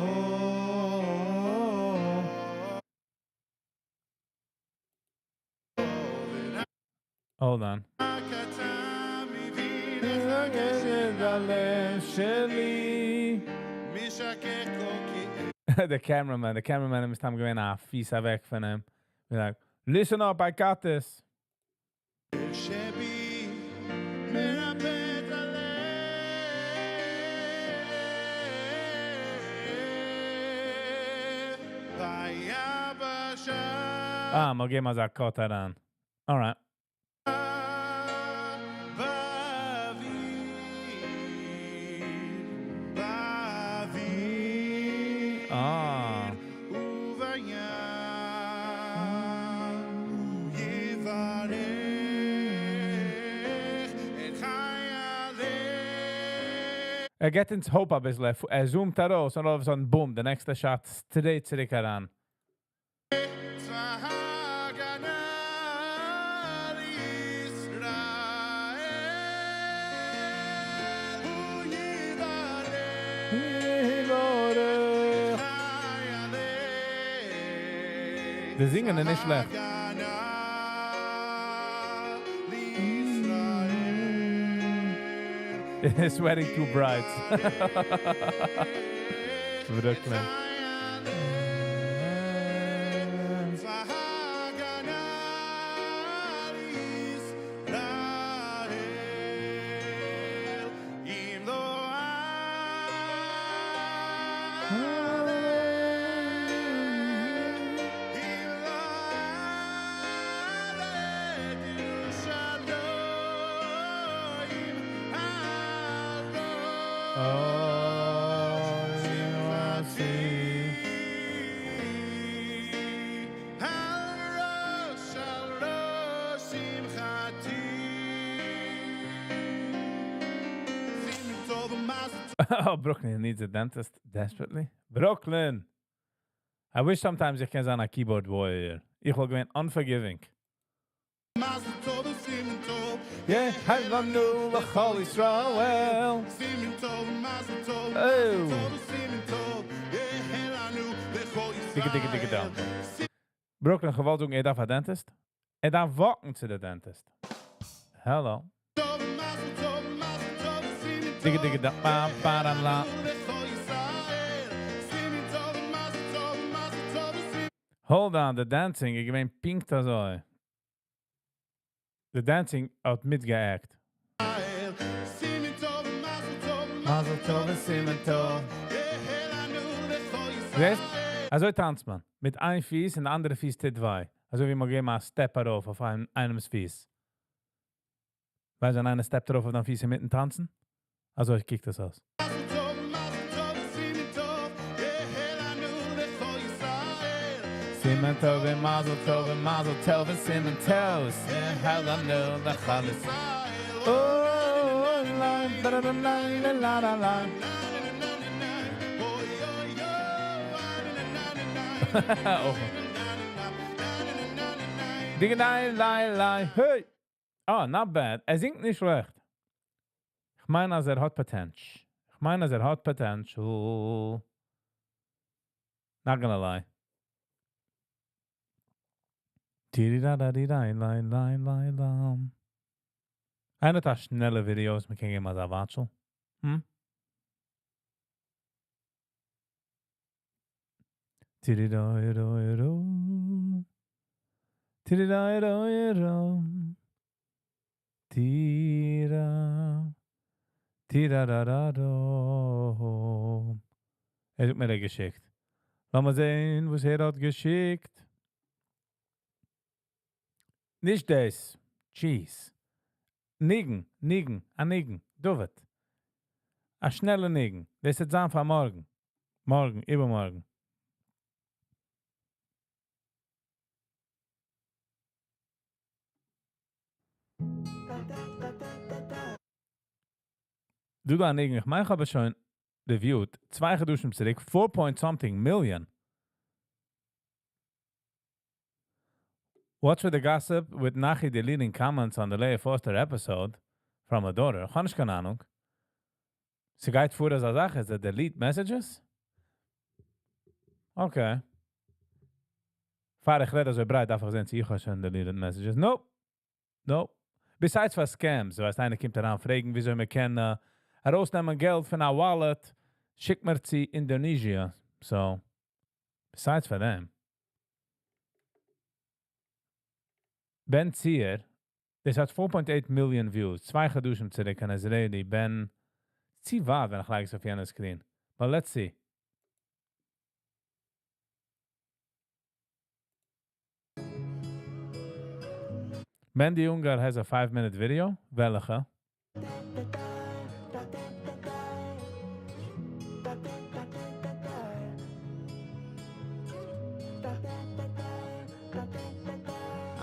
Hold on. רק אתה מבין איך לגשת הלב שלי. משכך כל כאב. The cameraman מסתם געווען א פיס אוועק פון אים. Be like, listen up, I got this. שבי מרפא את הלב ביבשה Ah, מ'געבט אים אזא cut אריין. Alright. באוויר, באוויר Ah. ובים הוא יברך את חיילי ער גייט אונז hope א ביסל, ער zoomt ארויס און all of a sudden, boom, the next shot straight צוריק אריין. צבא די זינגען איז נישט שלעכט. Sweating two brides. Brooklyn. Oh, Brooklyn needs a dentist desperately. Brooklyn! I wish sometimes איך קען זיין א keyboard warrior. איך וואלט געווען unforgiving. יהא לנו לכל ישראל. Oh. דיגע דיגע דיגע down. Brooklyn, געוואלט זאגן, ער דארף א dentist? ער דארף walk ן צו די dentist. Hello. דיגע דיגע da pa pa da la. Hold on, the dancing, איך געווען פונקט אזוי. The dancing האט מיטגע act. מזל טוב וסימן טוב. ווייסט? אזוי טאנצט מען. מיט איין פיס און די אנדערע פיס טוט וויי. אזוי ווי מען געבט א step ארויף אויף איינעמס פיס. ווייסט, ווען איינער step ט ארויף אויף דיין פיס אינמיטן טאנצן? אזוי קוקט עס אויס. סימן טוב ומזל טוב ומזל טוב וסימן טוב. לנו לכל ישראל. Oh, la, da, da, da, la, la, la, la. Oh. Digga, lai, lai, hey. Oh, not bad. ער זינגט נישט שלעכט. איך מיין, אז ער האט potential. איך מיין, אז ער האט potential. Not gonna lie. Tiri-da-da-di-da, lai, lai, lai, lam. איינער האט שנעלע videos, מען קען געבן אזא watch ל. Tiri-da-da-da. Tiri-da-da-da. Tira. Tira-da-da-da. ער האט מיר געשיקט. לאמיר זען, וואס ער האט געשיקט. נישט דאס. Jeez. ניגון, ניגון, א ניגון. דוד. א שנעלע ניגון. דאס וועט זיין פאר מארגן. מארגן, איבערמארגן. דו דא ניגון, איך מיין, איך האב שוין reviewed. צוויי חדשים צוריק, 4 point something million. Watch for the gossip with Nachi deleting comments on the Leah Foster episode from her daughter. איך האב נישט קיין אהנונג. ס'גייט פאר אזא זאך, איז ער delete messages? Okay. פאר איך רעד אזוי ברייט, דארף איך זען, צו איך האב שוין deleted messages. Nope. Nope. Besides פאר scams, ווייסט, איינער קומט אריין פרעגן, וויאזוי מען קען ארויסנעמען געלט פון א wallet, שיקט מיר צו Indonesia. So, besides פאר דעם. Ben Zier, דאס האט 4.8 million views. צוויי חדשים צוריק, אן Israeli, Ben צי וואר, ווען איך לייג עס אויף יענע screen. But let's see. Mendy Ungar has a 5-minute video. וועלכע?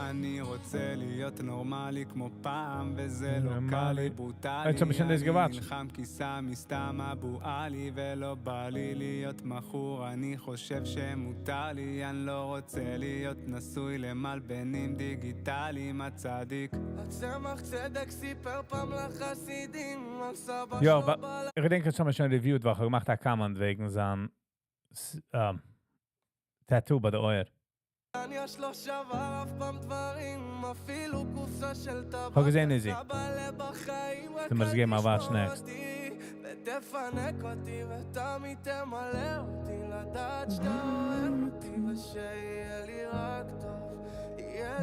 אני רוצה להיות נורמלי כמו פעם, וזה לא נורמלי. קל לי, ברוטלי. היי, תשמע, שאני אני געוואטשט. נלחם כי סמי סתם אבו עלי, ולא בא לי להיות מכור, אני חושב שמותר לי, אני לא רוצה להיות נשוי למלבנים דיגיטליים, הצדיק. הצמח צדק סיפר פעם לחסידים על סבא יא, שלו בא איך געדענק, איך האב שוין reviewed, ווייל איך האב געמאכט א comment וועגן זיין tattoo ביי די אויער. כ'האב געזען איזי. דו מוזט געבן א watch next.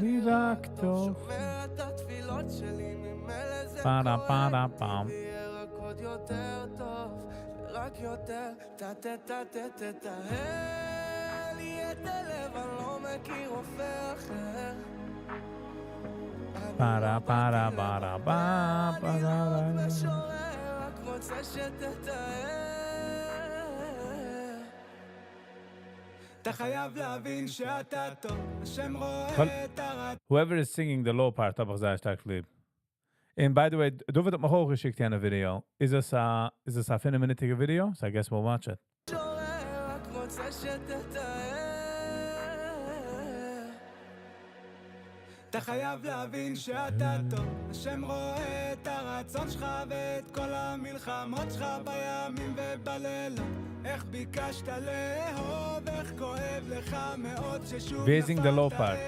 לי רק טוב. פארא פארא פאם. פארא פארא פארא פא פארא Whoever is singing the low part האב איך זייער שטארק ליב. און by the way, דוד האט מיך אויך געשיקט יענע ווידיאו. איז עס א איז עס א פינף מינוטיגע ווידיאו? So I guess we'll watch it. ווער זינגט די low part?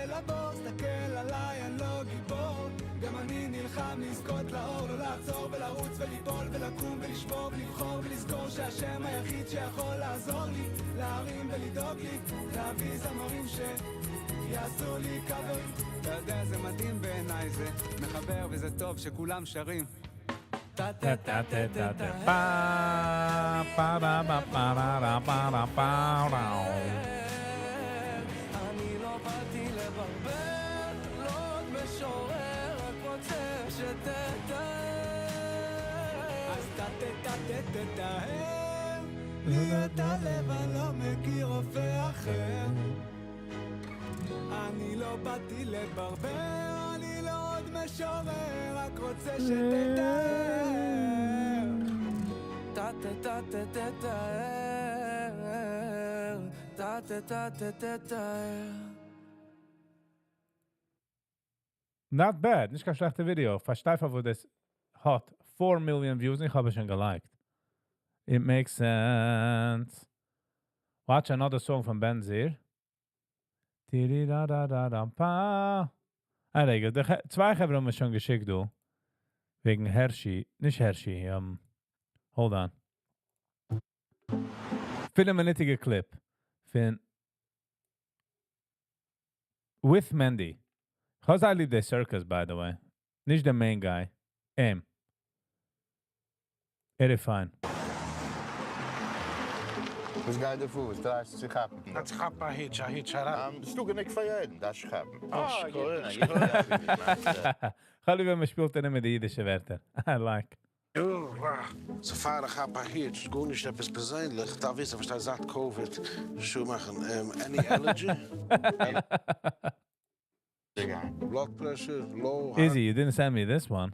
Not bad, נישט קיין שלעכטע ווידיאו, פארשטיי פארוואס דאס האט four million views און איך האב עס שוין געלייקט. It makes sense. Watch another song פון Benzir. Tirirarararampa. אה רגע, די צוויי חברה האבן מיר שוין געשיקט דא. וועגן Hershey, נישט Hershey, hold on. פינף מינוטיגע clip פון with Mendy. כ'האב זייער ליב די circus by the way. נישט די main guy. אים. ער איז פיין. וואס גייט דיר פאר? וואס טרייסטו צו כאפן? דארף צו כאפן א hitch, א hitch אריין. ס'דא גענוג פאר יעדן, דארפסט נישט כאפן. אה, גוט. כ'האב ליב ווען מ'שפילט ארום מיט די אידישע ווערטער. I like. So פאר איך כאפ א hitch, גארנישט עפעס פערזענליך, דארף וויסן, פארשטיי זייט COVID, שו מאכן, any allergy? Blood pressure, low, high. Izzy, you didn't send me this one.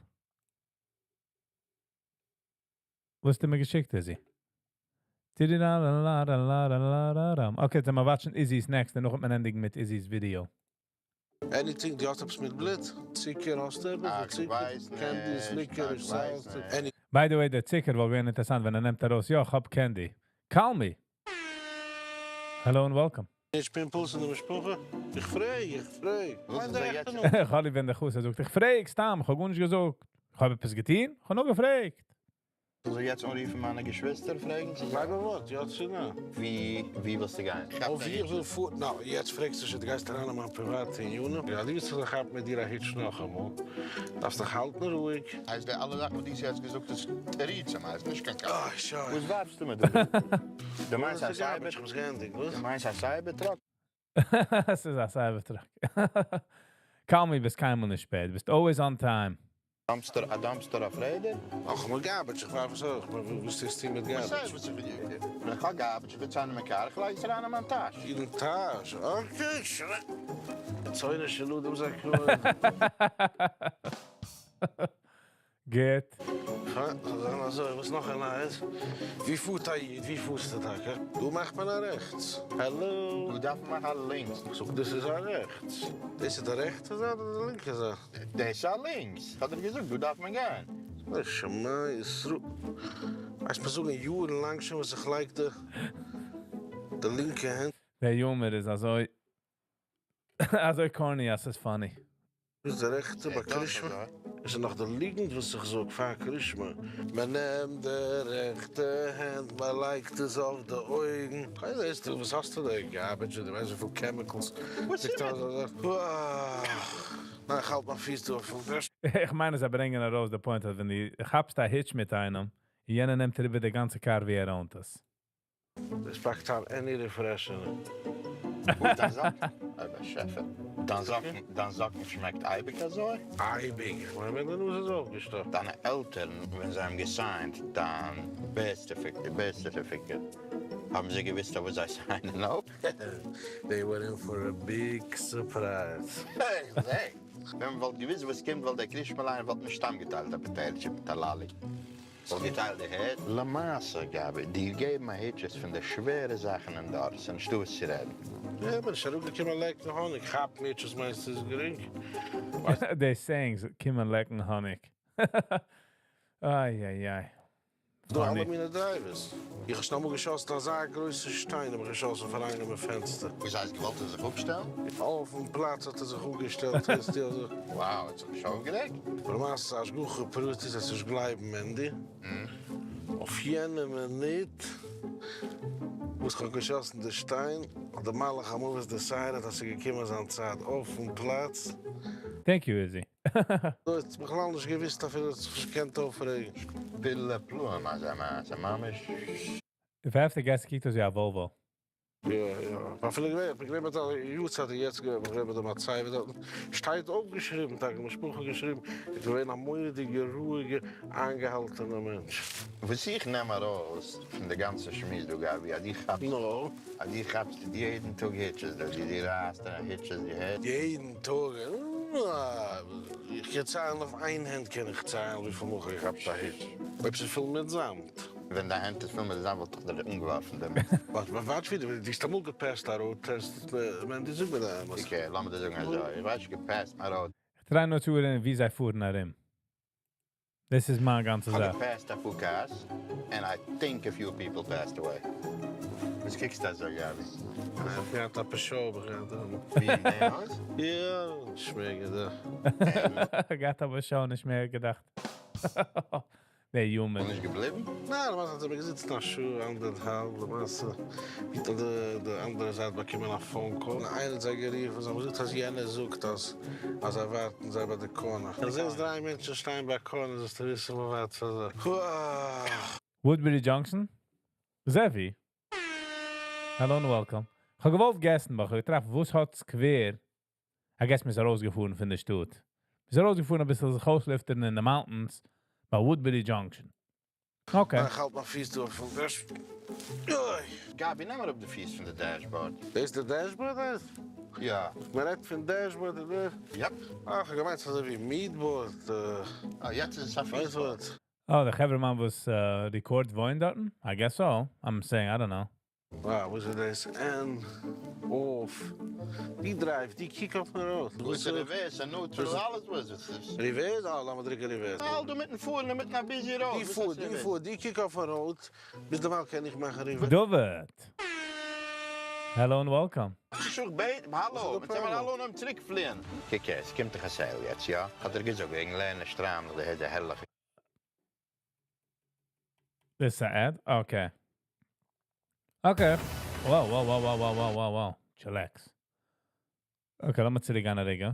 וואס האסטו מיר געשיקט, Izzy? Okay, זאל מיר watch ן Izzy's next, דערנאך וועט מען ענדיגן מיט Izzy's video. Anything, דו האסט עפעס מיט בלוט? צוקער האסטו עפעס? אה, צוקער? כ'ווייס Candies, נישט, licorice, כ'ווייס salts, נישט. any By the way, דער צוקער וואלט געווען אינטערעסאנט, ווען ער נעמט ארויס, יא, איך האב candy. Call me. Hello and welcome. נישט pimples אין די משפחה? איך פרעג, איך פרעג. וואס איז מיין דער דער יעצט? עכטע נאמען? איך האב ליב ווען דער חתן זאגט, איך פרעג סתם, איך האב גארנישט געזאגט. איך האב עפעס געטון? איך האב נאר געפרעגט. זאל איך יעצט אנרופן מיינע געשוויסטער פרעגן? צו מיין ווארט, יא צו ניין? ווי, ווי ווילסטו גיין? אויף ווי איך וויל פארן? נא, יעצט פרעגסטו שוין, דו גייסט אריין אין מיין פריוואטע ענינים? יא, דו ווילסט איך זאל כאפן מיט דיר א hitch נאכאמאל, דארפסט דיך האלטן רואיג. הייסט די אלע זאכן וואס דו האסט יעצט געזאגט איז תירוצים, הייסט נישט קיין קשיא. אוי, שוין. וואס ווארפסטו מיר דא? דו מיינסט א cyber? איך האב עס געענדיגט, וואס? דו מיינסט א cyber truck? עס איז א cyber truck. Call me, ביסט קיינמאל נישט שפעט, ביסט always on time. Dumpster, א dumpster אויף רעדער? אך, מיט garbage, איך ווארף עס אויך. וואס טוסטו מיט וואס garbage? הייסט וואס איך וויל? ווען איך האב garbage, איך וויל אין מיין car, איך לייג עס אריין אין מיין טאש. אין טאש? Okay, שוין. צוינע שלו, דו זאגסט גוט. אזוי, וואס נאך א נייעס? ווי פארט א איד? ווי פארסטו טאקע? דא מאכט מען א רעכטס. Hello. דא דארף מען מאכן א לינקס. זאג, דאס איז א רעכטס. דאס איז די רעכטע זייט אדער די לינקע זייט? דאס איז א לינקס. האט ער געזאגט, דא דארף מען גיין. אוי, שמע ישראל. ווייסט, מיר זאגן יארן לאנג שוין וואס איך לייג די לינקע האנט. דער humor איז אזוי. אזוי corny אז ס'איז funny. וואס די רעכטע ביי קרישמע? עס איז נאך די ליגנט וואס איך זאג פאר קרישמע, מען נעמט די רעכטע הענט מען לייגט עס אויף די אויגן, קיינער ווייסט וואס האסטו די garbage דו ווייסט וויפיל chemicals ליגט ניין איך האלט מיין פיס דא אויפן dash. איך מיין אז זיי ברענגען ארויס די point אז ווען דו כאפסט א hitch מיט איינעם, יענער נעמט אריבער די גאנצע קאר ווי ער own ט עס. עס פאקט איין any refreshener. וואו דיין זאקן? אוי באשעפער. דיין זאקן, דיין זאקן שמעקט אייביג אזוי? אייביג? איך מיין ווען די נאז איז אויפגעשטאפט. דיינע עלטערן ווען זיי האבן גע sign ט דיין birth certificate האבן זיי געוויסט אויף וואס זיי sign ען אויף? They were in for a big surprise. איך זעה. ווען מ'וואלט געוויסט וואס קומט וואלט דער קרישמע ליינער וואלט נישט סתם געטיילט א פאטעיטע מיט א lolly. וואלט געטיילט די העד. למעשה גבי, דיר געבן א hitch איז פון די שווערע זאכן אין דור, ס'איז נישטא וואס צו רעדן. יא, אבער נישט אראפגעקומען לעקן האניג, כאפ מיר וואס מיינסטו איז גרינג? די sayings קומען לעקן האניג. איי איי איי. דא אלע מיני drivers. איך האב שוין אמאל געשאסן אזא גרויסע שטיין האב איך געשאסן פאר איינעם אין פענסטער. וואס הייסט געוואלט ער זיך אפשטעלן? אויפן פלאץ האט ער זיך אפגעשטעלט הערסטו אזוי. Wow האט זיך נישט אויפגערעגט? למעשה השגחה פרטית וועסט נישט גלייבן מענדי. אויף יענע מינוט וואס כ'האב געשאסן די שטיין האט די מלאך המוות decided אז ס'איז געקומען זיין צייט אויפן פלאץ. Thank you Izzy. דו האסט בכלל נישט געוויסט אפילו האסט זיך נישט געקענט אויפרעגן. פלאי פלאים אזא מעשה ממש. If I have to guess קוקט אויס ווי א Volvo. יא יא, אפילו געווען, איך בין געווען ביי די יארצייט און יעצט געווען, איך בין געווען ביי די מצבה דארטן, שטייט אויפגעשריבן, טאקע משפחה געשריבן, איז געווען א מורא'דיגע רואיגע איינגעהאלטענע מענטש. וואס איך נעם ארויס פון די גאנצע שמועס דא גבי, אז דו כאפסט, נו? אז דו כאפסט יעדן טאג hitches דא, דו דו רייסט אריין hitches דו הערסט. יעדן טאג? איך קען ציילן אויף איין הענט קען איך ציילן וויפיל מאל כ'האב געכאפט א hitch, אויב ס'איז פול מיט זאמד. ווען דיין הענט איז פול מיט זאמד וואלט איך דיר אנגעווארפן דערמיט. ווארט ווארט ווידער, דו האסט אמאל גע pass ט א road test מענדי זאג מיר די אמת. Okay לאמיר דיר זאגן אזוי, איך ווייס נישט גע pass ט מיין road. איך try נאר צו הערן ווי זיי פארן ארום. דאס איז מיין גאנצע כ'האב זאך. גע pass ט אפאר cars, and I think a few people passed away. וואס קוקסטו אזוי גבי? איך האב געהאט א פשעה האב איך געהאט דעמאלט. ווי אין דעם הויז? יא, נישט מער געדאכט. געהאט א פשעה נישט מער געדאכט. דער יומער. נישט געבליבן? ניין, למעשה האט ער מיר געזיצן א שעה אנדערטהאלב, למעשה האט די די אנדערע זייט באקומען א phone call, און איינער האט זיי גערופן, זיי האבן געזאגט אז יענער זאגט אז אז זיי ווארטן זיי ביי די corner, אז זעסט דריי מענטשן שטיין ביי א corner זאלסטו וויסן מען ווארט פאר זיי. Woodbury Junction? זעווי? Hello and welcome. כ'האב געוואלט guess ן, אבער כ'האב געטראכט וואס האט סקווער? I guess מ'איז ארויסגעפארן פון די שטאט. מ'איז ארויסגעפארן אביסל זיך אויסלופטערן אין די mountains ביי Woodbury Junction. Okay. איך האלט מיין פיס דא אויפן dash. אוי. גבי, נעם אראפ די פיס פון די dashboard. דאס איז די dashboard הייסט? יא. מען רעדט פון dashboard אדער? Yep. אה, כ'האב געמיינט ס'איז אזוי ווי meatboard. אה, יעצט איז עס א פיס board. אה, דער חברה'מאן וואס record וואוינט דארטן? I guess so. I'm saying, I don't know. אה, וואס איז דאס? On, off. די drive, די קוק אויפן road. וואס איז reverse, א neutral, אלעס וואס עס איז. Reverse? אה, לאמיר דריקן reverse. האלט דא מיטן פארן אינמיטן א busy road. די פאר, די פאר, די קוק אויפן road. ביז דערווייל קען איך מאכן reverse. דוד! Hello and welcome. שוך בייט, האלא, מיט זיי אלע אנהויבן צוריק פליען. קוק הער, עס קומט דאך א sale יעצט, יא? האט ער געזאגט וועגן לערנען שטריימלעך, די הערט הערליכע. דאס איז א ad? Okay. Okay. Wow, wow, wow, wow, wow, wow, wow, wow. Chillax. Okay, לאמיר צוריק גיין א רגע.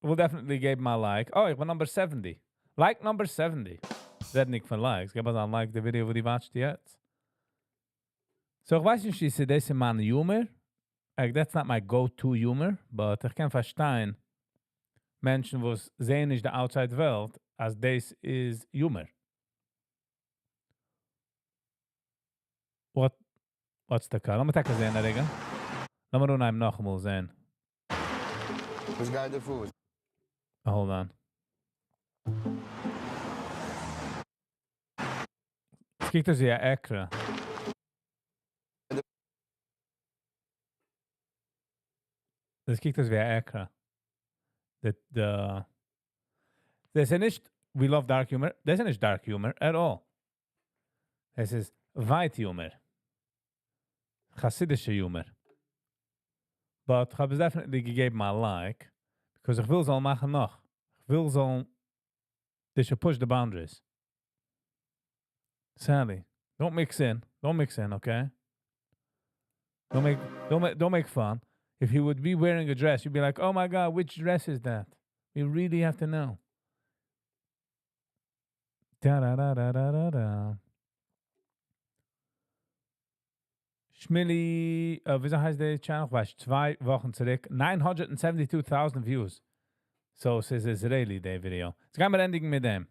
We'll definitely געבן א like. Oh, איך בין number 70. Like number 70. רעדנדיג פון likes. געב אונז א like די ווידעא וואו דו watch סט יעצט. So, איך ווייס נישט, איז דאס מיין humor? Like, that's not my go-to humor, but איך קען פארשטיין מענטשן וואס זעען נישט די outside וועלט, אז דאס איז humor. What? What's the car? לאמיר טאקע זען א רגע. לאמיר אנהייבן נאכאמאל זען. וואס גייט דא פאר? Hold on. עס קוקט אויס ווי א עקרה. דאס קוקט אויס ווי א עקרה. די, די, דאס איז נישט, we love dark humor. דאס איז נישט dark humor at all. עס איז white humor. חסידישע humor. But כ'האב עס definitely געגעבן א like, because איך וויל זאלן מאכן נאך. איך וויל זאלן, they should push the boundaries. Sally, don't mix in. Don't mix in, okay? Don't make, don't make, don't make fun. If he would be wearing a dress, you'd be like, oh my God, which dress is that? We really have to know. Da da da da da da da. Shmili, וויאזוי הייסט די channel? איך ווייס, צוויי וואכן צוריק, 972,000 views. So, ס'איז Israeli, די video. יעצט גייען מיר ענדיגן מיט דעם.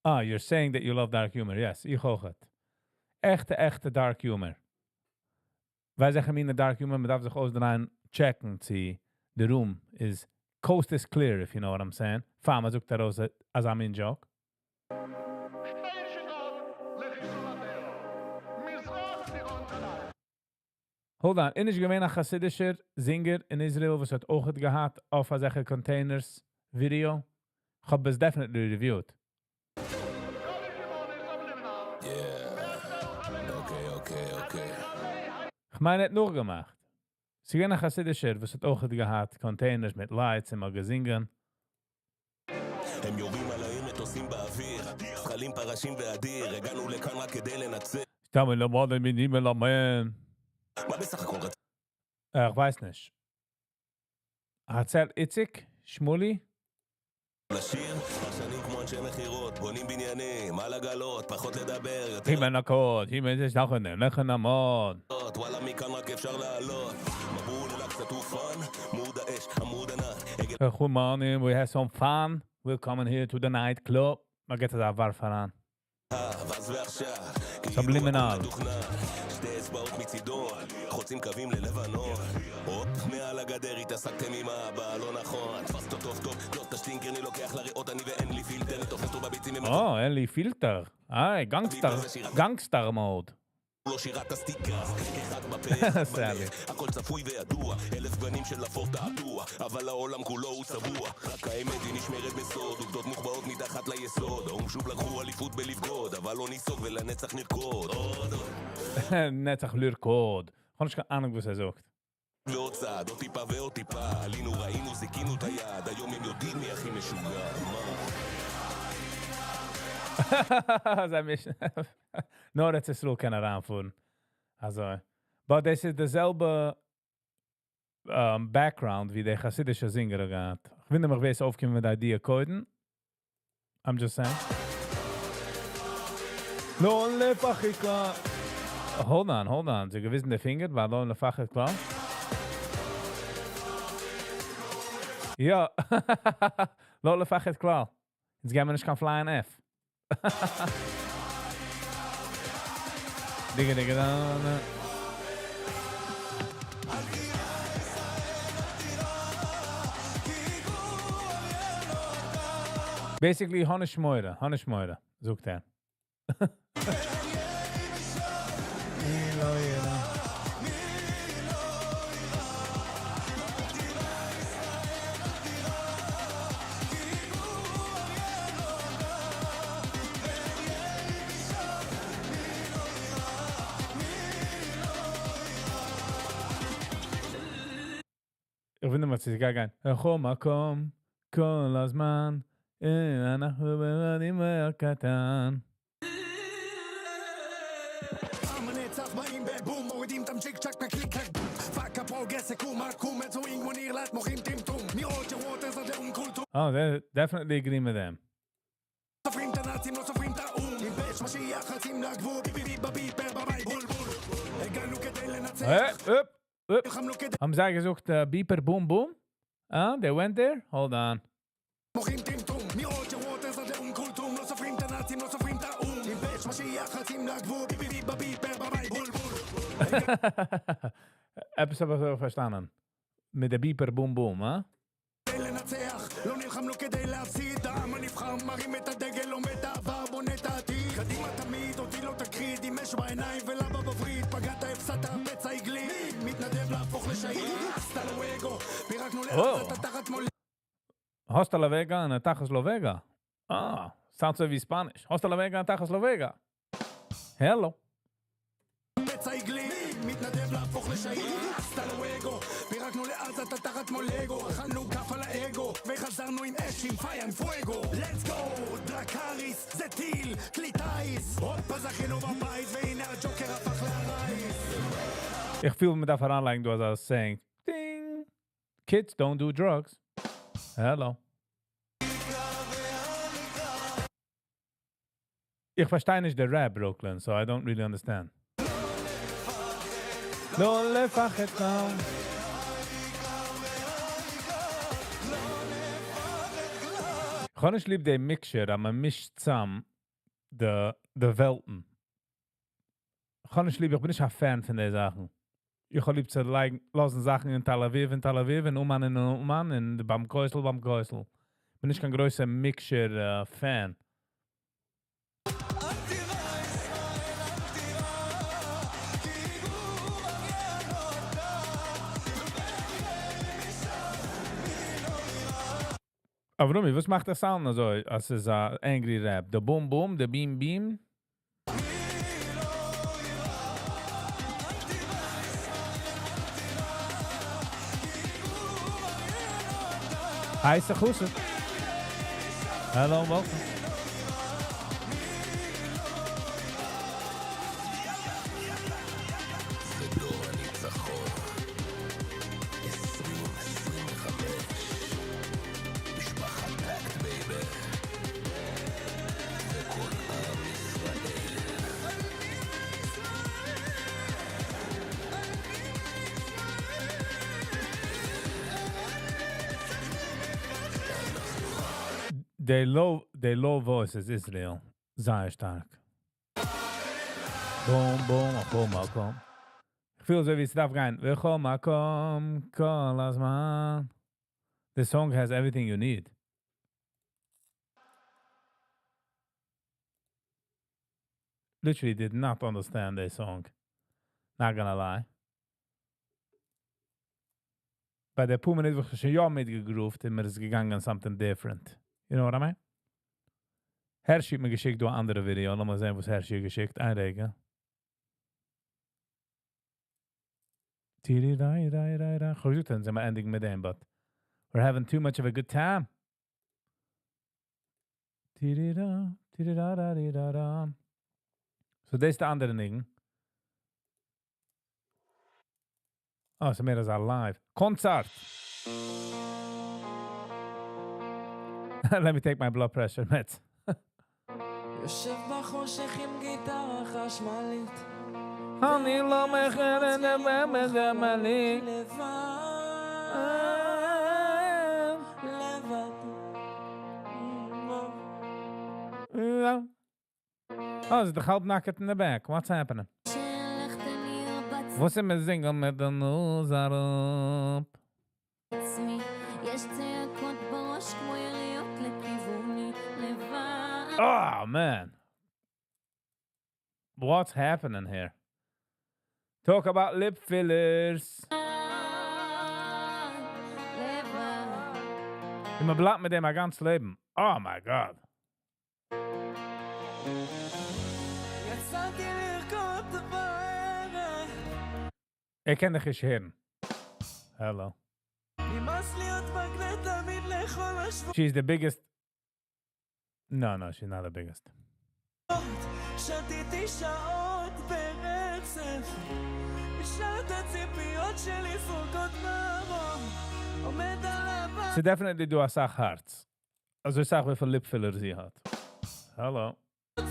Ah, you're saying that you love dark humor. Yes, איך אויך. עכטע, עכטע dark humor. ווייס איך, מין dark humor, מען דארף זיך אויסדרייען, check ן, צו the room is coast is clear, if you know what I'm saying. פאר מען זאגט ארויס אזא מין joke. Hold on, איז נישט געווען א חסידישער singer אין Israel, וואס האט אויך געהאט אויף אזעלכע containers video? איך האב עס definitely reviewed. Yeah. Okay, okay, okay. איך מיין, ער האט נאכגעמאכט. ס'איז געווען א חסידישער, וואס האט אויך געהאט containers מיט lights און מאל געזונגען. הם יורים עליהם מטוסים באוויר, זחלים פרשים ואדיר, הגענו לכאן רק כדי לנצח. סתם למד מיני מלמד. מה בסך הכל רצ... איך ווייס נישט. הצל איציק? שמולי? לשיר, פרשנים כמו אנשי מכירות, בונים בניינים, על עגלות, פחות לדבר, יותר הימנקות, הימנקות, וואלה מכאן רק אפשר לעלות. מבול אל-אקצא טופן, עמוד האש, עמוד ענן, עגל Good morning, we have some fun. We're coming here to the night club. מען גייט דא ווארפן אן. אז ועכשיו, Subliminal. מתוכנן, שתי אצבעות מצידון, חוצים קווים ללבנון. הופ, מעל הגדר התעסקתם עם האבא, לא נכון. תפסת אותו טוב טוב, לא את השטינקר, אני לוקח לריאות אני ואין לי פילטר, אני תופס אותו בביצים עם Oh, אין לי פילטר. איי, gangster, gangster mode. לא שירת הסטיקרס, אחד בפה, אחד סאלי. בלב, הכל צפוי וידוע, אלף גוונים של אפור תעתוע, אבל העולם כולו הוא צבוע, רק האמת היא נשמרת בסוד, עובדות מוחבאות מתחת ליסוד, האו"ם שוב לקחו אליפות בלבגוד, אבל לא ניסוג ולנצח נרקוד, עוד עוד נצח לרקוד. איך האב נישט קיין אהנונג וואס ער זאגט. ועוד צעד, עוד טיפה ועוד טיפה, עלינו ראינו זיכינו את היעד, היום הם יודעים מי הכי משוגע, מה? זיי מישן. נאר ארץ ישראל קען אריינפארן. אזוי. But דאס איז די זעלבע background ווי דער חסידישע singer האט געהאט. איך וואונדער מיך, ווער איז אויפגעקומען מיט די idea קודם. I'm just saying. לא לפחד כלל. Hold on, hold on. זיי געוויזן די פינגער, ווייל לא לפחד כלל. יא. לא לפחד כלל. יעצט גייען מיר נישט קיין flying F. דיגע דיגע דא דא. Basically, האב נישט מורא, האב נישט מורא, זאגט ער. איך וואונדער מיך, צו ס'גייט גיין. בכל מקום, כל הזמן, אנחנו בנים הקטן. המנצח באים בבום, מורידים את הצ'יק צ'אק בקליק קלק fuck הפרוגרס יקום עקום מצויים כמו נרלט מוחים טמטום מרוג'ר ווטרס עד לאום כולתום Oh, they definitely agree with them. סופרים את הנאצים לא סופרים את האו"ם עם פש משיח רצים לגבול ביבי בביפר בבית בול בול הגענו כדי לנצח Hey, up, up. נלחמנו כדי האבן זיי געזאגט beeper boom boom? Ah, they went there? Hold on. מוחים טמטום מרוג'ר ווטרס עד לאום כולתום לא סופרים את הנאצים לא סופרים את האו"ם עם פש משיח רצים לגבול ביבי בביפר בבית בול בול עפעס האב איך אזוי פארשטאנען. מיט די beeper boom boom, הא? כדי לנצח, לא נלחמנו כדי להפסיד העם הנבחר מרים את הדגל, לומד את העבר, בונה את העתיד קדימה תמיד, אותי לא תכחיד, עם אש בעיניים ולבה בווריד פגעת, הפסדת, הפצע הגליד מתנדב להפוך לשהיד hasta luego, פירקנו לעזה את התחת כמו Hasta la Vega און תחת לא Vega. Ah, sounds like Spanish. Hasta la Vega און תחת לא Vega. Hello. הפצע הגליד מתנדב להפוך לשהיד hasta luego פירקנו לעזה את התחת כמו לגו אכלנו כף על האגו וחזרנו עם אש עם fire עם fuego let's go דרקריס זה טיל כלי טיס הופה זכינו בבית והנה הג'וקר הפך להרייס איך פיל מען דארף אריינלייגן דא אזא saying. Ding! Kids don't do drugs. Hello. איך פארשטיי נישט די rap Brooklyn, so I don't really understand. לא לפחד כלל. איך האב נישט ליב די mixture, אז מען מישט צאם די די וועלטן. איך האב נישט ליב, איך בין נישט א fan פון די זאכן. איך האב ליב צו לייגן, לאזן זאכן אין תל אביב אין תל אביב, אין אומאן אין אומאן, און ביים כותל ביים כותל. בין נישט קיין גרויסע mixture fan. אברומי, וואס מאכט די sound אזוי, אז ס'איז א angry rap? די boom boom, די beam beam? הייסע חסיד. Hello, welcome. זה דור הניצחון 2025 משפחת פקט baby וכל עם ישראל. The low voice is Israel. זייער שטארק. Boom, boom, בכל מקום. איך פיל אזוי ווי עס דארף גיין. בכל מקום, כל הזמן. The song has everything you need. Literally did not understand this song. Not gonna lie. ביי די פאר מינוט וואס איך שוין יא מיטגעgrooved, איז מיר עס געגאנגען something different. You know what I mean? הערשי האט מיר געשיקט דא אן אנדערע ווידעא. לאמיר זען, וואס הערשי האט געשיקט. איין רגע. טירי ריי ריי ריי ריי. גוט, דאן זענען מיר ענדיגן מיט דעם, but we're having too much of a good time. טירי רא, טירי רא רא רי רא רא. So, דאס איז די אנדערע ניגון. Oh, ס'איז מער אזא live. קאנצערט! Let me take my blood pressure meds. יושב בחושך עם גיטרה חשמלית אני לא מכרת את לבד, לבד. Oh, איז דאך האלב נאקעט in the back. What's happening? וואס איז מיט single מיט די נאז אראפ? יש צעקות בראש כמו יריות לכיווני לבד. Oh man. What's happening here? Talk about lip fillers. לבד. און מען בלייבט מיט דעם א גאנץ לעבן. Oh my God. יצאתי לרקוד בערב איך קען דיך נישט הערן. Hello. נמאס להיות מגנט תמיד לכל השבועות She's the biggest. No, she's not the biggest. שתיתי שעות ברצף שעת הציפיות שלי זרוקות מהרום עומד על הבמה זי definitely דא א סאך הארץ. אזוי א סאך וויפיל lip fillers זי האט. Hello.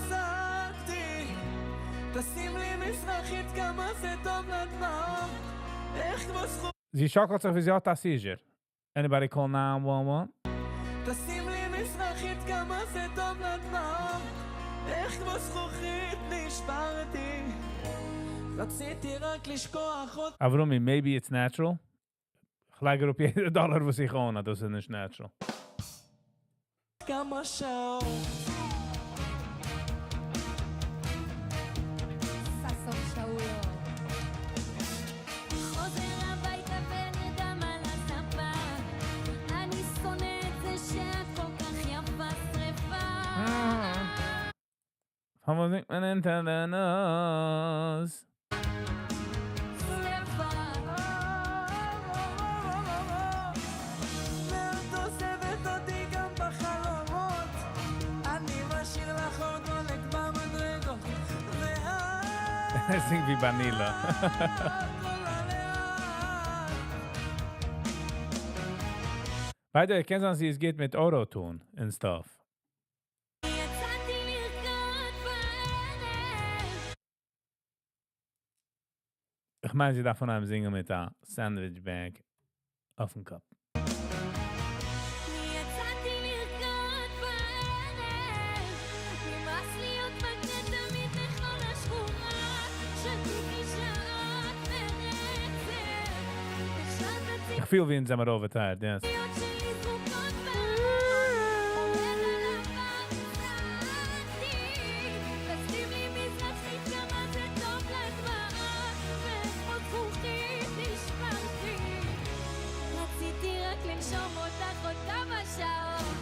צעקתי תשים לי מזרחית כמה זה טוב לדמעות איך כמו זכות זי שאקלט זיך ווי זי האט א seizure. Anybody call 911? תשים לי מזרחית כמה זה טוב לדמעות איך כמו זכוכית נשברתי רציתי רק לשכוח עוד אברומי, maybe it's natural. איך לייג אראפ יעדע דאלאר וואס איך own, אז דאס איז נישט natural. כמה שעות ששון שאולו חוזר הביתה ונרדם על הספה אני שונא את זה שאת כל כך יפה שרפה How was it into the nose? זינגט ווי ביי נעילה. By the way, קען זיין זי איז גוט מיט Auto-Tune and stuff. יצאתי לרקוד בערב איך מיין, זי דארף פון איינעם זינגען מיט א sandwich bag אויפן קאפ. יצאתי לרקוד בערב נמאס להיות מגנט תמיד לכל השכונה שתיתי שעות ברצף השארת איך פיל ווי אונז זעמיר overtired, yes. ציפיות שלי זרוקות באוויר עומד על הפצעתי תשים לי מזרחית כמה זה טוב לדמעה ואתמול זכוכית נשברתי רציתי רק לנשום אותך עוד כמה שעות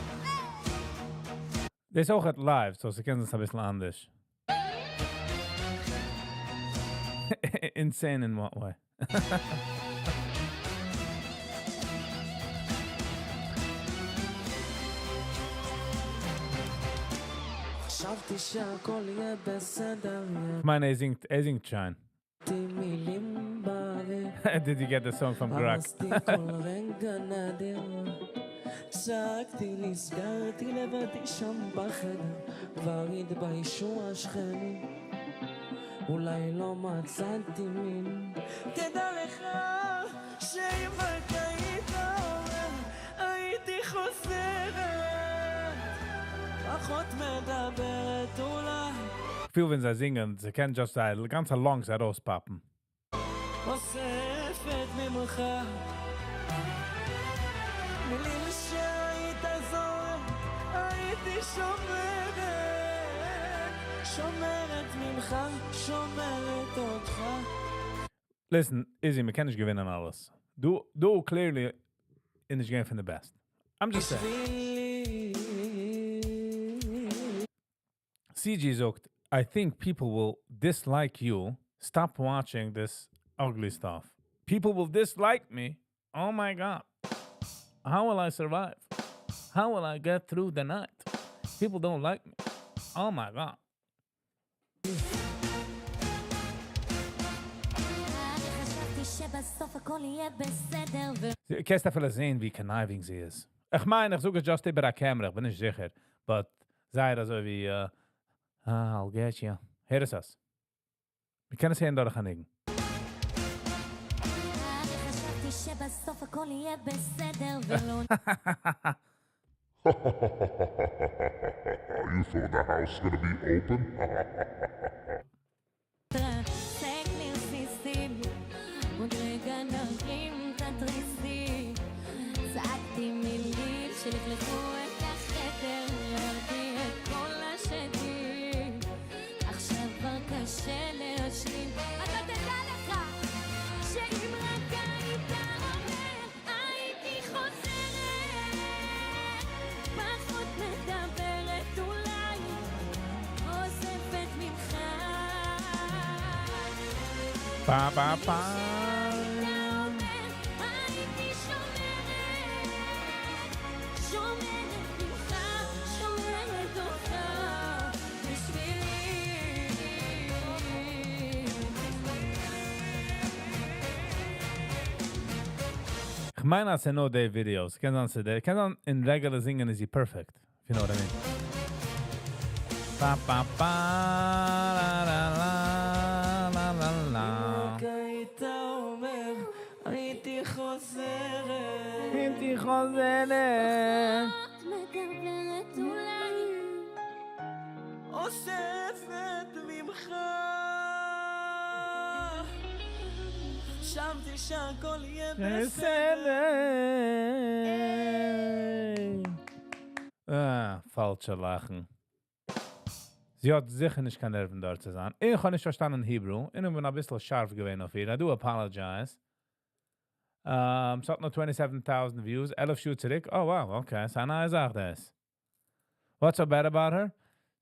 דאס איז אויך live, so זי קען עס א ביסל אנדערש. Insane in what way? חשבתי שהכל יהיה בסדר, איך מיין, ער זינגט, ער זינגט שיין. מילים באוויר. Did you get the song from Grok? הרסתי כל רגע נדיר. צעקתי, נסגרתי לבדי שם בחדר, כבר התביישו השכנים. אולי לא מצאתי מין. תדע לך שאם רק היית אומר, הייתי חוזרת. פחות מדברת אולי. פיל ווען זיי זינגען, זיי קענען just זייער גאנצע lungs ארויספאפן. אוספת ממך מילים שהיית זורק, הייתי שומרת, שומרת ממך, שומרת אותך. Listen, Izzy, מ'קען נישט געווינען אלעס. דו, דו clearly איז נישט געווען פון the best. I'm just saying. בשבילי CG זאגט, I think people will dislike you. Stop watching this ugly stuff. People will dislike me. Oh my God. How will I survive? How will I get through the night? People don't like me. Oh my God. חשבתי שבסוף הכל יהיה בסדר ו... קענסט אפילו זען, ווי conniving זי איז. איך מיין, איך זאג עס just איבער א camera, איך בין נישט זיכער. But זייער אזוי ווי, ah, I'll get you. הער עס אויס. מיר קענען עס הערן דורך א ניגון. חשבתי שבסוף הכל יהיה בסדר ולא You thought the house gonna be open? נתרסק לרסיסים עוד רגע נרים את התריסים צעקתי מילים שלכלכו את החדר הערתי את כל השדים עכשיו כבר קשה להשלים אתה תדע לך שאם רק היית אומר הייתי חוזרת פחות מדברת אולי אוספת ממך Pa, pa, pa. הייתי שומרת, שומרת ממך, שומרת אותך בשבילי. איך מיין, אז ס'נאר די videos. קען זיין, ס'איז די- קען זיין, אין regular זינגען איז זי perfect. If you know what I mean. Pa, pa, pa, la, la, la, la, la, la. רק היית אומר, הייתי חוזרת. הייתי חוזרת. את מדברת אולי אוספת ממך. חשבתי שהכל יהיה בסדר. אה, פאלשע לאכן. זי האט זיכער נישט קיין נערוון דארט צו זיין. איך האב נישט פארשטאנען Hebrew. איך בין א ביסל שארף געווען אויף איר. I do apologize. ס'האט נאר 27,000 views. 11 שעה צוריק. Oh, wow, okay. ס'איז א נייע זאך דאס. What's so bad about her?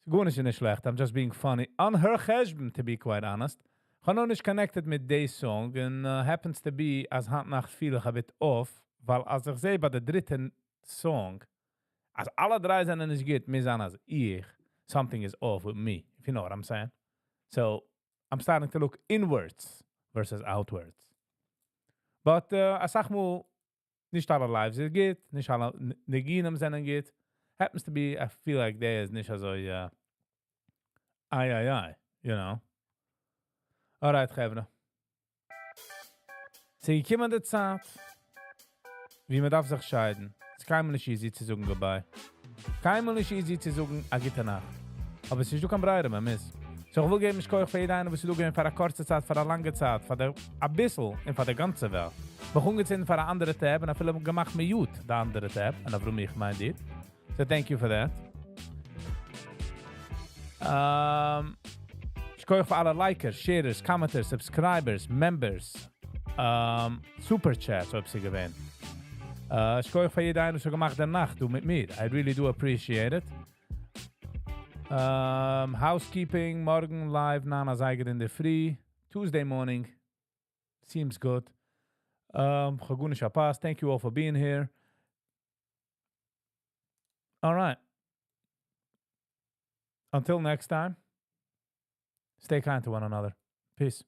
גארנישט נישט שלעכט. I'm just being funny. On her חשבון, to be quite honest. איך האב נאר נישט connected מיט די song and happens to be אז היינט נאכט פיל איך a bit off, ווייל אז איך זע ביי דער דריטן song, אז אלע דריי זענען נישט גוט, מוז זיין אז איך, something is off with me, if you know what I'm saying. So, I'm starting to look inwards versus outwards. But א סאך מאל, נישט אלע lives איז גוט, נישט אלע ניגונים זענען גוט. Happens to be, I feel like there איז נישט אזוי, איי איי איי. Alright, חברה. ס'איז געקומען די צייט, ווי מען דארף זיך שיידן. עס איז קיינמאל נישט easy צו זאגן goodbye. קיינמאל נישט easy צו זאגן א גוטע נאכט. אבער עס איז דא קיין ברירה, מען מוז. So איך וויל געבן שכוח פאר יעדער איינער, וואס איז דא געווען פאר א קורצע צייט, פאר א לאנגע צייט, פאר דער א ביסל און פאר דער גאנצע וועלט. מיר האבן געזען פאר א אנדערע tab און אפילו געמאכט mute די אנדערע tab און אברהם איך מיין דיר. So thank you for that. שכוח פאר אלע likers, sharers, commenters, subscribers, members, super chats, אויב ס'איז געווען. שכוח פאר יעדער איינער, וואס האט געמאכט די נאכט דא מיט מיר. I really do appreciate it. Housekeeping, מארגן live, 9 אזייגער אין דער פרי. Tuesday morning. Seems good. כ'האב גארנישט Thank you all for being here. All right. Until next time, stay kind to one another. Peace.